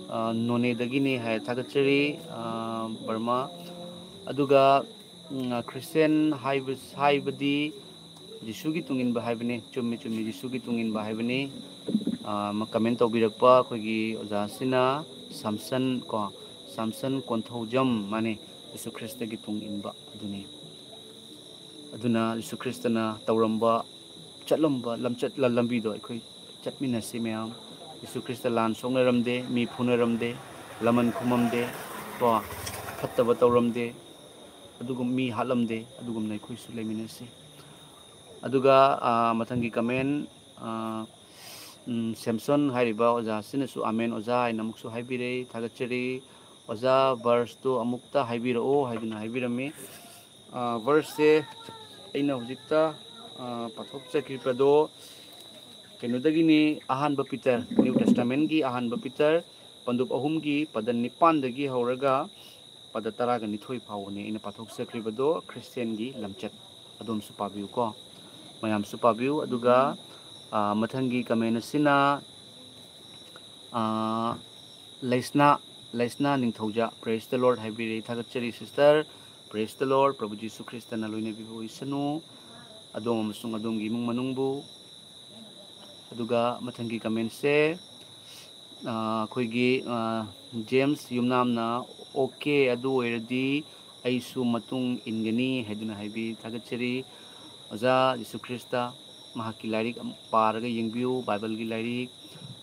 ꯑ, ꯅꯣꯅꯦꯗꯒꯤꯅꯤ ꯍꯥꯏ, ꯊꯥꯒꯠꯆꯔꯤ, ꯑ, ꯕꯔꯃꯥ꯫ ꯑꯗꯨꯒ, ꯎꯝ, ꯑ, Christian ꯍꯥꯏꯕ-, ꯍꯥꯏꯕꯗꯤ ꯖꯤꯁꯨꯒꯤ ꯇꯨꯡꯏꯟꯕ ꯍꯥꯏꯕꯅꯤ꯫ ꯆꯨꯝꯃꯤ, ꯆꯨꯝꯃꯤ, ꯖꯤꯁꯨꯒꯤ ꯇꯨꯡꯏꯟꯕ ꯍꯥꯏꯕꯅꯤ꯫ ꯑ, ꯑꯃ comment ꯇꯧꯕꯤꯔꯛꯄ ꯑꯩꯈꯣꯏꯒꯤ ꯑꯣꯖꯥꯁꯤꯅ ꯁꯥꯝꯁꯟ, ꯀꯣ, ꯁꯥꯝꯁꯟ ꯀꯣꯟꯊꯧꯖꯝ, ꯃꯥꯅꯤ, ꯖꯤꯁꯨ ꯈ꯭ꯔꯤꯁꯇꯒꯤ ꯇꯨꯡ ꯏꯟꯕ ꯑꯗꯨꯅꯤ꯫ ꯑꯗꯨꯅ ꯖꯤꯁꯨ ꯈ꯭ꯔꯤꯁꯇꯅ ꯇꯧꯔꯝꯕ, ꯆꯠꯂꯝꯕ ꯂꯝꯆꯠ ꯂ-, ꯂꯝꯕꯤꯗꯣ ꯑꯩꯈꯣꯏ ꯆꯠꯃꯤꯟꯅꯁꯤ ꯃꯌꯥꯝ꯫ ꯖꯤꯁꯨ ꯈ꯭ꯔꯤꯁꯇ ꯂꯥꯟ ꯁꯣꯛꯅꯔꯝꯗꯦ, ꯃꯤ ꯐꯨꯅꯔꯝꯗꯦ, ꯂꯃꯟ ꯈꯨꯝꯃꯝꯗꯦ, ꯀꯣ, ꯐꯠꯇꯕ ꯇꯧꯔꯝꯗꯦ, ꯑꯗꯨꯒꯨꯝ ꯃꯤ ꯍꯥꯠꯂꯝꯗꯦ꯫ ꯑꯗꯨꯒꯨꯝꯅ ꯑꯩꯈꯣꯏꯁꯨ ꯂꯩꯃꯤꯟꯅꯁꯤ꯫ ꯑꯗꯨꯒ, ꯑ, ꯃꯊꯪꯒꯤ comment, ꯑ, ꯎꯝ, ꯁꯦꯝꯁꯣꯟ ꯍꯥꯏꯔꯤꯕ ꯑꯣꯖꯥꯁꯤꯅꯁꯨ "Amen ꯑꯣꯖꯥ" ꯍꯥꯏꯅ ꯑꯃꯨꯛꯁꯨ ꯍꯥꯏꯕꯤꯔꯦ, ꯊꯥꯒꯠꯆꯔꯤ꯫ "ꯑꯣꯖꯥ, verse ꯇꯣ ꯑꯃꯨꯛꯇ ꯍꯥꯏꯕꯤꯔꯛꯑꯣ" ꯍꯥꯏꯗꯨꯅ ꯍꯥꯏꯕꯤꯔꯝꯃꯤ꯫ ꯑ, verse ꯁꯦ ꯑꯩꯅ ꯍꯧꯖꯤꯛꯇ, ꯑ, ꯄꯥꯊꯣꯛꯆꯈꯤꯕꯗꯣ ꯀꯩꯅꯣꯗꯒꯤꯅꯤ, ꯑꯍꯥꯟꯕ ꯄꯤꯇꯔ, New Testament ꯀꯤ ꯑꯍꯥꯟꯕ ꯄꯤꯇꯔ, ꯄꯟꯗꯨꯞ ꯑꯍꯨꯝꯒꯤ ꯄꯗ ꯅꯤꯄꯥꯟꯗꯒꯤ ꯍꯧꯔꯒ ꯄꯗ ꯇꯔꯥꯒ ꯅꯤꯊꯣꯏ ꯐꯥꯎꯕꯅꯤ ꯑꯩꯅ ꯄꯥꯊꯣꯛꯆꯈ꯭ꯔꯤꯕꯗꯣ, ꯈ꯭ꯔꯤꯁꯇꯤꯌꯥꯟꯒꯤ ꯂꯝꯆꯠ꯫ ꯑꯗꯣꯝꯁꯨ ꯄꯥꯕꯤꯌꯨꯀꯣ, ꯃꯌꯥꯝꯁꯨ ꯄꯥꯕꯤꯌꯨ꯫ ꯑꯗꯨꯒ ꯑ, ꯃꯊꯪꯒꯤ ꯀꯃꯦꯟ ꯑꯁꯤꯅ ꯑ, ꯂꯩꯁꯅꯥ, ꯂꯩꯁꯅꯥ ꯅꯤꯡꯊꯧꯖꯥ, "Praise the Lord" ꯍꯥꯏꯕꯤꯔꯦ꯫ ꯊꯥꯒꯠꯆꯔꯤ ꯁꯤꯁꯇꯔ꯫ "Praise the Lord", ꯄ꯭ꯔꯚꯨ ꯖꯤꯁꯨ ꯈ꯭ꯔꯤꯁꯇꯅ ꯂꯣꯏꯅꯕꯤꯕ ꯑꯣꯏꯁꯅꯨ ꯑꯗꯣꯝ ꯑꯃꯁꯨꯡ ꯑꯗꯣꯝꯒꯤ ꯏꯃꯨꯡ ꯃꯅꯨꯡꯕꯨ꯫ ꯑꯗꯨꯒ ꯃꯊꯪꯒꯤ ꯀꯃꯦꯟꯁꯦ ꯑ, ꯑꯩꯈꯣꯏꯒꯤ ꯑ, ꯖꯦꯝꯁ ꯌꯨꯝꯅꯥꯝꯅ, "ꯑꯣꯀꯦ, ꯑꯗꯨ ꯑꯣꯏꯔꯗꯤ ꯑꯩꯁꯨ ꯃꯇꯨꯡ ꯏꯟꯒꯅꯤ" ꯍꯥꯏꯗꯨꯅ ꯍꯥꯏꯕꯤ꯫ ꯊꯥꯒꯠꯆꯔꯤ꯫ ꯑꯣꯖꯥ ꯖꯤꯁꯨ ꯈ꯭ꯔꯤꯁꯇ, ꯃꯍꯥꯛꯀꯤ ꯂꯥꯏꯔꯤꯛ ꯑꯃ ꯄꯥꯔꯒ ꯌꯦꯡꯕꯤꯌꯨ, ꯕꯥꯏꯕꯜꯒꯤ ꯂꯥꯏꯔꯤꯛ꯫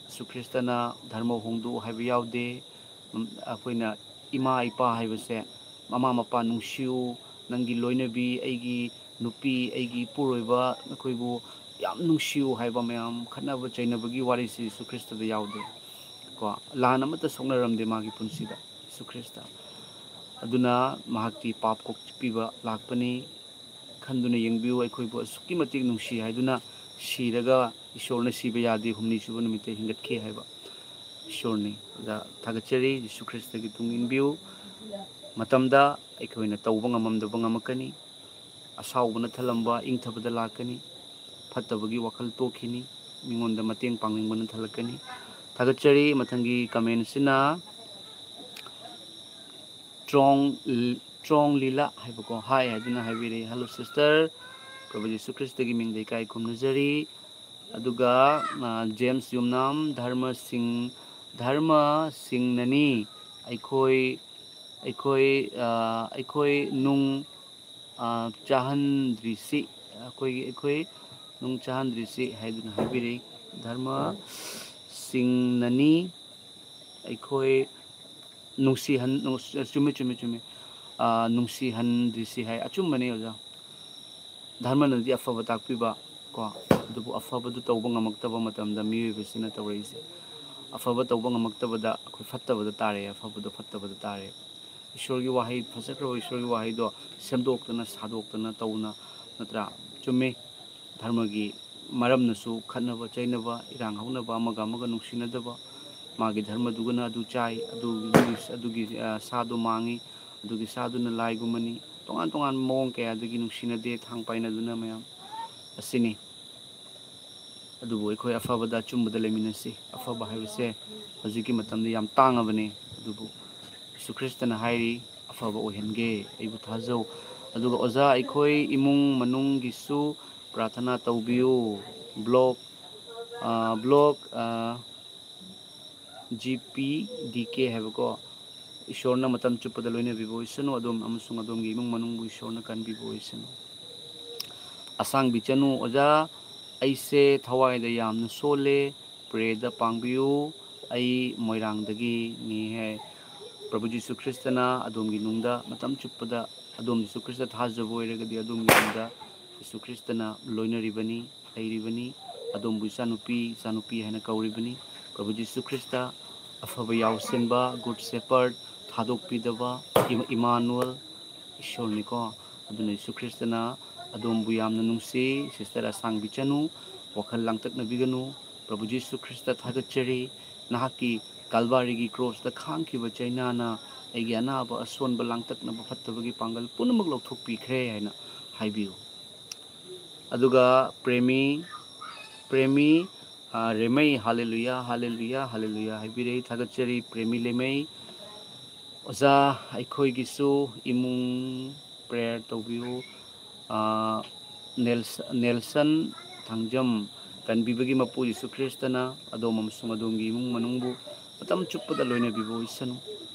ꯖꯤꯁꯨ ꯈ꯭ꯔꯤꯁꯇꯅ ꯙꯔꯃ ꯍꯣꯡꯗꯣꯛꯎ ꯍꯥꯏꯕ ꯌꯥꯎꯗꯦ꯫ ꯎꯝ, ꯑꯩꯈꯣꯏꯅ ꯏꯃꯥ ꯏꯄꯥ ꯍꯥꯏꯕꯁꯦ, "ꯃꯃꯥ ꯃꯄꯥ ꯅꯨꯡꯁꯤꯌꯨ, ꯅꯪꯒꯤ ꯂꯣꯏꯅꯕꯤ, ꯑꯩꯒꯤ ꯅꯨꯄꯤ, ꯑꯩꯒꯤ ꯏꯄꯨꯔꯣꯏꯕ, ꯅꯈꯣꯏꯕꯨ ꯌꯥꯝ ꯅꯨꯡꯁꯤꯌꯨ" ꯍꯥꯏꯕ ꯃꯌꯥꯝ ꯈꯠꯅꯕ ꯆꯩꯅꯕꯒꯤ ꯋꯥꯔꯤꯁꯤ ꯖꯤꯁꯨ ꯈ꯭ꯔꯤꯁꯇꯗ ꯌꯥꯎꯗꯦ꯫ ꯀꯣ, ꯂꯥꯟ ꯑꯃꯠꯇ ꯁꯣꯛꯅꯔꯝꯗꯦ ꯃꯥꯒꯤ ꯄꯨꯟꯁꯤꯗ ꯖꯤꯁꯨ ꯈ꯭ꯔꯤꯁꯇ꯫ ꯑꯗꯨꯅ ꯃꯍꯥꯛꯇꯤ ꯄꯥꯞ ꯀꯣꯛꯄꯤꯕ ꯂꯥꯛꯄꯅꯤ꯫ ꯈꯟꯗꯨꯅ ꯌꯦꯡꯕꯤꯌꯨ, ꯑꯩꯈꯣꯏꯕꯨ ꯑꯁꯨꯛꯀꯤ ꯃꯇꯤꯛ ꯅꯨꯡꯁꯤ ꯍꯥꯏꯗꯨꯅ ꯁꯤꯔꯒ ꯏꯁꯣꯔꯅ ꯁꯤꯕ ꯌꯥꯗꯦ, ꯍꯨꯝꯅꯤ ꯁꯨꯕ ꯅꯨꯃꯤꯠꯇ ꯍꯤꯡꯒꯠꯈꯤ ꯍꯥꯏꯕ ꯏꯁꯣꯔꯅꯤ꯫ ꯑꯗ ꯊꯥꯒꯠꯆꯔꯤ, ꯖꯤꯁꯨ ꯈ꯭ꯔꯤꯁꯇꯒꯤ ꯇꯨꯡ ꯏꯟꯕꯤꯌꯨ꯫ ꯃꯇꯝꯗ ꯑꯩꯈꯣꯏꯅ ꯇꯧꯕ ꯉꯝꯃꯝꯗꯕ ꯉꯝꯃꯛꯀꯅꯤ꯫ ꯑꯁꯥꯎꯕꯅ ꯊꯜꯂꯝꯕ ꯏꯪꯊꯕꯗ ꯂꯥꯛꯀꯅꯤ꯫ ꯐꯠꯇꯕꯒꯤ ꯋꯥꯈꯜ ꯇꯣꯛꯈꯤꯅꯤ꯫ ꯃꯤꯉꯣꯟꯗ ꯃꯇꯦꯡ ꯄꯥꯡꯅꯤꯡꯕꯅ ꯊꯜꯂꯛꯀꯅꯤ꯫ ꯊꯥꯒꯠꯆꯔꯤ꯫ ꯃꯊꯪꯒꯤ ꯀꯃꯦꯟꯁꯤꯅ ꯇ꯭ꯔꯣꯡ, ꯇ꯭ꯔꯣꯡ ꯂꯤꯂꯥ ꯍꯥꯏꯕꯀꯣ, "ꯍꯥꯏ" ꯍꯥꯏꯗꯨꯅ ꯍꯥꯏꯕꯤꯔꯛꯏ꯫ "Hello sister, ꯄ꯭ꯔꯚꯨ ꯖꯤꯁꯨ ꯈ꯭ꯔꯤꯁꯇꯒꯤ ꯃꯤꯡꯗ ꯏꯀꯥꯏ ꯈꯨꯝꯅꯖꯔꯤ"꯫ ꯑꯗꯨꯒ ꯑ, ꯖꯦꯝꯁ ꯌꯨꯝꯅꯥꯝ, "ꯙꯔꯃ ꯁꯤꯡ, ꯙꯔꯃ ꯁꯤꯡꯅꯅꯤ ꯑꯩꯈꯣꯏ, ꯑꯩꯈꯣꯏ ꯑ, ꯑꯩꯈꯣꯏ ꯅꯨꯡ ꯑ, ꯆꯥꯍꯟꯗ꯭ꯔꯤꯁꯤ, ꯑꯩꯈꯣꯏꯒꯤ, ꯑꯩꯈꯣꯏ ꯅꯨꯡ ꯆꯥꯍꯟꯗ꯭ꯔꯤꯁꯤ" ꯍꯥꯏꯗꯨꯅ ꯍꯥꯏꯕꯤꯔꯤ꯫ "ꯙꯔꯃ ꯁꯤꯡꯅꯅꯤ ꯑꯩꯈꯣꯏ ꯅꯨꯡꯁꯤꯍꯟ-, ꯅꯨꯡ-, ꯆꯨꯝꯃꯤ, ꯆꯨꯝꯃꯤ, ꯆꯨꯝꯃꯤ꯫ ꯑ, ꯅꯨꯡꯁꯤꯍꯟꯗ꯭ꯔꯤꯁꯤ" ꯍꯥꯏ꯫ ꯑꯆꯨꯝꯕꯅꯤ ꯑꯣꯖꯥ꯫ ꯙꯔꯃꯅꯗꯤ ꯑꯐꯕ ꯇꯥꯛꯄꯤꯕ ꯀꯣ, ꯑꯗꯨꯕꯨ ꯑꯐꯕꯗꯨ ꯇꯧꯕ ꯉꯝꯃꯛꯇꯕ ꯃꯇꯝꯗ ꯃꯤꯑꯣꯏꯕꯁꯤꯅ ꯇꯧꯔꯛꯏꯁꯦ꯫ ꯑꯐꯕ ꯇꯧꯕ ꯉꯝꯃꯛꯇꯕꯗ ꯑꯩꯈꯣꯏ ꯐꯠꯇꯕꯗ ꯇꯥꯔꯦ, ꯑꯐꯕꯗꯣ ꯐꯠꯇꯕꯗ ꯇꯥꯔꯦ꯫ ꯏꯁꯣꯔꯒꯤ ꯋꯥꯍꯩ, ꯐꯖꯈ꯭ꯔꯕ ꯏꯁꯣꯔꯒꯤ ꯋꯥꯍꯩꯗꯣ ꯁꯦꯝꯗꯣꯛꯇꯅ ꯁꯥꯗꯣꯛꯇꯅ ꯇꯧꯅ, ꯅꯠꯇ꯭ꯔꯥ? ꯆꯨꯝꯃꯤ꯫ ꯙꯔꯃꯒꯤ ꯃꯔꯝꯅꯁꯨ ꯈꯠꯅꯕ ꯆꯩꯅꯕ, ꯏꯔꯥꯡ ꯍꯧꯅꯕ, ꯑꯃꯒ ꯑꯃꯒ ꯅꯨꯡꯁꯤꯅꯗꯕ, ꯃꯥꯒꯤ ꯙꯔꯃꯗꯨꯒꯅ ꯑꯗꯨ ꯆꯥꯏ, ꯑꯗꯨꯒꯤ, ꯑꯗꯨꯒꯤ, ꯑ, ꯁꯥꯗꯣ ꯃꯥꯡꯉꯤ, ꯑꯗꯨꯒꯤ ꯁꯥꯗꯨꯅ ꯂꯥꯏꯒꯨꯝꯕꯅꯤ, ꯇꯣꯉꯥꯟ ꯇꯣꯉꯥꯟꯕ ꯃꯑꯣꯡ ꯀꯌꯥꯗꯒꯤ ꯅꯨꯡꯁꯤꯅꯗꯦ, ꯊꯥꯡ ꯄꯥꯏꯅꯗꯨꯅ ꯃꯌꯥꯝ ꯑꯁꯤꯅꯤ꯫ ꯑꯗꯨꯕꯨ ꯑꯩꯈꯣꯏ ꯑꯐꯕꯗ ꯑꯆꯨꯝꯕꯗ ꯂꯩꯃꯤꯟꯅꯁꯤ꯫ ꯑꯐꯕ ꯍꯥꯏꯕꯁꯦ ꯍꯧꯖꯤꯛꯀꯤ ꯃꯇꯝꯗ ꯌꯥꯝ ꯇꯥꯡꯉꯕꯅꯤ꯫ ꯑꯗꯨꯕꯨ ꯌꯦꯁꯨ ꯈ꯭ꯔꯤꯁꯇꯅ ꯍꯥꯏꯔꯤ, "ꯑꯐꯕ ꯑꯣꯏꯍꯟꯒꯦ, ꯑꯩꯕꯨ ꯊꯥꯖꯧ"꯫ ꯑꯗꯨꯒ ꯑꯣꯖꯥ, ꯑꯩꯈꯣꯏ ꯏꯃꯨꯡ ꯃꯅꯨꯡꯒꯤꯁꯨ ꯄ꯭ꯔꯥꯊꯅꯥ ꯇꯧꯕꯤꯌꯨ꯫ ꯕ꯭ꯂꯣꯛ, ꯑ, ꯕ꯭ꯂꯣꯛ, ꯑ, ꯖꯤ ꯄꯤ ꯗꯤ ꯀꯦ ꯍꯥꯏꯕꯀꯣ꯫ ꯏꯁꯣꯔꯅ ꯃꯇꯝ ꯆꯨꯞꯄꯗ ꯂꯣꯏꯅꯕꯤꯕ ꯑꯣꯏꯁꯅꯨ ꯑꯗꯣꯝ ꯑꯃꯁꯨꯡ ꯑꯗꯣꯝꯒꯤ ꯏꯃꯨꯡ ꯃꯅꯨꯡꯕꯨ ꯏꯁꯣꯔꯅ ꯀꯟꯕꯤꯕ ꯑꯣꯏꯁꯅꯨ꯫ ꯑꯁꯥꯡꯕꯤ ꯆꯅꯨ, ꯑꯣꯖꯥ, ꯑꯩꯁꯦ ꯊꯋꯥꯏꯗ ꯌꯥꯝꯅ ꯁꯣꯜꯂꯦ, ꯄ꯭ꯔꯦꯗ ꯄꯥꯡꯕꯤꯌꯨ꯫ ꯑꯩ ꯃꯣꯏꯔꯥꯡꯗꯒꯤꯅꯤ ꯍꯥꯏ꯫ ꯄ꯭ꯔꯚꯨ ꯖꯤꯁꯨ ꯈ꯭ꯔꯤꯁꯇꯅ ꯑꯗꯣꯝꯒꯤ ꯅꯨꯡꯗ ꯃꯇꯝ ꯆꯨꯞꯄꯗ ꯑꯗꯣꯝ ꯖꯤꯁꯨ ꯈ꯭ꯔꯤꯁꯇ ꯊꯥꯖꯕ ꯑꯣꯏꯔꯒꯗꯤ ꯑꯗꯣꯝꯒꯤ ꯅꯨꯡꯗ ꯖꯤꯁꯨ ꯈ꯭ꯔꯤꯁꯇꯅ ꯂꯣꯏꯅꯔꯤꯕꯅꯤ, ꯂꯩꯔꯤꯕꯅꯤ꯫ ꯑꯗꯣꯝꯕꯨ ꯏꯆꯥꯅꯨꯄꯤ, ꯏꯆꯥꯅꯨꯄꯤ ꯍꯥꯏꯅ ꯀꯧꯔꯤꯕꯅꯤ꯫ ꯄ꯭ꯔꯚꯨ ꯖꯤꯁꯨ ꯈ꯭ꯔꯤꯁꯇ ꯑꯐꯕ ꯌꯥꯎꯁꯦꯟꯕ, ꯒꯨꯗ ꯁꯦꯄꯔꯗ, ꯊꯥꯗꯣꯛꯄꯤꯗꯕ, ꯏꯃꯥꯅꯨꯑꯦꯜ, ꯏꯁꯣꯔꯅꯤꯀꯣ꯫ ꯑꯗꯨꯅ ꯖꯤꯁꯨ ꯈ꯭ꯔꯤꯁꯇꯅ ꯑꯗꯣꯝꯕꯨ ꯌꯥꯝꯅ ꯅꯨꯡꯁꯤ꯫ ꯁꯤꯁꯇꯔ ꯑꯁꯥꯡꯕꯤ ꯆꯅꯨ, ꯋꯥꯈꯜ ꯂꯥꯡꯇꯛꯅꯕꯤꯒꯅꯨ꯫ ꯄ꯭ꯔꯚꯨ ꯖꯤꯁꯨ ꯈ꯭ꯔꯤꯁꯇ ꯊꯥꯒꯠꯆꯔꯤ꯫ ꯅꯍꯥꯛꯀꯤ ꯀꯜꯚꯥꯔꯤꯒꯤ ꯀ꯭ꯔꯣꯁꯇ ꯈꯥꯡꯈꯤꯕ ꯆꯩꯅꯥꯅ ꯑꯩꯒꯤ ꯑꯅꯥꯕ, ꯑꯁꯣꯟꯕ, ꯂꯥꯡꯇꯛꯅꯕ, ꯐꯠꯇꯕꯒꯤ ꯄꯥꯡꯒꯜ ꯄꯨꯝꯅꯃꯛ ꯂꯧꯊꯣꯛꯄꯤꯈ꯭ꯔꯦ ꯍꯥꯏꯅ ꯍꯥꯏꯕꯤꯌꯨ꯫ ꯑꯗꯨꯒ ꯄ꯭ꯔꯦꯃꯤ, ꯄ꯭ꯔꯦꯃꯤ, ꯑ, ꯔꯦꯃꯩ, ꯍꯥꯂꯦꯂꯨꯌꯥ, ꯍꯥꯂꯦꯂꯨꯌꯥ, ꯍꯥꯂꯦꯂꯨꯌꯥ ꯍꯥꯏꯕꯤꯔꯦ꯫ ꯊꯥꯒꯠꯆꯔꯤ ꯄ꯭ꯔꯦꯃꯤ ꯂꯦꯃꯩ꯫ ꯑꯣꯖꯥ, ꯑꯩꯈꯣꯏꯒꯤꯁꯨ ꯏꯃꯨꯡ ꯄ꯭ꯔꯦꯌꯔ ꯇꯧꯕꯤꯌꯨ꯫ ꯑ, ꯅꯦꯜꯁ-, ꯅꯦꯜꯁꯟ ꯊꯥꯡꯖꯝ, ꯀꯟꯕꯤꯕꯒꯤ ꯃꯄꯨ ꯖꯤꯁꯨ ꯈ꯭ꯔꯤꯁꯇꯅ ꯑꯗꯣꯝ ꯑꯃꯁꯨꯡ ꯑꯗꯣꯝꯒꯤ ꯏꯃꯨꯡ ꯃꯅꯨꯡꯕꯨ ꯃꯇꯝ ꯆꯨꯞꯄꯗ ꯂꯣꯏꯅꯕꯤꯕ ꯑꯣꯏꯁꯅꯨ,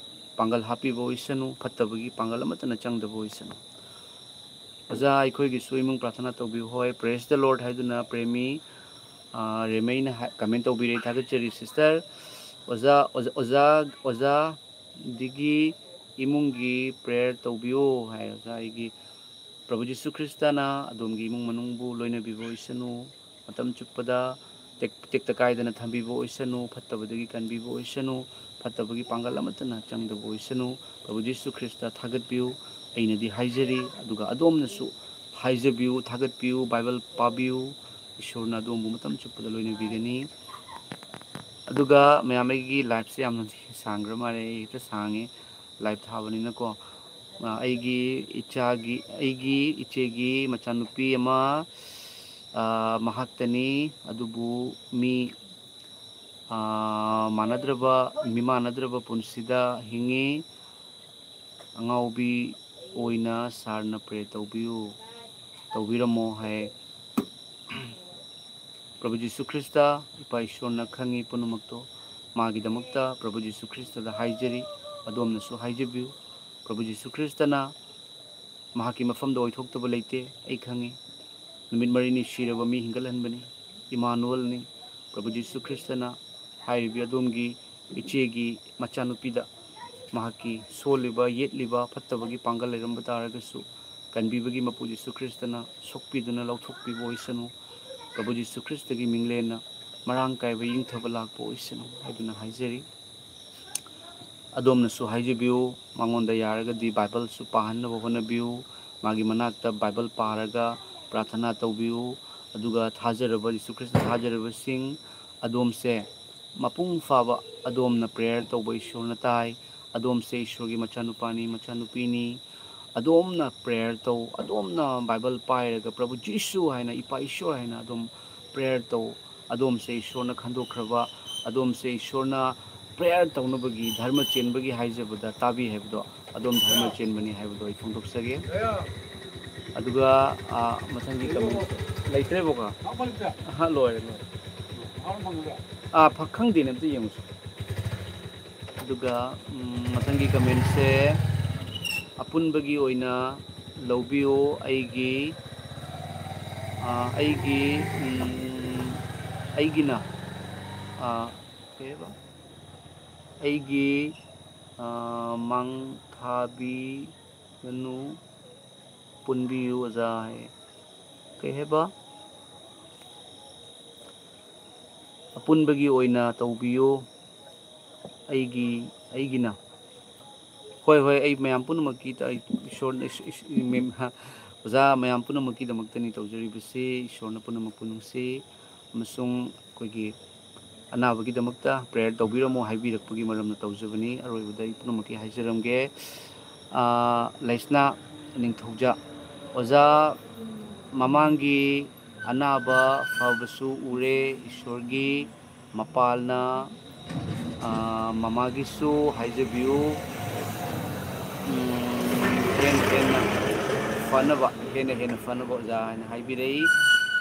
ꯄꯥꯡꯒꯜ ꯍꯥꯞꯄꯤꯕ ꯑꯣꯏꯁꯅꯨ, ꯐꯠꯇꯕꯒꯤ ꯄꯥꯡꯒꯜ ꯑꯃꯠꯇꯅ ꯆꯪꯗꯕ ꯑꯣꯏꯁꯅꯨ꯫ ꯑꯣꯖꯥ, ꯑꯩꯈꯣꯏꯒꯤꯁꯨ ꯏꯃꯨꯡ ꯄ꯭ꯔꯥꯊꯅꯥ ꯇꯧꯕꯤꯌꯨ꯫ ꯍꯣꯏ, praise the Lord ꯍꯥꯏꯗꯨꯅ ꯄ꯭ꯔꯦꯃꯤ, ꯑ, ꯔꯦꯃꯩꯅ ꯍꯥꯏ-, ꯀꯃꯦꯟ ꯇꯧꯕꯤꯔꯦ, ꯊꯥꯒꯠꯆꯔꯤ ꯁꯤꯁꯇꯔ꯫ ꯑꯣꯖꯥ, ꯑꯣꯖꯥ, ꯑꯣꯖꯥ, ꯑꯣꯖꯥꯗꯒꯤ ꯏꯃꯨꯡꯒꯤ ꯄ꯭ꯔꯦꯌꯔ ꯇꯧꯕꯤꯌꯨ ꯍꯥꯏ꯫ ꯑꯣꯖꯥ, ꯑꯩꯒꯤ ꯄ꯭ꯔꯚꯨ ꯖꯤꯁꯨ ꯈ꯭ꯔꯤꯁꯇꯅ ꯑꯗꯣꯝꯒꯤ ꯏꯃꯨꯡ ꯃꯅꯨꯡꯕꯨ ꯂꯣꯏꯅꯕꯤꯕ ꯑꯣꯏꯁꯅꯨ, ꯃꯇꯝ ꯆꯨꯞꯄꯗ ꯇꯦꯛ-, ꯇꯦꯛꯇ ꯀꯥꯏꯗꯅ ꯊꯝꯕꯤꯕ ꯑꯣꯏꯁꯅꯨ, ꯐꯠꯇꯕꯗꯒꯤ ꯀꯟꯕꯤꯕ ꯑꯣꯏꯁꯅꯨ, ꯐꯠꯇꯕꯒꯤ ꯄꯥꯡꯒꯜ ꯑꯃꯠꯇꯅ ꯆꯪꯗꯕ ꯑꯣꯏꯁꯅꯨ꯫ ꯄ꯭ꯔꯚꯨ ꯖꯤꯁꯨ ꯈ꯭ꯔꯤꯁꯇ ꯊꯥꯒꯠꯄꯤꯌꯨ꯫ ꯑꯩꯅꯗꯤ ꯍꯥꯏꯖꯔꯤ, ꯑꯗꯨꯒ ꯑꯗꯣꯝꯅꯁꯨ ꯍꯥꯏꯖꯕꯤꯌꯨ, ꯊꯥꯒꯠꯄꯤꯌꯨ, ꯕꯥꯏꯕꯜ ꯄꯥꯕꯤꯌꯨ꯫ ꯏꯁꯣꯔꯅ ꯑꯗꯣꯝꯕꯨ ꯃꯇꯝ ꯆꯨꯞꯄꯗ ꯂꯣꯏꯅꯕꯤꯒꯅꯤ꯫ ꯑꯗꯨꯒ ꯃꯌꯥꯝ, ꯑꯩꯒꯤ ꯂꯥꯏꯐꯁꯦ ꯌꯥꯝꯅ ꯁꯥꯡꯈ꯭ꯔ ꯃꯥꯜꯂꯦ, ꯑꯩ ꯍꯦꯛꯇ ꯁꯥꯡꯉꯦ ꯂꯥꯏꯐ ꯊꯥꯕꯅꯤꯅꯀꯣ꯫ ꯑ, ꯑꯩꯒꯤ ꯏꯆꯥꯒꯤ, ꯑꯩꯒꯤ ꯏꯆꯦꯒꯤ ꯃꯆꯥꯅꯨꯄꯤ ꯑꯃ, ꯑ, ꯃꯍꯥꯛꯇꯅꯤ꯫ ꯑꯗꯨꯕꯨ ꯃꯤ, ꯑ, ꯃꯥꯟꯅꯗ꯭ꯔꯕ, ꯃꯤꯃꯥꯟꯅꯗ꯭ꯔꯕ ꯄꯨꯟꯁꯤꯗ ꯍꯤꯡꯉꯤ꯫ ꯑꯉꯥꯎꯕꯤ ꯑꯣꯏꯅ ꯁꯥꯔꯅ ꯄ꯭ꯔꯦ ꯇꯧꯕꯤꯌꯨ, ꯇꯧꯕꯤꯔꯝꯃꯣ ꯍꯥꯏ꯫ ꯄ꯭ꯔꯚꯨ ꯖꯤꯁꯨ ꯈ꯭ꯔꯤꯁꯇ, ꯏꯄꯥ ꯏꯁꯣꯔꯅ ꯈꯪꯉꯤ ꯄꯨꯝꯅꯃꯛꯇꯣ꯫ ꯃꯥꯒꯤꯗꯃꯛꯇ ꯄ꯭ꯔꯚꯨ ꯖꯤꯁꯨ ꯈ꯭ꯔꯤꯁꯇꯗ ꯍꯥꯏꯖꯔꯤ, ꯑꯗꯣꯝꯅꯁꯨ ꯍꯥꯏꯖꯕꯤꯌꯨ꯫ ꯄ꯭ꯔꯚꯨ ꯖꯤꯁꯨ ꯈ꯭ꯔꯤꯁꯇꯅ ꯃꯍꯥꯛꯀꯤ ꯃꯐꯝꯗ ꯑꯣꯏꯊꯣꯛꯇꯕ ꯂꯩꯇꯦ, ꯑꯩ ꯈꯪꯉꯤ꯫ ꯅꯨꯃꯤꯠ ꯃꯔꯤꯅꯤ ꯁꯤꯔꯕ ꯃꯤ ꯍꯤꯡꯒꯠꯍꯟꯕꯅꯤ, ꯏꯃꯥꯅꯨꯑꯦꯜꯅꯤ꯫ ꯄ꯭ꯔꯚꯨ ꯖꯤꯁꯨ ꯈ꯭ꯔꯤꯁꯇꯅ ꯍꯥꯏꯔꯤꯕꯤ ꯑꯗꯣꯝꯒꯤ ꯏꯆꯦꯒꯤ ꯃꯆꯥꯅꯨꯄꯤꯗ ꯃꯍꯥꯛꯀꯤ ꯁꯣꯜꯂꯤꯕ, ꯌꯦꯠꯂꯤꯕ, ꯐꯠꯇꯕꯒꯤ ꯄꯥꯡꯒꯜ ꯂꯩꯔꯝꯕ ꯇꯥꯔꯒꯁꯨ, ꯀꯟꯕꯤꯕꯒꯤ ꯃꯄꯨ ꯖꯤꯁꯨ ꯈ꯭ꯔꯤꯁꯇꯅ ꯁꯣꯛꯄꯤꯗꯨꯅ ꯂꯧꯊꯣꯛꯄꯤꯕ ꯑꯣꯏꯁꯅꯨ꯫ ꯄ꯭ꯔꯚꯨ ꯖꯤꯁꯨ ꯈ꯭ꯔꯤꯁꯇꯒꯤ ꯃꯤꯡꯂꯦꯟꯅ ꯃꯔꯥꯡ ꯀꯥꯏꯕ ꯌꯦꯡꯊꯕ ꯂꯥꯛꯄ ꯑꯣꯏꯁꯅꯨ ꯍꯥꯏꯗꯨꯅ ꯍꯥꯏꯖꯔꯤ꯫ ꯑꯗꯣꯝꯅꯁꯨ ꯍꯥꯏꯖꯕꯤꯌꯨ, ꯃꯉꯣꯟꯗ ꯌꯥꯔꯒꯗꯤ ꯕꯥꯏꯕꯜꯁꯨ ꯄꯥꯍꯟꯅꯕ ꯍꯣꯠꯅꯕꯤꯌꯨ꯫ ꯃꯥꯒꯤ ꯃꯅꯥꯛꯇ ꯕꯥꯏꯕꯜ ꯄꯥꯔꯒ ꯄ꯭ꯔꯥꯊꯅꯥ ꯇꯧꯕꯤꯌꯨ꯫ ꯑꯗꯨꯒ ꯊꯥꯖꯔꯕ, ꯖꯤꯁꯨ ꯈ꯭ꯔꯤꯁꯇ ꯊꯥꯖꯔꯕꯁꯤꯡ, ꯑꯗꯣꯝꯁꯦ ꯃꯄꯨꯡ ꯐꯥꯕ, ꯑꯗꯣꯝꯅ ꯄ꯭ꯔꯦꯌꯔ ꯇꯧꯕ ꯏꯁꯣꯔꯅ ꯇꯥꯏ꯫ ꯑꯗꯣꯝꯁꯦ ꯏꯁꯣꯔꯒꯤ ꯃꯆꯥꯅꯨꯄꯥꯅꯤ, ꯃꯆꯥꯅꯨꯄꯤꯅꯤ꯫ ꯑꯗꯣꯝꯅ ꯄ꯭ꯔꯦꯌꯔ ꯇꯧ, ꯑꯗꯣꯝꯅ ꯕꯥꯏꯕꯜ ꯄꯥꯏꯔꯒ ꯄ꯭ꯔꯚꯨ ꯖꯤꯁꯨ ꯍꯥꯏꯅ, ꯏꯄꯥ ꯏꯁꯣꯔ ꯍꯥꯏꯅ ꯑꯗꯨꯝ ꯄ꯭ꯔꯦꯌꯔ ꯇꯧ꯫ ꯑꯗꯣꯝꯁꯦ ꯏꯁꯣꯔꯅ ꯈꯟꯗꯣꯛꯈ꯭ꯔꯕ, ꯑꯗꯣꯝꯁꯦ ꯏꯁꯣꯔꯅ ꯄ꯭ꯔꯦꯌꯔ ꯇꯧꯅꯕꯒꯤ, ꯙꯔꯃ ꯆꯦꯟꯕꯒꯤ ꯍꯥꯏꯖꯕꯗ ꯇꯥꯕꯤ ꯍꯥꯏꯕꯗꯣ, ꯑꯗꯣꯝ ꯙꯔꯃ ꯆꯦꯟꯕꯅꯤ ꯍꯥꯏꯕꯗꯣ ꯑꯩ ꯐꯣꯡꯗꯣꯛꯆꯒꯦ꯫ ꯑꯗꯨꯒ, ꯑ, ꯃꯊꯪꯒꯤ ꯀꯃꯦꯟ ꯂꯩꯇ꯭ꯔꯦꯕꯀꯣ? ꯑꯍ, ꯂꯣꯏꯔꯦ, ꯂꯣꯏꯔꯦ꯫ ꯑꯥ, ꯐ-, ꯈꯪꯗꯦꯅꯦ, ꯑꯝꯇ ꯌꯦꯡꯉꯨꯁꯤ꯫ ꯑꯗꯨꯒ, ꯎꯝ, ꯃꯊꯪꯒꯤ ꯀꯃꯦꯟꯁꯦ, "ꯑꯄꯨꯟꯕꯒꯤ ꯑꯣꯏꯅ ꯂꯧꯕꯤꯌꯨ, ꯑꯩꯒꯤ, ꯑ, ꯑꯩꯒꯤ, ꯎꯝ, ꯑꯩꯒꯤꯅ, ꯑ, ꯀꯩ ꯍꯥꯏꯕ? ꯑꯩꯒꯤ, ꯑ, ꯃꯥꯡ ꯊꯥꯕꯤꯒꯅꯨ, ꯄꯨꯟꯕꯤꯌꯨ ꯑꯣꯖꯥ" ꯍꯥꯏ꯫ ꯀꯩ ꯍꯥꯏꯕ? "ꯑꯄꯨꯟꯕꯒꯤ ꯑꯣꯏꯅ ꯇꯧꯕꯤꯌꯨ, ꯑꯩꯒꯤ, ꯑꯩꯒꯤꯅ"꯫ ꯍꯣꯏ, ꯍꯣꯏ, ꯑꯩ ꯃꯌꯥꯝ ꯄꯨꯝꯅꯃꯛꯀꯤ, ꯑꯩ ꯏꯁꯣꯔꯅ, ꯏꯁ-, ꯏꯁ-, ꯃꯦꯝ-, ꯍ-, ꯑꯣꯖꯥ ꯃꯌꯥꯝ ꯄꯨꯝꯅꯃꯛꯀꯤꯗꯃꯛꯇꯅꯤ ꯇꯧꯖꯔꯤꯕꯁꯤ꯫ ꯏꯁꯣꯔꯅ ꯄꯨꯝꯅꯃꯛꯄꯨ ꯅꯨꯡꯁꯤ ꯑꯃꯁꯨꯡ ꯑꯩꯈꯣꯏꯒꯤ ꯑꯅꯥꯕꯒꯤꯗꯃꯛꯇ ꯄ꯭ꯔꯦꯌꯔ ꯇꯧꯕꯤꯔꯝꯃꯣ ꯍꯥꯏꯕꯤꯔꯛꯄꯒꯤ ꯃꯔꯝꯅ ꯇꯧꯖꯕꯅꯤ꯫ ꯑꯔꯣꯏꯕꯗ ꯑꯩ ꯄꯨꯝꯅꯃꯛꯀꯤ ꯍꯥꯏꯖꯔꯝꯒꯦ꯫ ꯑꯥ, ꯂꯩꯁꯅꯥ ꯅꯤꯡꯊꯧꯖ, ꯑꯣꯖꯥ, ꯃꯃꯥꯡꯒꯤ ꯑꯅꯥꯕ ꯐꯕꯁꯨ ꯎꯔꯦ, ꯏꯁꯣꯔꯒꯤ ꯃꯄꯥꯜꯅ, ꯑꯥ, ꯃꯃꯥꯒꯤꯁꯨ ꯍꯥꯏꯖꯕꯤꯌꯨ꯫ ꯎꯝ, ꯍꯦꯟꯅ ꯍꯦꯟꯅ ꯐꯅꯕ, ꯍꯦꯟꯅ ꯍꯦꯟꯅ ꯐꯅꯕ ꯑꯣꯖꯥ ꯍꯥꯏꯅ ꯍꯥꯏꯕꯤꯔꯛꯏ꯫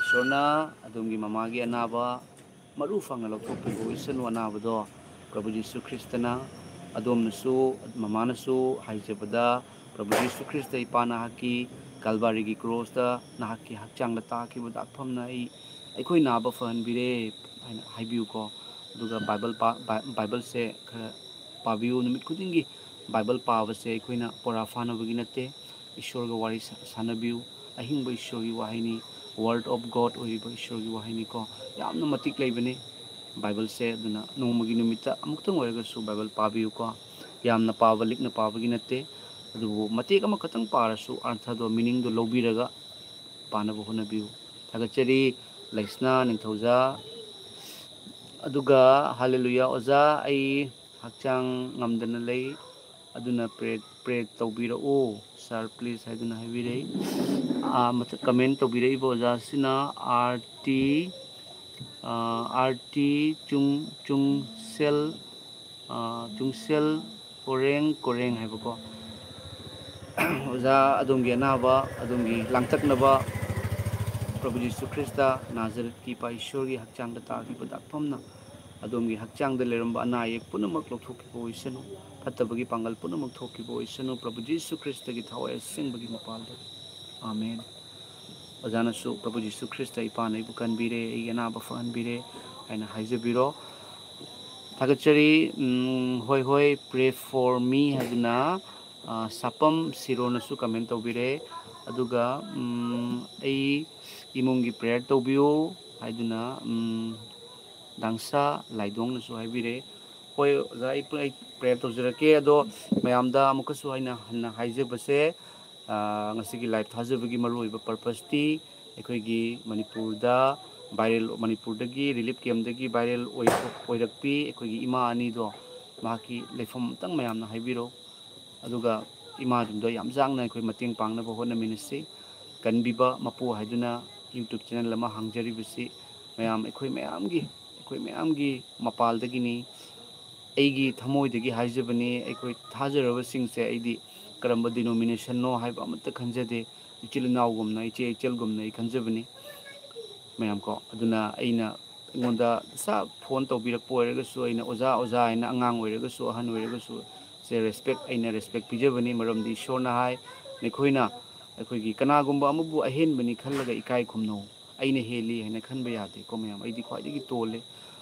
ꯏꯁꯣꯔꯅ ꯑꯗꯣꯝꯒꯤ ꯃꯃꯥꯒꯤ ꯑꯅꯥꯕ ꯃꯔꯨ ꯐꯪꯅ ꯂꯧꯊꯣꯛꯄꯤꯕ ꯑꯣꯏꯁꯅꯨ ꯑꯅꯥꯕꯗꯣ꯫ ꯄ꯭ꯔꯚꯨ ꯖꯤꯁꯨ ꯈ꯭ꯔꯤꯁꯇꯅ ꯑꯗꯣꯝꯅꯁꯨ, ꯃꯃꯥꯅꯁꯨ ꯍꯥꯏꯖꯕꯗ, ꯄ꯭ꯔꯚꯨ ꯖꯤꯁꯨ ꯈ꯭ꯔꯤꯁꯇ ꯏꯄꯥ ꯅꯍꯥꯛꯀꯤ ꯀꯜꯚꯥꯔꯤꯒꯤ ꯀ꯭ꯔꯣꯁꯇ ꯅꯍꯥꯛꯀꯤ ꯍꯛꯆꯥꯡꯗ ꯇꯥꯈꯤꯕ ꯗꯥꯛꯐꯝꯅ ꯑꯩ, ꯑꯩꯈꯣꯏ ꯅꯥꯕ ꯐꯍꯟꯕꯤꯔꯦ ꯍꯥꯏꯅ ꯍꯥꯏꯕꯤꯌꯨꯀꯣ꯫ ꯑꯗꯨꯒ ꯕꯥꯏꯕꯜ ꯄꯥ-, ꯕꯥꯏ-, ꯕꯥꯏꯕꯜꯁꯦ ꯈꯔ ꯄꯥꯕꯤꯌꯨ꯫ ꯅꯨꯃꯤꯠ ꯈꯨꯗꯤꯡꯒꯤ ꯕꯥꯏꯕꯜ ꯄꯥꯕꯁꯦ ꯑꯩꯈꯣꯏꯅ ꯄꯣꯔꯥ ꯐꯥꯅꯕꯒꯤ ꯅꯠꯇꯦ꯫ ꯏꯁꯣꯔꯒ ꯋꯥꯔꯤ ꯁꯥ-, ꯁꯥꯟꯅꯕꯤꯌꯨ꯫ ꯑꯍꯤꯡꯕ ꯏꯁꯣꯔꯒꯤ ꯋꯥꯍꯩꯅꯤ, Word of God ꯑꯣꯏꯔꯤꯕ ꯏꯁꯣꯔꯒꯤ ꯋꯥꯍꯩꯅꯤꯀꯣ꯫ ꯌꯥꯝꯅ ꯃꯇꯤꯛ ꯂꯩꯕꯅꯤ ꯕꯥꯏꯕꯜꯁꯦ꯫ ꯑꯗꯨꯅ ꯅꯣꯡꯃꯒꯤ ꯅꯨꯃꯤꯠꯇ ꯑꯃꯨꯛꯇꯪ ꯑꯣꯏꯔꯒꯁꯨ ꯕꯥꯏꯕꯜ ꯄꯥꯕꯤꯌꯨꯀꯣ꯫ ꯌꯥꯝꯅ ꯄꯥꯕ, ꯂꯤꯛꯅ ꯄꯥꯕꯒꯤ ꯅꯠꯇꯦ, ꯑꯗꯨꯕꯨ ꯃꯇꯦꯛ ꯑꯃꯈꯛꯇꯪ ꯄꯥꯔꯁꯨ ꯑꯔꯊꯗꯣ, meaningꯗꯣ ꯂꯧꯕꯤꯔꯒ ꯄꯥꯅꯕ ꯍꯣꯠꯅꯕꯤꯌꯨ꯫ ꯊꯥꯒꯠꯆꯔꯤ ꯂꯩꯁꯅꯥ ꯅꯤꯡꯊꯧꯖꯥ꯫ ꯑꯗꯨꯒ ꯍꯥꯂꯦꯂꯨꯌꯥ ꯑꯣꯖꯥ, ꯑꯩ ꯍꯛꯆꯥꯡ ꯉꯝꯗꯅ ꯂꯩ, ꯑꯗꯨꯅ ꯄ꯭ꯔꯦ, ꯄ꯭ꯔꯦ ꯇꯧꯕꯤꯔꯛꯎ ꯁꯥꯔ, ꯄ꯭ꯂꯤꯖ ꯍꯥꯏꯗꯨꯅ ꯍꯥꯏꯕꯤꯔꯛꯏ꯫ ꯑꯥ, ꯃꯊꯛ ꯀꯃꯦꯟ ꯇꯧꯕꯤꯔꯛꯏꯕ ꯑꯣꯖꯥꯁꯤꯅ ꯑꯥꯔ ꯇꯤ, ꯑꯥ, ꯑꯥꯔ ꯇꯤ ꯆꯨꯡ, ꯆꯨꯡꯁꯦꯜ, ꯑꯥ, ꯆꯨꯡꯁꯦꯜ ꯀꯣꯔꯦꯡ, ꯀꯣꯔꯦꯡ ꯍꯥꯏꯕꯀꯣ꯫ ꯑꯣꯖꯥ, ꯑꯗꯣꯝꯒꯤ ꯑꯅꯥꯕ, ꯑꯗꯣꯝꯒꯤ ꯂꯥꯡꯇꯛꯅꯕ ꯄ꯭ꯔꯚꯨ ꯖꯤꯁꯨ ꯈ꯭ꯔꯤꯁꯇ ꯅꯥꯖꯔꯦꯠꯀꯤ ꯏꯄꯥ ꯏꯁꯣꯔꯒꯤ ꯍꯛꯆꯥꯡꯗ ꯇꯥꯈꯤꯕ ꯗꯥꯛꯐꯝꯅ ꯑꯗꯣꯝꯒꯤ ꯍꯛꯆꯥꯡꯗ ꯂꯩꯔꯝꯕ ꯑꯅꯥ ꯑꯌꯦꯛ ꯄꯨꯝꯅꯃꯛ ꯂꯧꯊꯣꯛꯈꯤꯕ ꯑꯣꯏꯁꯅꯨ꯫ ꯐꯠꯇꯕꯒꯤ ꯄꯥꯡꯒꯜ ꯄꯨꯝꯅꯃꯛ ꯊꯣꯛꯈꯤꯕ ꯑꯣꯏꯁꯅꯨ, ꯄ꯭ꯔꯚꯨ ꯖꯤꯁꯨ ꯈ꯭ꯔꯤꯁꯇꯒꯤ ꯊꯋꯥꯏ ꯑꯁꯦꯡꯕꯒꯤ ꯃꯄꯥꯜꯗ꯫ ꯑꯥꯃꯦꯟ꯫ ꯑꯣꯖꯥꯅꯁꯨ, "ꯄ꯭ꯔꯚꯨ ꯖꯤꯁꯨ ꯈ꯭ꯔꯤꯁꯇ ꯏꯄꯥꯅ ꯑꯩꯕꯨ ꯀꯟꯕꯤꯔꯦ, ꯑꯩꯒꯤ ꯑꯅꯥꯕ ꯐꯍꯟꯕꯤꯔꯦ" ꯍꯥꯏꯅ ꯍꯥꯏꯖꯕꯤꯔꯣ꯫ ꯊꯥꯒꯠꯆꯔꯤ꯫ ꯎꯝ, ꯍꯣꯏ, ꯍꯣꯏ, "Pray for me" ꯍꯥꯏꯗꯨꯅ, ꯑ, ꯁꯥꯄꯝ ꯁꯤꯔꯣꯅꯁꯨ ꯀꯃꯦꯟ ꯇꯧꯕꯤꯔꯦ꯫ ꯑꯗꯨꯒ, ꯎꯝ, "ꯑꯩ ꯏꯃꯨꯡꯒꯤ ꯄ꯭ꯔꯦꯌꯔ ꯇꯧꯕꯤꯌꯨ" ꯍꯥꯏꯗꯨꯅ, ꯎꯝ, ꯗꯥꯡꯁꯥ ꯂꯥꯏꯗꯣꯡꯅꯁꯨ ꯍꯥꯏꯕꯤꯔꯦ꯫ ꯍꯣꯏ, ꯑꯣꯖꯥ, ꯑꯩ, ꯑꯩ ꯄ꯭ꯔꯦꯌꯔ ꯇꯧꯖꯔꯛꯀꯦ꯫ ꯑꯗꯣ ꯃꯌꯥꯝꯗ ꯑꯃꯨꯛꯀꯁꯨ ꯑꯩꯅ ꯍꯟꯅ ꯍꯥꯏꯖꯕꯁꯦ, ꯑ, ꯉꯁꯤꯒꯤ ꯂꯥꯏꯚ ꯊꯥꯖꯕꯒꯤ ꯃꯔꯨꯑꯣꯏꯕ ꯄꯔꯄꯁꯇꯤ ꯑꯩꯈꯣꯏꯒꯤ ꯃꯅꯤꯄꯨꯔꯗ ꯚꯥꯏꯔꯦꯜ, ꯃꯅꯤꯄꯨꯔꯗꯒꯤ ꯔꯤꯂꯤꯐ ꯀꯦꯝꯗꯒꯤ ꯚꯥꯏꯔꯦꯜ ꯑꯣꯏꯔꯛ-, ꯑꯣꯏꯔꯛꯄꯤ ꯑꯩꯈꯣꯏꯒꯤ ꯏꯃꯥ ꯑꯅꯤꯗꯣ, ꯃꯍꯥꯛꯀꯤ ꯂꯩꯐꯝ ꯑꯝꯇꯪ ꯃꯌꯥꯝꯅ ꯍꯥꯏꯕꯤꯔꯣ꯫ ꯑꯗꯨꯒ ꯏꯃꯥꯗꯨꯗ ꯌꯥꯝ ꯆꯥꯡꯅ ꯑꯩꯈꯣꯏ ꯃꯇꯦꯡ ꯄꯥꯡꯅꯕ ꯍꯣꯠꯅꯃꯤꯟꯅꯁꯤ꯫ ꯀꯟꯕꯤꯕ ꯃꯄꯨ ꯍꯥꯏꯗꯨꯅ YouTube ꯆꯦꯅꯦꯜ ꯑꯃ ꯍꯥꯡꯖꯔꯤꯕꯁꯤ ꯃꯌꯥꯝ ꯑꯩꯈꯣꯏ ꯃꯌꯥꯝꯒꯤ, ꯑꯩꯈꯣꯏ ꯃꯌꯥꯝꯒꯤ ꯃꯄꯥꯜꯗꯒꯤꯅꯤ꯫ ꯑꯩꯒꯤ ꯊꯃꯣꯏꯗꯒꯤ ꯍꯥꯏꯖꯕꯅꯤ꯫ ꯑꯩꯈꯣꯏ ꯊꯥꯖꯔꯕꯁꯤꯡꯁꯦ ꯑꯩꯗꯤ ꯀꯔꯝꯕ ꯗꯤꯅꯣꯃꯤꯅꯦꯁꯟꯅꯣ ꯍꯥꯏꯕ ꯑꯃꯠꯇ ꯈꯟꯖꯗꯦ꯫ ꯏꯆꯤꯜ ꯏꯅꯥꯎꯒꯨꯝꯅ, ꯏꯆꯦ ꯏꯆꯜꯒꯨꯝꯅ ꯑꯩ ꯈꯟꯖꯕꯅꯤ ꯃꯌꯥꯝ ꯀꯣ꯫ ꯑꯗꯨꯅ ꯑꯩꯅ, ꯑꯩꯉꯣꯟꯗ ꯏꯁꯥ ꯐꯣꯟ ꯇꯧꯕꯤꯔꯛꯄ ꯑꯣꯏꯔꯒꯁꯨ, ꯑꯩꯅ ꯑꯣꯖꯥ, ꯑꯣꯖꯥ ꯍꯥꯏꯅ, ꯑꯉꯥꯡ ꯑꯣꯏꯔꯒꯁꯨ, ꯑꯍꯟ ꯑꯣꯏꯔꯒꯁꯨ, ꯁꯦ ꯔꯦꯁꯄꯦꯛ, ꯑꯩꯅ ꯔꯦꯁꯄꯦꯛ ꯄꯤꯖꯕꯅꯤ꯫ ꯃꯔꯝꯗꯤ ꯏꯁꯣꯔꯅ ꯍꯥꯏ, "ꯅꯈꯣꯏꯅ ꯑꯩꯈꯣꯏꯒꯤ ꯀꯅꯥꯒꯨꯝꯕ ꯑꯃꯕꯨ ꯑꯍꯦꯟꯕꯅꯤ ꯈꯜꯂꯒ ꯏꯀꯥꯏ ꯈꯨꯝꯅꯧ, ꯑꯩꯅ ꯍꯦꯜꯂꯤ ꯍꯥꯏꯅ ꯈꯟꯕ ꯌꯥꯗꯦꯀꯣ ꯃꯌꯥꯝ, ꯑꯩꯗꯤ ꯈ꯭ꯋꯥꯏꯗꯒꯤ ꯇꯣꯜꯂꯦ"꯫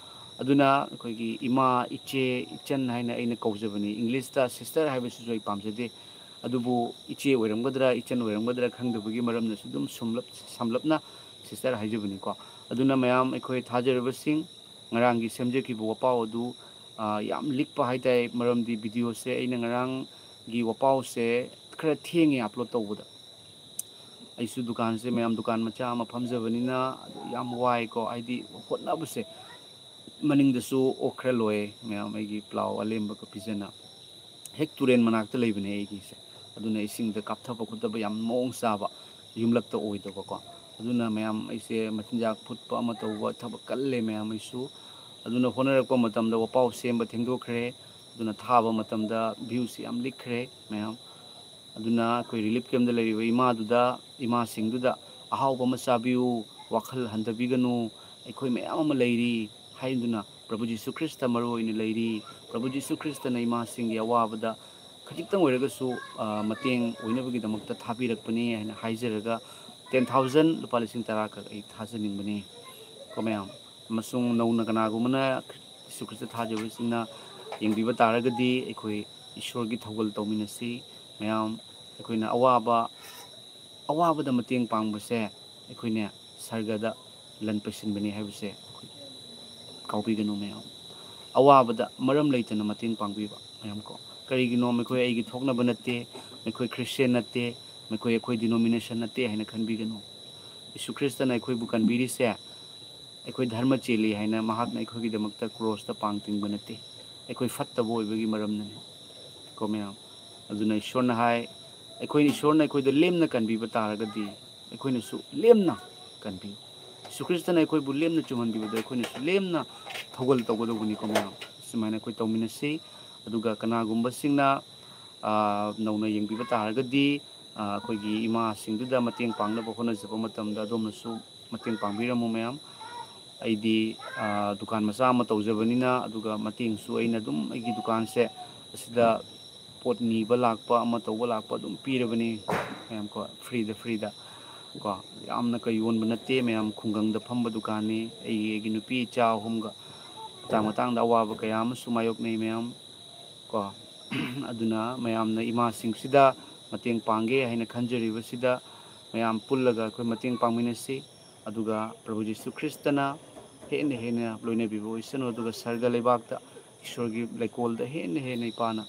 ꯑꯗꯨꯅ ꯑꯩꯈꯣꯏꯒꯤ ꯏꯃꯥ, ꯏꯆꯦ, ꯏꯆꯟ ꯍꯥꯏꯅ ꯑꯩꯅ ꯀꯧꯖꯕꯅꯤ꯫ ꯏꯪꯂꯤꯁꯇ ꯁꯤꯁꯇꯔ ꯍꯥꯏꯕꯁꯤꯁꯨ ꯑꯩ ꯄꯥꯝꯖꯗꯦ, ꯑꯗꯨꯕꯨ ꯏꯆꯦ ꯑꯣꯏꯔꯝꯒꯗ꯭ꯔꯥ, ꯏꯆꯟ ꯑꯣꯏꯔꯝꯒꯗ꯭ꯔꯥ ꯈꯪꯗꯕꯒꯤ ꯃꯔꯝꯅꯁꯨ ꯑꯗꯨꯝ ꯁꯝꯂꯞ-, ꯁꯝꯂꯞꯅ ꯁꯤꯁꯇꯔ ꯍꯥꯏꯖꯕꯅꯤꯀꯣ꯫ ꯑꯗꯨꯅ ꯃꯌꯥꯝ ꯑꯩꯈꯣꯏ ꯊꯥꯖꯔꯕꯁꯤꯡ, ꯉꯔꯥꯡꯒꯤ ꯁꯦꯝꯖꯈꯤꯕ ꯋꯥꯄꯥꯎ ꯑꯗꯨ, ꯑ, ꯌꯥꯝ ꯂꯤꯛꯄ ꯍꯥꯏꯇꯥꯔꯦ, ꯃꯔꯝꯗꯤ ꯚꯤꯗꯤꯑꯣꯁꯦ ꯑꯩꯅ ꯉꯔꯥꯡꯒꯤ ꯋꯥꯄꯥꯎꯁꯦ ꯈꯔ ꯊꯦꯡꯉꯦ ꯑꯞꯂꯣꯗ ꯇꯧꯕꯗ꯫ ꯑꯩꯁꯨ ꯗꯨꯀꯥꯟꯁꯦ, ꯃꯌꯥꯝ, ꯗꯨꯀꯥꯟ ꯃꯆꯥ ꯑꯃ ꯐꯝꯖꯕꯅꯤꯅ ꯑꯗꯨ ꯌꯥꯝ ꯋꯥꯏꯀꯣ, ꯍꯥꯏꯗꯤ ꯍꯣꯠꯅꯕꯁꯦ꯫ ꯃꯅꯤꯡꯗꯁꯨ ꯑꯣꯛ ꯈꯔ ꯂꯣꯏ ꯃꯌꯥꯝ, ꯑꯩꯒꯤ ꯄ꯭ꯂꯥꯎ ꯑꯂꯦꯝꯕꯒ ꯄꯤꯖꯅ꯫ ꯍꯦꯛ ꯇꯨꯔꯦꯟ ꯃꯅꯥꯛꯇ ꯂꯩꯕꯅꯦ ꯑꯩꯒꯤꯁꯦ꯫ ꯑꯗꯨꯅ ꯏꯁꯤꯡꯗ ꯀꯥꯞꯊꯕ ꯈꯣꯠꯊꯕ ꯌꯥꯝ ꯃꯑꯣꯡ ꯆꯥꯕ, ꯌꯨꯝꯂꯛꯇ ꯑꯣꯏꯗꯕꯀꯣ꯫ ꯑꯗꯨꯅ ꯃꯌꯥꯝ, ꯑꯩꯁꯦ ꯃꯆꯤꯟꯖꯥꯛ ꯐꯨꯠꯄ ꯑꯃ ꯇꯧꯕ ꯊꯕꯛ ꯀꯜꯂꯦ ꯃꯌꯥꯝ ꯑꯩꯁꯨ꯫ ꯑꯗꯨꯅ ꯍꯣꯠꯅꯔꯛꯄ ꯃꯇꯝꯗ ꯋꯥꯄꯥꯎ ꯁꯦꯝꯕ ꯊꯦꯡꯗꯣꯛꯈ꯭ꯔꯦ꯫ ꯑꯗꯨꯅ ꯊꯥꯕ ꯃꯇꯝꯗ ꯚ꯭ꯌꯨꯁꯤ ꯌꯥꯝ ꯂꯤꯛꯈ꯭ꯔꯦ ꯃꯌꯥꯝ꯫ ꯑꯗꯨꯅ ꯑꯩꯈꯣꯏ ꯔꯤꯂꯤꯐ ꯀꯦꯝꯗ ꯂꯩꯔꯤꯕ ꯏꯃꯥꯗꯨꯗ, ꯏꯃꯥꯁꯤꯡꯗꯨꯗ, "ꯑꯍꯥꯎꯕ ꯑꯃ ꯆꯥꯕꯤꯌꯨ, ꯋꯥꯈꯜ ꯍꯟꯊꯕꯤꯒꯅꯨ, ꯑꯩꯈꯣꯏ ꯃꯌꯥꯝ ꯑꯃ ꯂꯩꯔꯤ" ꯍꯥꯏꯗꯨꯅ, "ꯄ꯭ꯔꯚꯨ ꯖꯤꯁꯨ ꯈ꯭ꯔꯤꯁꯇ ꯃꯔꯨ ꯑꯣꯏꯅ ꯂꯩꯔꯤ, ꯄ꯭ꯔꯚꯨ ꯖꯤꯁꯨ ꯈ꯭ꯔꯤꯁꯇꯅ ꯏꯃꯥꯁꯤꯡꯒꯤ ꯑꯋꯥꯕꯗ ꯈꯖꯤꯛꯇꯪ ꯑꯣꯏꯔꯒꯁꯨ, ꯑ, ꯃꯇꯦꯡ ꯑꯣꯏꯅꯕꯒꯤꯗꯃꯛꯇ ꯊꯥꯕꯤꯔꯛꯄꯅꯤ" ꯍꯥꯏꯅ ꯍꯥꯏꯖꯔꯒ, ꯇꯦꯟ ꯊꯥꯎꯖꯟ, ꯂꯨꯄꯥ ꯂꯤꯁꯤꯡ ꯇꯔꯥ ꯈꯛ ꯑꯩ ꯊꯥꯖꯅꯤꯡꯕꯅꯤ ꯀꯣ ꯃꯌꯥꯝ꯫ ꯑꯃꯁꯨꯡ ꯅꯧꯅ ꯀꯅꯥꯒꯨꯝꯕꯅ ꯖꯤꯁꯨ ꯈ꯭ꯔꯤꯁꯇ ꯊꯥꯖꯕꯁꯤꯡꯅ ꯌꯦꯡꯕꯤꯕ ꯇꯥꯔꯒꯗꯤ, ꯑꯩꯈꯣꯏ ꯏꯁꯣꯔꯒꯤ ꯊꯧꯒꯜ ꯇꯧꯃꯤꯟꯅꯁꯤ ꯃꯌꯥꯝ꯫ ꯑꯩꯈꯣꯏꯅ ꯑꯋꯥꯕ, ꯑꯋꯥꯕꯗ ꯃꯇꯦꯡ ꯄꯥꯡꯕꯁꯦ ꯑꯩꯈꯣꯏꯅ ꯁꯔꯒꯗ ꯂꯟ ꯄꯩꯁꯤꯟꯕꯅꯤ ꯍꯥꯏꯕꯁꯦ ꯑꯩꯈꯣꯏ ꯀꯥꯎꯕꯤꯒꯅꯨ ꯃꯌꯥꯝ꯫ ꯑꯋꯥꯕꯗ ꯃꯔꯝ ꯂꯩꯇꯅ ꯃꯇꯦꯡ ꯄꯥꯡꯕꯤꯕ ꯃꯌꯥꯝ ꯀꯣ꯫ ꯀꯔꯤꯒꯤꯅꯣ? ꯃꯈꯣꯏ ꯑꯩꯒꯤ ꯊꯣꯛꯅꯕ ꯅꯠꯇꯦ, ꯃꯈꯣꯏ ꯈ꯭ꯔꯤꯁꯇꯤꯌꯥꯟ ꯅꯠꯇꯦ, ꯃꯈꯣꯏ ꯑꯩꯈꯣꯏ ꯗꯤꯅꯣꯃꯤꯅꯦꯁꯟ ꯅꯠꯇꯦ ꯍꯥꯏꯅ ꯈꯟꯕꯤꯒꯅꯨ꯫ ꯖꯤꯁꯨ ꯈ꯭ꯔꯤꯁꯇꯅ ꯑꯩꯈꯣꯏꯕꯨ ꯀꯟꯕꯤꯔꯤꯁꯦ ꯑꯩꯈꯣꯏ ꯙꯔꯃ ꯆꯦꯜꯂꯤ ꯍꯥꯏꯅ ꯃꯍꯥꯛꯅ ꯑꯩꯈꯣꯏꯒꯤꯗꯃꯛꯇ ꯀ꯭ꯔꯣꯁꯇ ꯄꯥꯡ ꯇꯤꯡꯕ ꯅꯠꯇꯦ꯫ ꯑꯩꯈꯣꯏ ꯐꯠꯇꯕ ꯑꯣꯏꯕꯒꯤ ꯃꯔꯝꯅꯅꯤ ꯀꯣ ꯃꯌꯥꯝ꯫ ꯑꯗꯨꯅ ꯏꯁꯣꯔꯅ ꯍꯥꯏ, ꯑꯩꯈꯣꯏꯅ, ꯏꯁꯣꯔꯅ ꯑꯩꯈꯣꯏꯗ ꯂꯦꯝꯅ ꯀꯟꯕꯤꯕ ꯇꯥꯔꯒꯗꯤ ꯑꯩꯈꯣꯏꯅꯁꯨ ꯂꯦꯝꯅ ꯀꯟꯕꯤ꯫ ꯌꯤꯁꯨ ꯈ꯭ꯔꯤꯁꯇꯅ ꯑꯩꯈꯣꯏꯕꯨ ꯂꯦꯝꯅ ꯆꯨꯝꯍꯟꯕꯤꯕꯗ ꯑꯩꯈꯣꯏꯅꯁꯨ ꯂꯦꯝꯅ ꯊꯧꯒꯜ ꯇꯧꯒꯗꯧꯕꯅꯤꯀꯣ ꯃꯌꯥꯝ꯫ ꯁꯨꯃꯥꯏꯅ ꯑꯩꯈꯣꯏ ꯇꯧꯃꯤꯟꯅꯁꯤ꯫ ꯑꯗꯨꯒ ꯀꯅꯥꯒꯨꯝꯕꯁꯤꯡꯅ, ꯑ, ꯅꯧꯅ ꯌꯦꯡꯕꯤꯕ ꯇꯥꯔꯒꯗꯤ, ꯑ, ꯑꯩꯈꯣꯏꯒꯤ ꯏꯃꯥꯁꯤꯡꯗꯨꯗ ꯃꯇꯦꯡ ꯄꯥꯡꯅꯕ ꯍꯣꯠꯅꯖꯕ ꯃꯇꯝꯗ ꯑꯗꯣꯝꯅꯁꯨ ꯃꯇꯦꯡ ꯄꯥꯡꯕꯤꯔꯝꯃꯨ ꯃꯌꯥꯝ꯫ ꯑꯩꯗꯤ, ꯑ, ꯗꯨꯀꯥꯟ ꯃꯆꯥ ꯑꯃ ꯇꯧꯖꯕꯅꯤꯅ, ꯑꯗꯨꯒ ꯃꯇꯦꯡꯁꯨ ꯑꯩꯅ ꯑꯗꯨꯝ ꯑꯩꯒꯤ ꯗꯨꯀꯥꯟꯁꯦ ꯑꯁꯤꯗ ꯄꯣꯠ ꯅꯤꯕ ꯂꯥꯛꯄ, ꯑꯃ ꯇꯧꯕ ꯂꯥꯛꯄ ꯑꯗꯨꯝ ꯄꯤꯔꯕꯅꯤ ꯃꯌꯥꯝ ꯀꯣ, ꯐ꯭ꯔꯤꯗ, ꯐ꯭ꯔꯤꯗ ꯀꯣ꯫ ꯌꯥꯝꯅ ꯀꯩ ꯌꯣꯟꯕ ꯅꯠꯇꯦ ꯃꯌꯥꯝ, ꯈꯨꯡꯒꯪꯗ ꯐꯝꯕ ꯗꯨꯀꯥꯟꯅꯤ꯫ ꯑꯩꯒꯤ, ꯑꯩꯒꯤ ꯅꯨꯄꯤ ꯏꯆꯥ ꯑꯍꯨꯝꯒ ꯃꯇꯥꯡ ꯃꯇꯥꯡꯗ ꯑꯋꯥꯕ ꯀꯌꯥ ꯑꯃꯁꯨ ꯃꯥꯌꯣꯛꯅꯩ ꯃꯌꯥꯝ ꯀꯣ꯫ ꯑꯗꯨꯅ ꯃꯌꯥꯝꯅ ꯏꯃꯥꯁꯤꯡꯁꯤꯗ ꯃꯇꯦꯡ ꯄꯥꯡꯒꯦ ꯍꯥꯏꯅ ꯈꯟꯖꯔꯤꯕꯁꯤꯗ ꯃꯌꯥꯝ ꯄꯨꯜꯂꯒ ꯑꯩꯈꯣꯏ ꯃꯇꯦꯡ ꯄꯥꯡꯃꯤꯟꯅꯁꯤ꯫ ꯑꯗꯨꯒ ꯄ꯭ꯔꯚꯨ ꯖꯤꯁꯨ ꯈ꯭ꯔꯤꯁꯇꯅ ꯍꯦꯟꯅ ꯍꯦꯟꯅ ꯂꯣꯏꯅꯕꯤꯕ ꯑꯣꯏꯁꯅꯨ꯫ ꯑꯗꯨꯒ ꯁꯔꯒ ꯂꯩꯕꯥꯛꯇ ꯏꯁꯣꯔꯒꯤ ꯂꯩꯀꯣꯜꯗ ꯍꯦꯟꯅ ꯍꯦꯟꯅ ꯏꯄꯥꯅ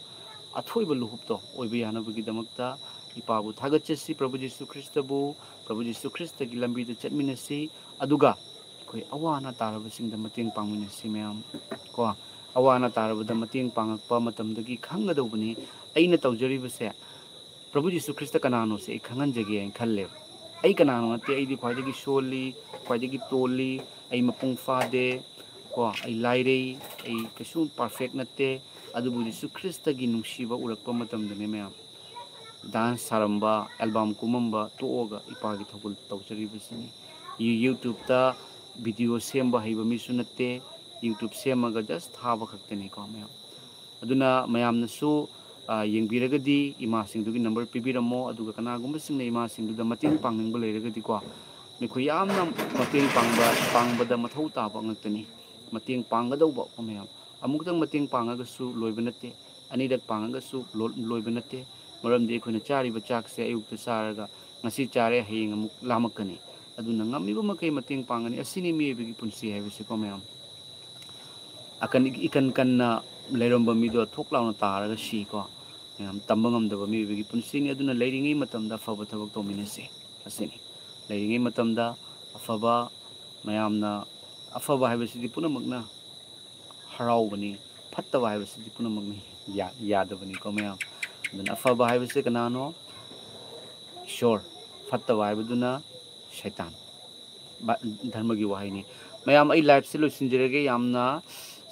ꯑꯊꯣꯏꯕ ꯂꯨꯍꯨꯞꯇꯣ ꯑꯣꯏꯕ ꯌꯥꯅꯕꯒꯤꯗꯃꯛꯇ ꯏꯄꯥꯕꯨ ꯊꯥꯒꯠꯆꯁꯤ꯫ ꯄ꯭ꯔꯚꯨ ꯖꯤꯁꯨ ꯈ꯭ꯔꯤꯁꯇꯕꯨ, ꯄ꯭ꯔꯚꯨ ꯖꯤꯁꯨ ꯈ꯭ꯔꯤꯁꯇꯒꯤ ꯂꯝꯕꯤꯗ ꯆꯠꯃꯤꯟꯅꯁꯤ꯫ ꯑꯗꯨꯒ ꯑꯩꯈꯣꯏ ꯑꯋꯥ ꯑꯅꯥ ꯇꯥꯔꯕꯁꯤꯡꯗ ꯃꯇꯦꯡ ꯄꯥꯡꯃꯤꯟꯅꯁꯤ ꯃꯌꯥꯝ ꯀꯣ꯫ ꯑꯋꯥ ꯑꯅꯥ ꯇꯥꯔꯕꯗ ꯃꯇꯦꯡ ꯄꯥꯡꯉꯛꯄ ꯃꯇꯝꯗꯒꯤ ꯈꯪꯒꯗꯧꯕꯅꯤ꯫ ꯑꯩꯅ ꯇꯧꯖꯔꯤꯕꯁꯦ ꯄ꯭ꯔꯚꯨ ꯖꯤꯁꯨ ꯈ꯭ꯔꯤꯁꯇ ꯀꯅꯥꯅꯣꯁꯦ ꯑꯩ ꯈꯪꯍꯟꯖꯒꯦ ꯍꯥꯏꯅ ꯈꯜꯂꯦꯕ꯫ ꯑꯩ ꯀꯅꯥꯅꯣ ꯅꯠꯇꯦ, ꯑꯩꯗꯤ ꯈ꯭ꯋꯥꯏꯗꯒꯤ ꯁꯣꯜꯂꯤ, ꯈ꯭ꯋꯥꯏꯗꯒꯤ ꯇꯣꯜꯂꯤ, ꯑꯩ ꯃꯄꯨꯡ ꯐꯥꯗꯦ ꯀꯣ, ꯑꯩ ꯂꯥꯏꯔꯩ, ꯑꯩ ꯀꯩꯁꯨ ꯄꯔꯐꯦꯛ ꯅꯠꯇꯦ꯫ ꯑꯗꯨꯕꯨ ꯖꯤꯁꯨ ꯈ꯭ꯔꯤꯁꯇꯒꯤ ꯅꯨꯡꯁꯤꯕ ꯎꯔꯛꯄ ꯃꯇꯝꯗꯅꯦ ꯃꯌꯥꯝ, ꯗꯥꯟꯁ ꯁꯥꯔꯝꯕ, ꯑꯦꯜꯕꯝ ꯀꯨꯝꯃꯝꯕ ꯇꯣꯛꯑꯒ ꯏꯄꯥꯒꯤ ꯊꯧꯒꯜ ꯇꯧꯖꯔꯤꯕꯁꯤꯅꯤ꯫ ꯌꯨ-, ꯌꯨꯇ꯭ꯌꯨꯕꯇ ꯚꯤꯗꯤꯑꯣ ꯁꯦꯝꯕ ꯍꯩꯕ ꯃꯤꯁꯨ ꯅꯠꯇꯦ, ꯌꯨꯇ꯭ꯌꯨꯕ ꯁꯦꯝꯃꯒ ꯖꯁ ꯊꯥꯕ ꯈꯛꯇꯅꯤꯀꯣ ꯃꯌꯥꯝ꯫ ꯑꯗꯨꯅ ꯃꯌꯥꯝꯅꯁꯨ, ꯑ, ꯌꯦꯡꯕꯤꯔꯒꯗꯤ ꯏꯃꯥꯁꯤꯡꯗꯨꯒꯤ ꯅꯝꯕꯔ ꯄꯤꯕꯤꯔꯝꯃꯣ, ꯑꯗꯨꯒ ꯀꯅꯥꯒꯨꯝꯕꯁꯤꯡꯅ ꯏꯃꯥꯁꯤꯡꯗꯨꯗ ꯃꯇꯦꯡ ꯄꯥꯡꯅꯤꯡꯕ ꯂꯩꯔꯒꯗꯤꯀꯣ, ꯃꯈꯣꯏ ꯌꯥꯝꯅ ꯃꯇꯦꯡ ꯄꯥꯡꯕ, ꯄꯥꯡꯕꯗ ꯃꯊꯧ ꯇꯥꯕ ꯉꯥꯛꯇꯅꯤ꯫ ꯃꯇꯦꯡ ꯄꯥꯡꯒꯗꯧꯕ ꯃꯌꯥꯝ, ꯑꯃꯨꯛꯇꯪ ꯃꯇꯦꯡ ꯄꯥꯡꯉꯒꯁꯨ ꯂꯣꯏꯕ ꯅꯠꯇꯦ, ꯑꯅꯤꯔꯛ ꯄꯥꯡꯉꯒꯁꯨ ꯂꯣ-, ꯂꯣꯏꯕ ꯅꯠꯇꯦ꯫ ꯃꯔꯝꯗꯤ ꯑꯩꯈꯣꯏꯅ ꯆꯥꯔꯤꯕ ꯆꯥꯛꯁꯦ ꯑꯌꯨꯛꯇ ꯆꯥꯔꯒ ꯉꯁꯤ ꯆꯥꯔꯦ, ꯍꯌꯦꯡ ꯑꯃꯨꯛ ꯂꯥꯝꯃꯛꯀꯅꯤ꯫ ꯑꯗꯨꯅ ꯉꯝꯃꯤꯕ ꯃꯈꯩ ꯃꯇꯦꯡ ꯄꯥꯡꯒꯅꯤ꯫ ꯑꯁꯤꯅꯤ ꯃꯤꯑꯣꯏꯕꯒꯤ ꯄꯨꯟꯁꯤ ꯍꯥꯏꯕꯁꯤꯀꯣ ꯃꯌꯥꯝ꯫ ꯑꯀꯟ, ꯏꯀꯟ ꯀꯟꯅ ꯂꯩꯔꯝꯕ ꯃꯤꯗꯣ ꯊꯣꯛ ꯂꯥꯎꯅ ꯇꯥꯔꯒ ꯁꯤꯀꯣ꯫ ꯃꯌꯥꯝ, ꯇꯝꯕ ꯉꯝꯗꯕ ꯃꯤꯑꯣꯏꯕꯒꯤ ꯄꯨꯟꯁꯤꯅꯤ꯫ ꯑꯗꯨꯅ ꯂꯩꯔꯤꯉꯩ ꯃꯇꯝꯗ ꯑꯐꯕ ꯊꯕꯛ ꯇꯧꯃꯤꯟꯅꯁꯤ꯫ ꯑꯁꯤꯅꯤ꯫ ꯂꯩꯔꯤꯉꯩ ꯃꯇꯝꯗ ꯑꯐꯕ, ꯃꯌꯥꯝꯅ ꯑꯐꯕ ꯍꯥꯏꯕꯁꯤꯗꯤ ꯄꯨꯝꯅꯃꯛꯅ ꯍꯔꯥꯎꯕꯅꯤ, ꯐꯠꯇꯕ ꯍꯥꯏꯕꯁꯤꯗꯤ ꯄꯨꯝꯅꯃꯛꯅ ꯌꯥ-, ꯌꯥꯗꯕꯅꯤꯀꯣ ꯃꯌꯥꯝ꯫ ꯑꯗꯨꯅ ꯑꯐꯕ ꯍꯥꯏꯕꯁꯦ ꯀꯅꯥꯅꯣ? ꯏꯁꯣꯔ꯫ ꯐꯠꯇꯕ ꯍꯥꯏꯕꯗꯨꯅ ꯁꯩꯇꯥꯟ꯫ ꯕ-, ꯙꯔꯃꯒꯤ ꯋꯥꯍꯩꯅꯤ꯫ ꯃꯌꯥꯝ, ꯑꯩ liveꯁꯦ ꯂꯣꯏꯁꯤꯟꯖꯔꯒꯦ꯫ ꯌꯥꯝꯅ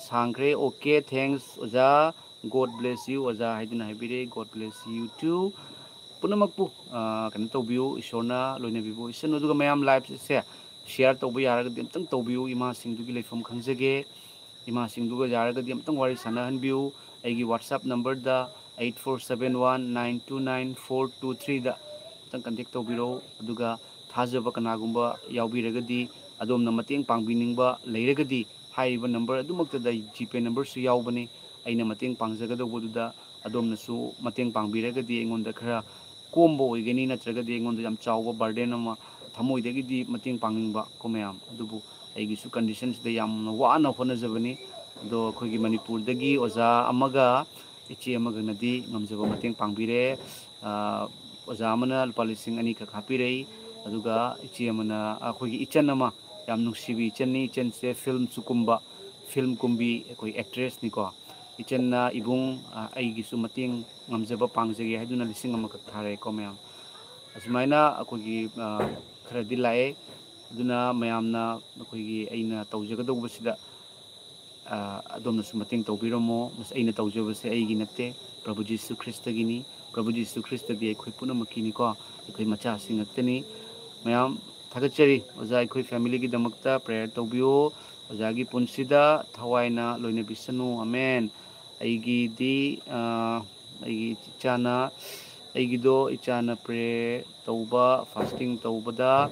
ꯁꯥꯡꯈ꯭ꯔꯦ꯫ Okay, thanks ꯑꯣꯖꯥ꯫ God bless you ꯑꯣꯖꯥ ꯍꯥꯏꯗꯨꯅ ꯍꯥꯏꯕꯤꯔꯦ꯫ God bless you too꯫ ꯄꯨꯝꯅꯃꯛꯄꯨ, ꯑ, ꯀꯩꯅꯣ ꯇꯧꯕꯤꯌꯨ, ꯏꯁꯣꯔꯅ ꯂꯣꯏꯅꯕꯤꯕ ꯑꯣꯏꯁꯅꯨ꯫ ꯑꯗꯨꯒ ꯃꯌꯥꯝ liveꯁꯦ share ꯇꯧꯕ ꯌꯥꯔꯒꯗꯤ ꯑꯝꯇꯪ ꯇꯧꯕꯤꯌꯨ꯫ ꯏꯃꯥꯁꯤꯡꯗꯨꯒꯤ ꯂꯩꯐꯝ ꯈꯪꯖꯒꯦ꯫ ꯏꯃꯥꯁꯤꯡꯗꯨꯒ ꯌꯥꯔꯒꯗꯤ ꯑꯝꯇꯪ ꯋꯥꯔꯤ ꯁꯥꯟꯅꯍꯟꯕꯤꯌꯨ꯫ ꯑꯩꯒꯤ WhatsApp numberꯗ eight four seven one nine two nine four two threeꯗ ꯑꯝꯇꯪ contact ꯇꯧꯕꯤꯔꯛꯎ꯫ ꯑꯗꯨꯒ ꯊꯥꯖꯕ ꯀꯅꯥꯒꯨꯝꯕ ꯌꯥꯎꯕꯤꯔꯒꯗꯤ, ꯑꯗꯣꯝꯅ ꯃꯇꯦꯡ ꯄꯥꯡꯕꯤꯅꯤꯡꯕ ꯂꯩꯔꯒꯗꯤ, ꯍꯥꯏꯔꯤꯕ number ꯑꯗꯨꯃꯛꯇꯗ GPay numberꯁꯨ ꯌꯥꯎꯕꯅꯤ꯫ ꯑꯩꯅ ꯃꯇꯦꯡ ꯄꯥꯡꯖꯒꯗꯧꯕꯗꯨꯗ ꯑꯗꯣꯝꯅꯁꯨ ꯃꯇꯦꯡ ꯄꯥꯡꯕꯤꯔꯒꯗꯤ ꯑꯩꯉꯣꯟꯗ ꯈꯔ ꯀꯣꯝꯕ ꯑꯣꯏꯒꯅꯤ, ꯅꯠꯇ꯭ꯔꯒꯗꯤ ꯑꯩꯉꯣꯟꯗ ꯌꯥꯝ ꯆꯥꯎꯕ burden ꯑꯃ, ꯊꯃꯣꯏꯗꯒꯤꯗꯤ ꯃꯇꯦꯡ ꯄꯥꯡꯅꯤꯡꯕ ꯀꯣ ꯃꯌꯥꯝ, ꯑꯗꯨꯕꯨ ꯑꯩꯒꯤꯁꯨ conditionꯁꯤꯗ ꯌꯥꯝꯅ ꯋꯥꯅ ꯍꯣꯠꯅꯖꯕꯅꯤ꯫ ꯑꯗꯣ ꯑꯩꯈꯣꯏꯒꯤ ꯃꯅꯤꯄꯨꯔꯗꯒꯤ ꯑꯣꯖꯥ ꯑꯃꯒ ꯏꯆꯦ ꯑꯃꯒꯅꯗꯤ ꯉꯝꯖꯕ ꯃꯇꯦꯡ ꯄꯥꯡꯕꯤꯔꯦ꯫ ꯑ, ꯑꯣꯖꯥ ꯑꯃꯅ ꯂꯨꯄꯥ ꯂꯤꯁꯤꯡ ꯑꯅꯤꯈꯛ ꯍꯥꯞꯄꯤꯔꯛꯏ꯫ ꯑꯗꯨꯒ ꯏꯆꯦ ꯑꯃꯅ, ꯑꯩꯈꯣꯏꯒꯤ ꯏꯆꯟ ꯑꯃ, ꯌꯥꯝ ꯅꯨꯡꯁꯤꯕꯤ ꯏꯆꯟꯅꯤ꯫ ꯏꯆꯟꯁꯦ filmꯁꯨ ꯀꯨꯝꯕ, film ꯀꯨꯝꯕꯤ, ꯑꯩꯈꯣꯏ actressꯅꯤꯀꯣ꯫ ꯏꯆꯟꯅ ꯏꯕꯨꯡ, ꯑ, ꯑꯩꯒꯤꯁꯨ ꯃꯇꯦꯡ ꯉꯝꯖꯕ ꯄꯥꯡꯖꯒꯦ ꯍꯥꯏꯗꯨꯅ ꯂꯤꯁꯤꯡ ꯑꯃꯈꯛ ꯊꯥꯔꯛꯑꯦꯀꯣ ꯃꯌꯥꯝ꯫ ꯑꯁꯨꯃꯥꯏꯅ ꯑꯩꯈꯣꯏꯒꯤ, ꯑ, ꯈꯔꯗꯤ ꯂꯥꯛꯑꯦ꯫ ꯑꯗꯨꯅ ꯃꯌꯥꯝꯅ ꯑꯩꯈꯣꯏꯒꯤ ꯑꯩꯅ ꯇꯧꯖꯒꯗꯧꯕꯁꯤꯗ, ꯑ, ꯑꯗꯣꯝꯅꯁꯨ ꯃꯇꯦꯡ ꯇꯧꯕꯤꯔꯝꯃꯣ꯫ ꯃꯁꯤ ꯑꯩꯅ ꯇꯧꯖꯕꯁꯦ ꯑꯩꯒꯤ ꯅꯠꯇꯦ, ꯄ꯭ꯔꯚꯨ ꯖꯤꯁꯨ ꯈ꯭ꯔꯤꯁꯇꯒꯤꯅꯤ꯫ ꯄ꯭ꯔꯚꯨ ꯖꯤꯁꯨ ꯈ꯭ꯔꯤꯁꯇꯗꯤ ꯑꯩꯈꯣꯏ ꯄꯨꯝꯅꯃꯛꯀꯤꯅꯤꯀꯣ, ꯑꯩꯈꯣꯏ ꯃꯆꯥꯁꯤꯡ ꯉꯥꯛꯇꯅꯤ꯫ ꯃꯌꯥꯝ ꯊꯥꯒꯠꯆꯔꯤ꯫ ꯑꯣꯖꯥ, ꯑꯩꯈꯣꯏ familyꯒꯤꯗꯃꯛꯇ prayer ꯇꯧꯕꯤꯌꯨ꯫ ꯑꯣꯖꯥꯒꯤ ꯄꯨꯟꯁꯤꯗ ꯊꯋꯥꯏꯅ ꯂꯣꯏꯅꯕꯤꯁꯅꯨ꯫ ꯑꯃꯦꯟ꯫ ꯑꯩꯒꯤꯗꯤ, ꯑ, ꯑꯩꯒꯤ ꯏꯆꯥꯅ, ꯑꯩꯒꯤꯗꯣ ꯏꯆꯥꯅ prayer ꯇꯧꯕ, fasting ꯇꯧꯕꯗ,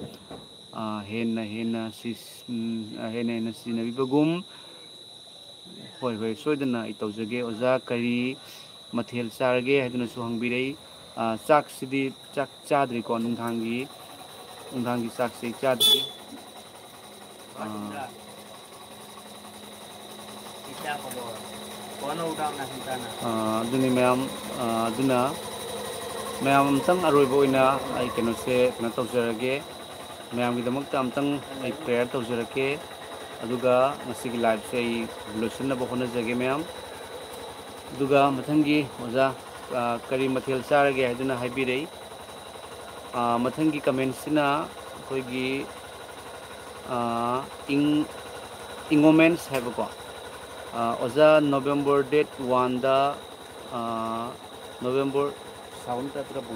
ꯑ, ꯍꯦꯟꯅ ꯍꯦꯟꯅ ꯁꯤ-, ꯎꯝ, ꯍꯦꯟꯅ ꯍꯦꯟꯅ ꯁꯤꯖꯤꯟꯅꯕꯤꯕꯒꯨꯝ꯫ ꯍꯣꯏ, ꯍꯣꯏ, ꯁꯣꯏꯗꯅ ꯑꯩ ꯇꯧꯖꯒꯦ꯫ ꯑꯣꯖꯥ, ꯀꯔꯤ ꯃꯊꯦꯜ ꯆꯥꯔꯒꯦ ꯍꯥꯏꯗꯨꯅꯁꯨ ꯍꯪꯕꯤꯔꯛꯏ꯫ ꯑ, ꯆꯥꯛꯁꯤꯗꯤ, ꯆꯥꯛ ꯆꯥꯗ꯭ꯔꯤꯀꯣ, ꯅꯨꯡꯗꯥꯡꯒꯤ, ꯅꯨꯡꯗꯥꯡꯒꯤ ꯆꯥꯛꯁꯦ ꯑꯩ ꯆꯥꯗ꯭ꯔꯤ꯫ ꯑ, ꯑ, ꯑꯗꯨꯅꯤ ꯃꯌꯥꯝ, ꯑ, ꯑꯗꯨꯅ ꯃꯌꯥꯝ ꯑꯝꯇꯪ ꯑꯔꯣꯏꯕ ꯑꯣꯏꯅ ꯑꯩ ꯀꯩꯅꯣꯁꯦ ꯀꯩꯅꯣ ꯇꯧꯖꯔꯒꯦ꯫ ꯃꯌꯥꯝꯒꯤꯗꯃꯛꯇ ꯑꯝꯇꯪ ꯑꯩ prayer ꯇꯧꯖꯔꯛꯀꯦ꯫ ꯑꯗꯨꯒ ꯉꯁꯤꯒꯤ liveꯁꯦ ꯑꯩ ꯂꯣꯏꯁꯤꯟꯅꯕ ꯍꯣꯠꯅꯖꯒꯦ ꯃꯌꯥꯝ꯫ ꯑꯗꯨꯒ ꯃꯊꯪꯒꯤ ꯑꯣꯖꯥ, ꯑ, ꯀꯔꯤ ꯃꯊꯦꯜ ꯆꯥꯔꯒꯦ ꯍꯥꯏꯗꯨꯅ ꯍꯥꯏꯕꯤꯔꯛꯏ꯫ ꯑ, ꯃꯊꯪꯒꯤ commentꯁꯤꯅ ꯑꯩꯈꯣꯏꯒꯤ, ꯑ, ꯏꯪ-, ꯏꯪꯉꯣꯃꯦꯟꯁ ꯍꯥꯏꯕꯀꯣ꯫ ꯑ, ꯑꯣꯖꯥ, November date oneꯗ, ꯑ, November, sound ꯇꯠꯇ꯭ꯔꯕꯣ?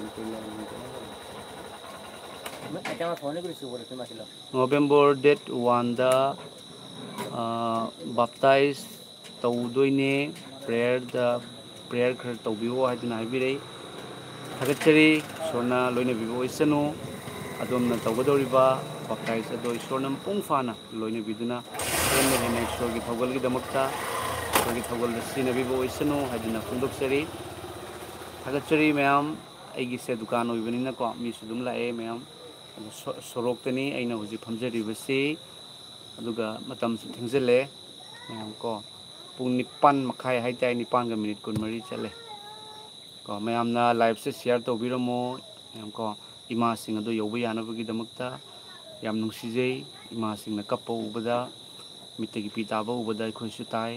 ꯑꯩ ꯑꯃ phone ꯀꯔꯤ ꯁꯨꯕꯗ ꯃꯥꯁꯤꯂꯣ꯫ November date oneꯗ, ꯑ, baptize ꯇꯧꯗꯣꯏꯅꯦ꯫ Prayerꯗ, prayer ꯈꯔ ꯇꯧꯕꯤꯌꯣ ꯍꯥꯏꯗꯨꯅ ꯍꯥꯏꯕꯤꯔꯛꯏ꯫ ꯊꯥꯒꯠꯆꯔꯤ꯫ ꯏꯁꯣꯔꯅ ꯂꯣꯏꯅꯕꯤꯕ ꯑꯣꯏꯁꯅꯨ꯫ ꯑꯗꯣꯝꯅ ꯇꯧꯒꯗꯧꯔꯤꯕ baptize ꯑꯗꯣ ꯏꯁꯣꯔꯅ ꯃꯄꯨꯡ ꯐꯥꯅ ꯂꯣꯏꯅꯕꯤꯗꯨꯅ ꯍꯦꯟꯅ ꯍꯦꯟꯅ ꯏꯁꯣꯔꯒꯤ ꯊꯧꯒꯜꯒꯤꯗꯃꯛꯇ, ꯏꯁꯣꯔꯒꯤ ꯊꯧꯒꯜꯗ ꯁꯤꯖꯤꯟꯅꯕꯤꯕ ꯑꯣꯏꯁꯅꯨ ꯍꯥꯏꯗꯨꯅ ꯐꯣꯡꯗꯣꯛꯆꯔꯤ꯫ ꯊꯥꯒꯠꯆꯔꯤ ꯃꯌꯥꯝ꯫ ꯑꯩꯒꯤꯁꯦ ꯗꯨꯀꯥꯟ ꯑꯣꯏꯕꯅꯤꯅꯀꯣ, ꯃꯤꯁꯨ ꯑꯗꯨꯝ ꯂꯥꯛꯑꯦ ꯃꯌꯥꯝ꯫ ꯑꯗꯣ ꯁꯣ-, ꯁꯣꯔꯣꯛꯇꯅꯤ ꯑꯩꯅ ꯍꯧꯖꯤꯛ ꯐꯝꯖꯔꯤꯕꯁꯤ꯫ ꯑꯗꯨꯒ ꯃꯇꯝꯁꯨ ꯊꯦꯡꯖꯤꯜꯂꯦ ꯃꯌꯥꯝ ꯀꯣ꯫ ꯄꯨꯡ ꯅꯤꯄꯥꯟ ꯃꯈꯥꯏ ꯍꯥꯏꯇꯥꯔꯦ, ꯅꯤꯄꯥꯟꯒ minute ꯀꯨꯟꯃꯔꯤ ꯆꯠꯂꯦ꯫ ꯀꯣ, ꯃꯌꯥꯝꯅ liveꯁꯦ share ꯇꯧꯕꯤꯔꯝꯃꯣ꯫ ꯃꯌꯥꯝ ꯀꯣ, ꯏꯃꯥꯁꯤꯡ ꯑꯗꯣ ꯌꯧꯕ ꯌꯥꯅꯕꯒꯤꯗꯃꯛꯇ꯫ ꯌꯥꯝ ꯅꯨꯡꯁꯤꯖꯩ꯫ ꯏꯃꯥꯁꯤꯡꯅ ꯀꯞꯄ ꯎꯕꯗ, ꯃꯤꯠꯇꯒꯤ ꯄꯤ ꯇꯥꯕ ꯎꯕꯗ ꯑꯩꯈꯣꯏꯁꯨ ꯇꯥꯏ꯫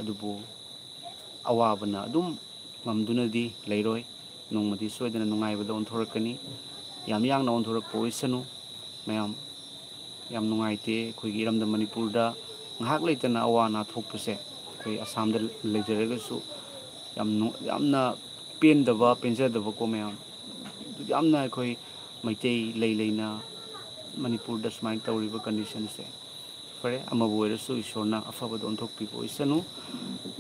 ꯑꯗꯨꯕꯨ ꯑꯋꯥꯕꯅ ꯑꯗꯨꯝ ꯉꯝꯗꯨꯅꯗꯤ ꯂꯩꯔꯣꯏ꯫ ꯅꯣꯡꯃꯗꯤ ꯁꯣꯏꯗꯅ ꯅꯨꯡꯉꯥꯏꯕꯗ ꯑꯣꯟꯊꯣꯔꯛꯀꯅꯤ꯫ ꯌꯥꯝ ꯌꯥꯡꯅ ꯑꯣꯟꯊꯣꯔꯛꯄ ꯑꯣꯏꯁꯅꯨ꯫ ꯃꯌꯥꯝ, ꯌꯥꯝ ꯅꯨꯡꯉꯥꯏꯇꯦ꯫ ꯑꯩꯈꯣꯏꯒꯤ ꯏꯔꯝꯗꯝ ꯃꯅꯤꯄꯨꯔꯗ ꯉꯥꯏꯍꯥꯛ ꯂꯩꯇꯅ ꯑꯋꯥ ꯑꯅꯥ ꯊꯣꯛꯄꯁꯦ, ꯑꯩꯈꯣꯏ ꯑꯁꯥꯝꯗ ꯂꯩꯖꯔꯒꯁꯨ ꯌꯥꯝ ꯅꯨ-, ꯌꯥꯝꯅ ꯄꯦꯟꯗꯕ, ꯄꯦꯟꯖꯗꯕꯀꯣ ꯃꯌꯥꯝ꯫ ꯌꯥꯝꯅ ꯑꯩꯈꯣꯏ ꯃꯩꯇꯩ ꯂꯩ ꯂꯩꯅ ꯃꯅꯤꯄꯨꯔꯗ ꯁꯨꯃꯥꯏꯅ ꯇꯧꯔꯤꯕ conditionꯁꯦ꯫ ꯐꯔꯦ, ꯑꯃꯕꯨ ꯑꯣꯏꯔꯁꯨ ꯏꯁꯣꯔꯅ ꯑꯐꯕꯗ ꯑꯣꯟꯊꯣꯛꯄꯤꯕ ꯑꯣꯏꯁꯅꯨ꯫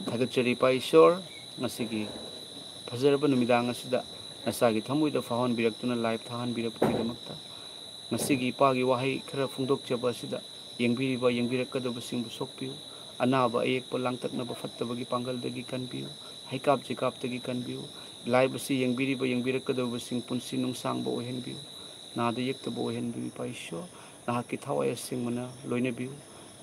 ꯊꯥꯒꯠꯆꯔꯤ ꯏꯄꯥ ꯏꯁꯣꯔ, ꯉꯁꯤꯒꯤ ꯐꯖꯔꯕ ꯅꯨꯃꯤꯗꯥꯡ ꯑꯁꯤꯗ ꯅꯆꯥꯒꯤ ꯊꯃꯣꯏꯗ ꯐꯥꯎꯍꯟꯕꯤꯔꯛꯇꯨꯅ live ꯊꯥꯍꯟꯕꯤꯔꯛꯄꯒꯤꯗꯃꯛꯇ꯫ ꯉꯁꯤꯒꯤ ꯏꯄꯥꯒꯤ ꯋꯥꯍꯩ ꯈꯔ ꯐꯣꯡꯗꯣꯛꯆꯕ ꯑꯁꯤꯗ ꯌꯦꯡꯕꯤꯔꯤꯕ ꯌꯦꯡꯕꯤꯔꯛꯀꯗꯕꯁꯤꯡꯕꯨ ꯁꯣꯛꯄꯤꯌꯨ꯫ ꯑꯅꯥꯕ ꯑꯌꯦꯛꯄ ꯂꯥꯡꯇꯛꯅꯕ ꯐꯠꯇꯕꯒꯤ ꯄꯥꯡꯒꯜꯗꯒꯤ ꯀꯟꯕꯤꯌꯨ꯫ ꯍꯩꯀꯥꯞ ꯆꯩꯀꯥꯞꯇꯒꯤ ꯀꯟꯕꯤꯌꯨ꯫ Live ꯑꯁꯤ ꯌꯦꯡꯕꯤꯔꯤꯕ ꯌꯦꯡꯕꯤꯔꯛꯀꯗꯕꯁꯤꯡ ꯄꯨꯟꯁꯤ ꯅꯨꯡꯁꯥꯡꯕ ꯑꯣꯏꯍꯟꯕꯤꯌꯨ꯫ ꯅꯥꯗ ꯌꯦꯛꯇꯕ ꯑꯣꯏꯍꯟꯕꯤꯌꯨ ꯏꯄꯥ ꯏꯁꯣꯔ꯫ ꯅꯍꯥꯛꯀꯤ ꯊꯋꯥꯏ ꯑꯁꯦꯡꯕꯅ ꯂꯣꯏꯅꯕꯤꯌꯨ꯫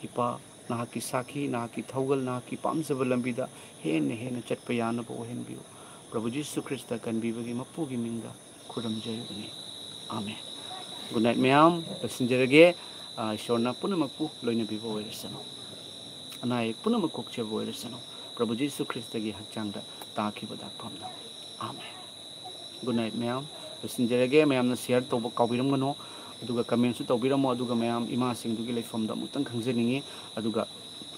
ꯏꯄꯥ, ꯅꯍꯥꯛꯀꯤ ꯁꯥꯈꯤ, ꯅꯍꯥꯛꯀꯤ ꯊꯧꯒꯜ, ꯅꯍꯥꯛꯀꯤ ꯄꯥꯝꯖꯕ ꯂꯝꯕꯤꯗ ꯍꯦꯟꯅ ꯍꯦꯟꯅ ꯆꯠꯄ ꯌꯥꯅꯕ ꯑꯣꯏꯍꯟꯕꯤꯌꯨ꯫ ꯄ꯭ꯔꯚꯨ ꯖꯤꯁꯨ ꯈ꯭ꯔꯤꯁꯇ ꯀꯟꯕꯤꯕꯒꯤ ꯃꯄꯨꯒꯤ ꯃꯤꯡꯗ ꯈꯨꯔꯨꯝꯖꯔꯤꯕꯅꯤ꯫ ꯑꯥꯃꯦꯟ꯫ Good night ꯃꯌꯥꯝ, ꯂꯣꯏꯁꯤꯟꯖꯔꯒꯦ꯫ ꯑ, ꯏꯁꯣꯔꯅ ꯄꯨꯝꯅꯃꯛꯄꯨ ꯂꯣꯏꯅꯕꯤꯕ ꯑꯣꯏꯔꯁꯅꯨ꯫ ꯑꯅꯥ ꯑꯌꯦꯛ ꯄꯨꯝꯅꯃꯛ ꯀꯣꯛꯆꯕ ꯑꯣꯏꯔꯁꯅꯨ꯫ ꯄ꯭ꯔꯚꯨ ꯖꯤꯁꯨ ꯈ꯭ꯔꯤꯁꯇꯒꯤ ꯍꯛꯆꯥꯡꯗ ꯇꯥꯈꯤꯕ ꯗꯥꯛꯐꯝꯅ꯫ ꯑꯥꯃꯦꯟ꯫ Good night ꯃꯌꯥꯝ꯫ ꯂꯣꯏꯁꯤꯟꯖꯔꯒꯦ꯫ ꯃꯌꯥꯝꯅ share ꯇꯧꯕ ꯀꯥꯎꯕꯤꯔꯝꯒꯅꯨ꯫ ꯑꯗꯨꯒ commentꯁꯨ ꯇꯧꯕꯤꯔꯝꯃꯣ꯫ ꯑꯗꯨꯒ ꯃꯌꯥꯝ ꯏꯃꯥꯁꯤꯡꯗꯨꯒꯤ ꯂꯩꯐꯝꯗꯣ ꯑꯃꯨꯛꯇꯪ ꯈꯪꯖꯅꯤꯡꯉꯤ꯫ ꯑꯗꯨꯒ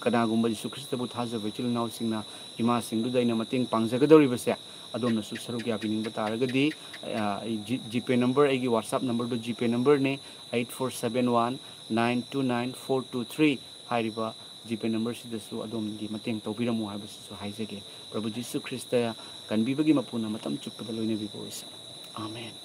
ꯀꯅꯥꯒꯨꯝꯕ ꯖꯤꯁꯨ ꯈ꯭ꯔꯤꯁꯇꯕꯨ ꯊꯥꯖꯕ ꯏꯆꯤꯜ ꯏꯅꯥꯎꯁꯤꯡꯅ ꯏꯃꯥꯁꯤꯡꯗꯨꯗ ꯑꯩꯅ ꯃꯇꯦꯡ ꯄꯥꯡꯖꯒꯗꯧꯔꯤꯕꯁꯦ, ꯑꯗꯣꯝꯅꯁꯨ ꯁꯔꯨꯛ ꯌꯥꯕꯤꯅꯤꯡꯕ ꯇꯥꯔꯒꯗꯤ, ꯑ, ꯑꯩ ꯖꯤ-, GPay number, ꯑꯩꯒꯤ WhatsApp numberꯗꯨ GPay numberꯅꯤ, eight four seven one nine two nine four two three ꯍꯥꯏꯔꯤꯕ GPay numberꯁꯤꯗꯁꯨ ꯑꯗꯣꯝꯒꯤ ꯃꯇꯦꯡ ꯇꯧꯕꯤꯔꯝꯃꯨ ꯍꯥꯏꯕꯁꯤꯁꯨ ꯍꯥꯏꯖꯒꯦ꯫ ꯄ꯭ꯔꯚꯨ ꯖꯤꯁꯨ ꯈ꯭ꯔꯤꯁꯇ ꯀꯟꯕꯤꯕꯒꯤ ꯃꯄꯨꯅ ꯃꯇꯝ ꯆꯨꯞꯄꯗ ꯂꯣꯏꯅꯕꯤꯕ ꯑꯣꯏꯁꯅꯨ꯫ ꯑꯥꯃꯦꯟ꯫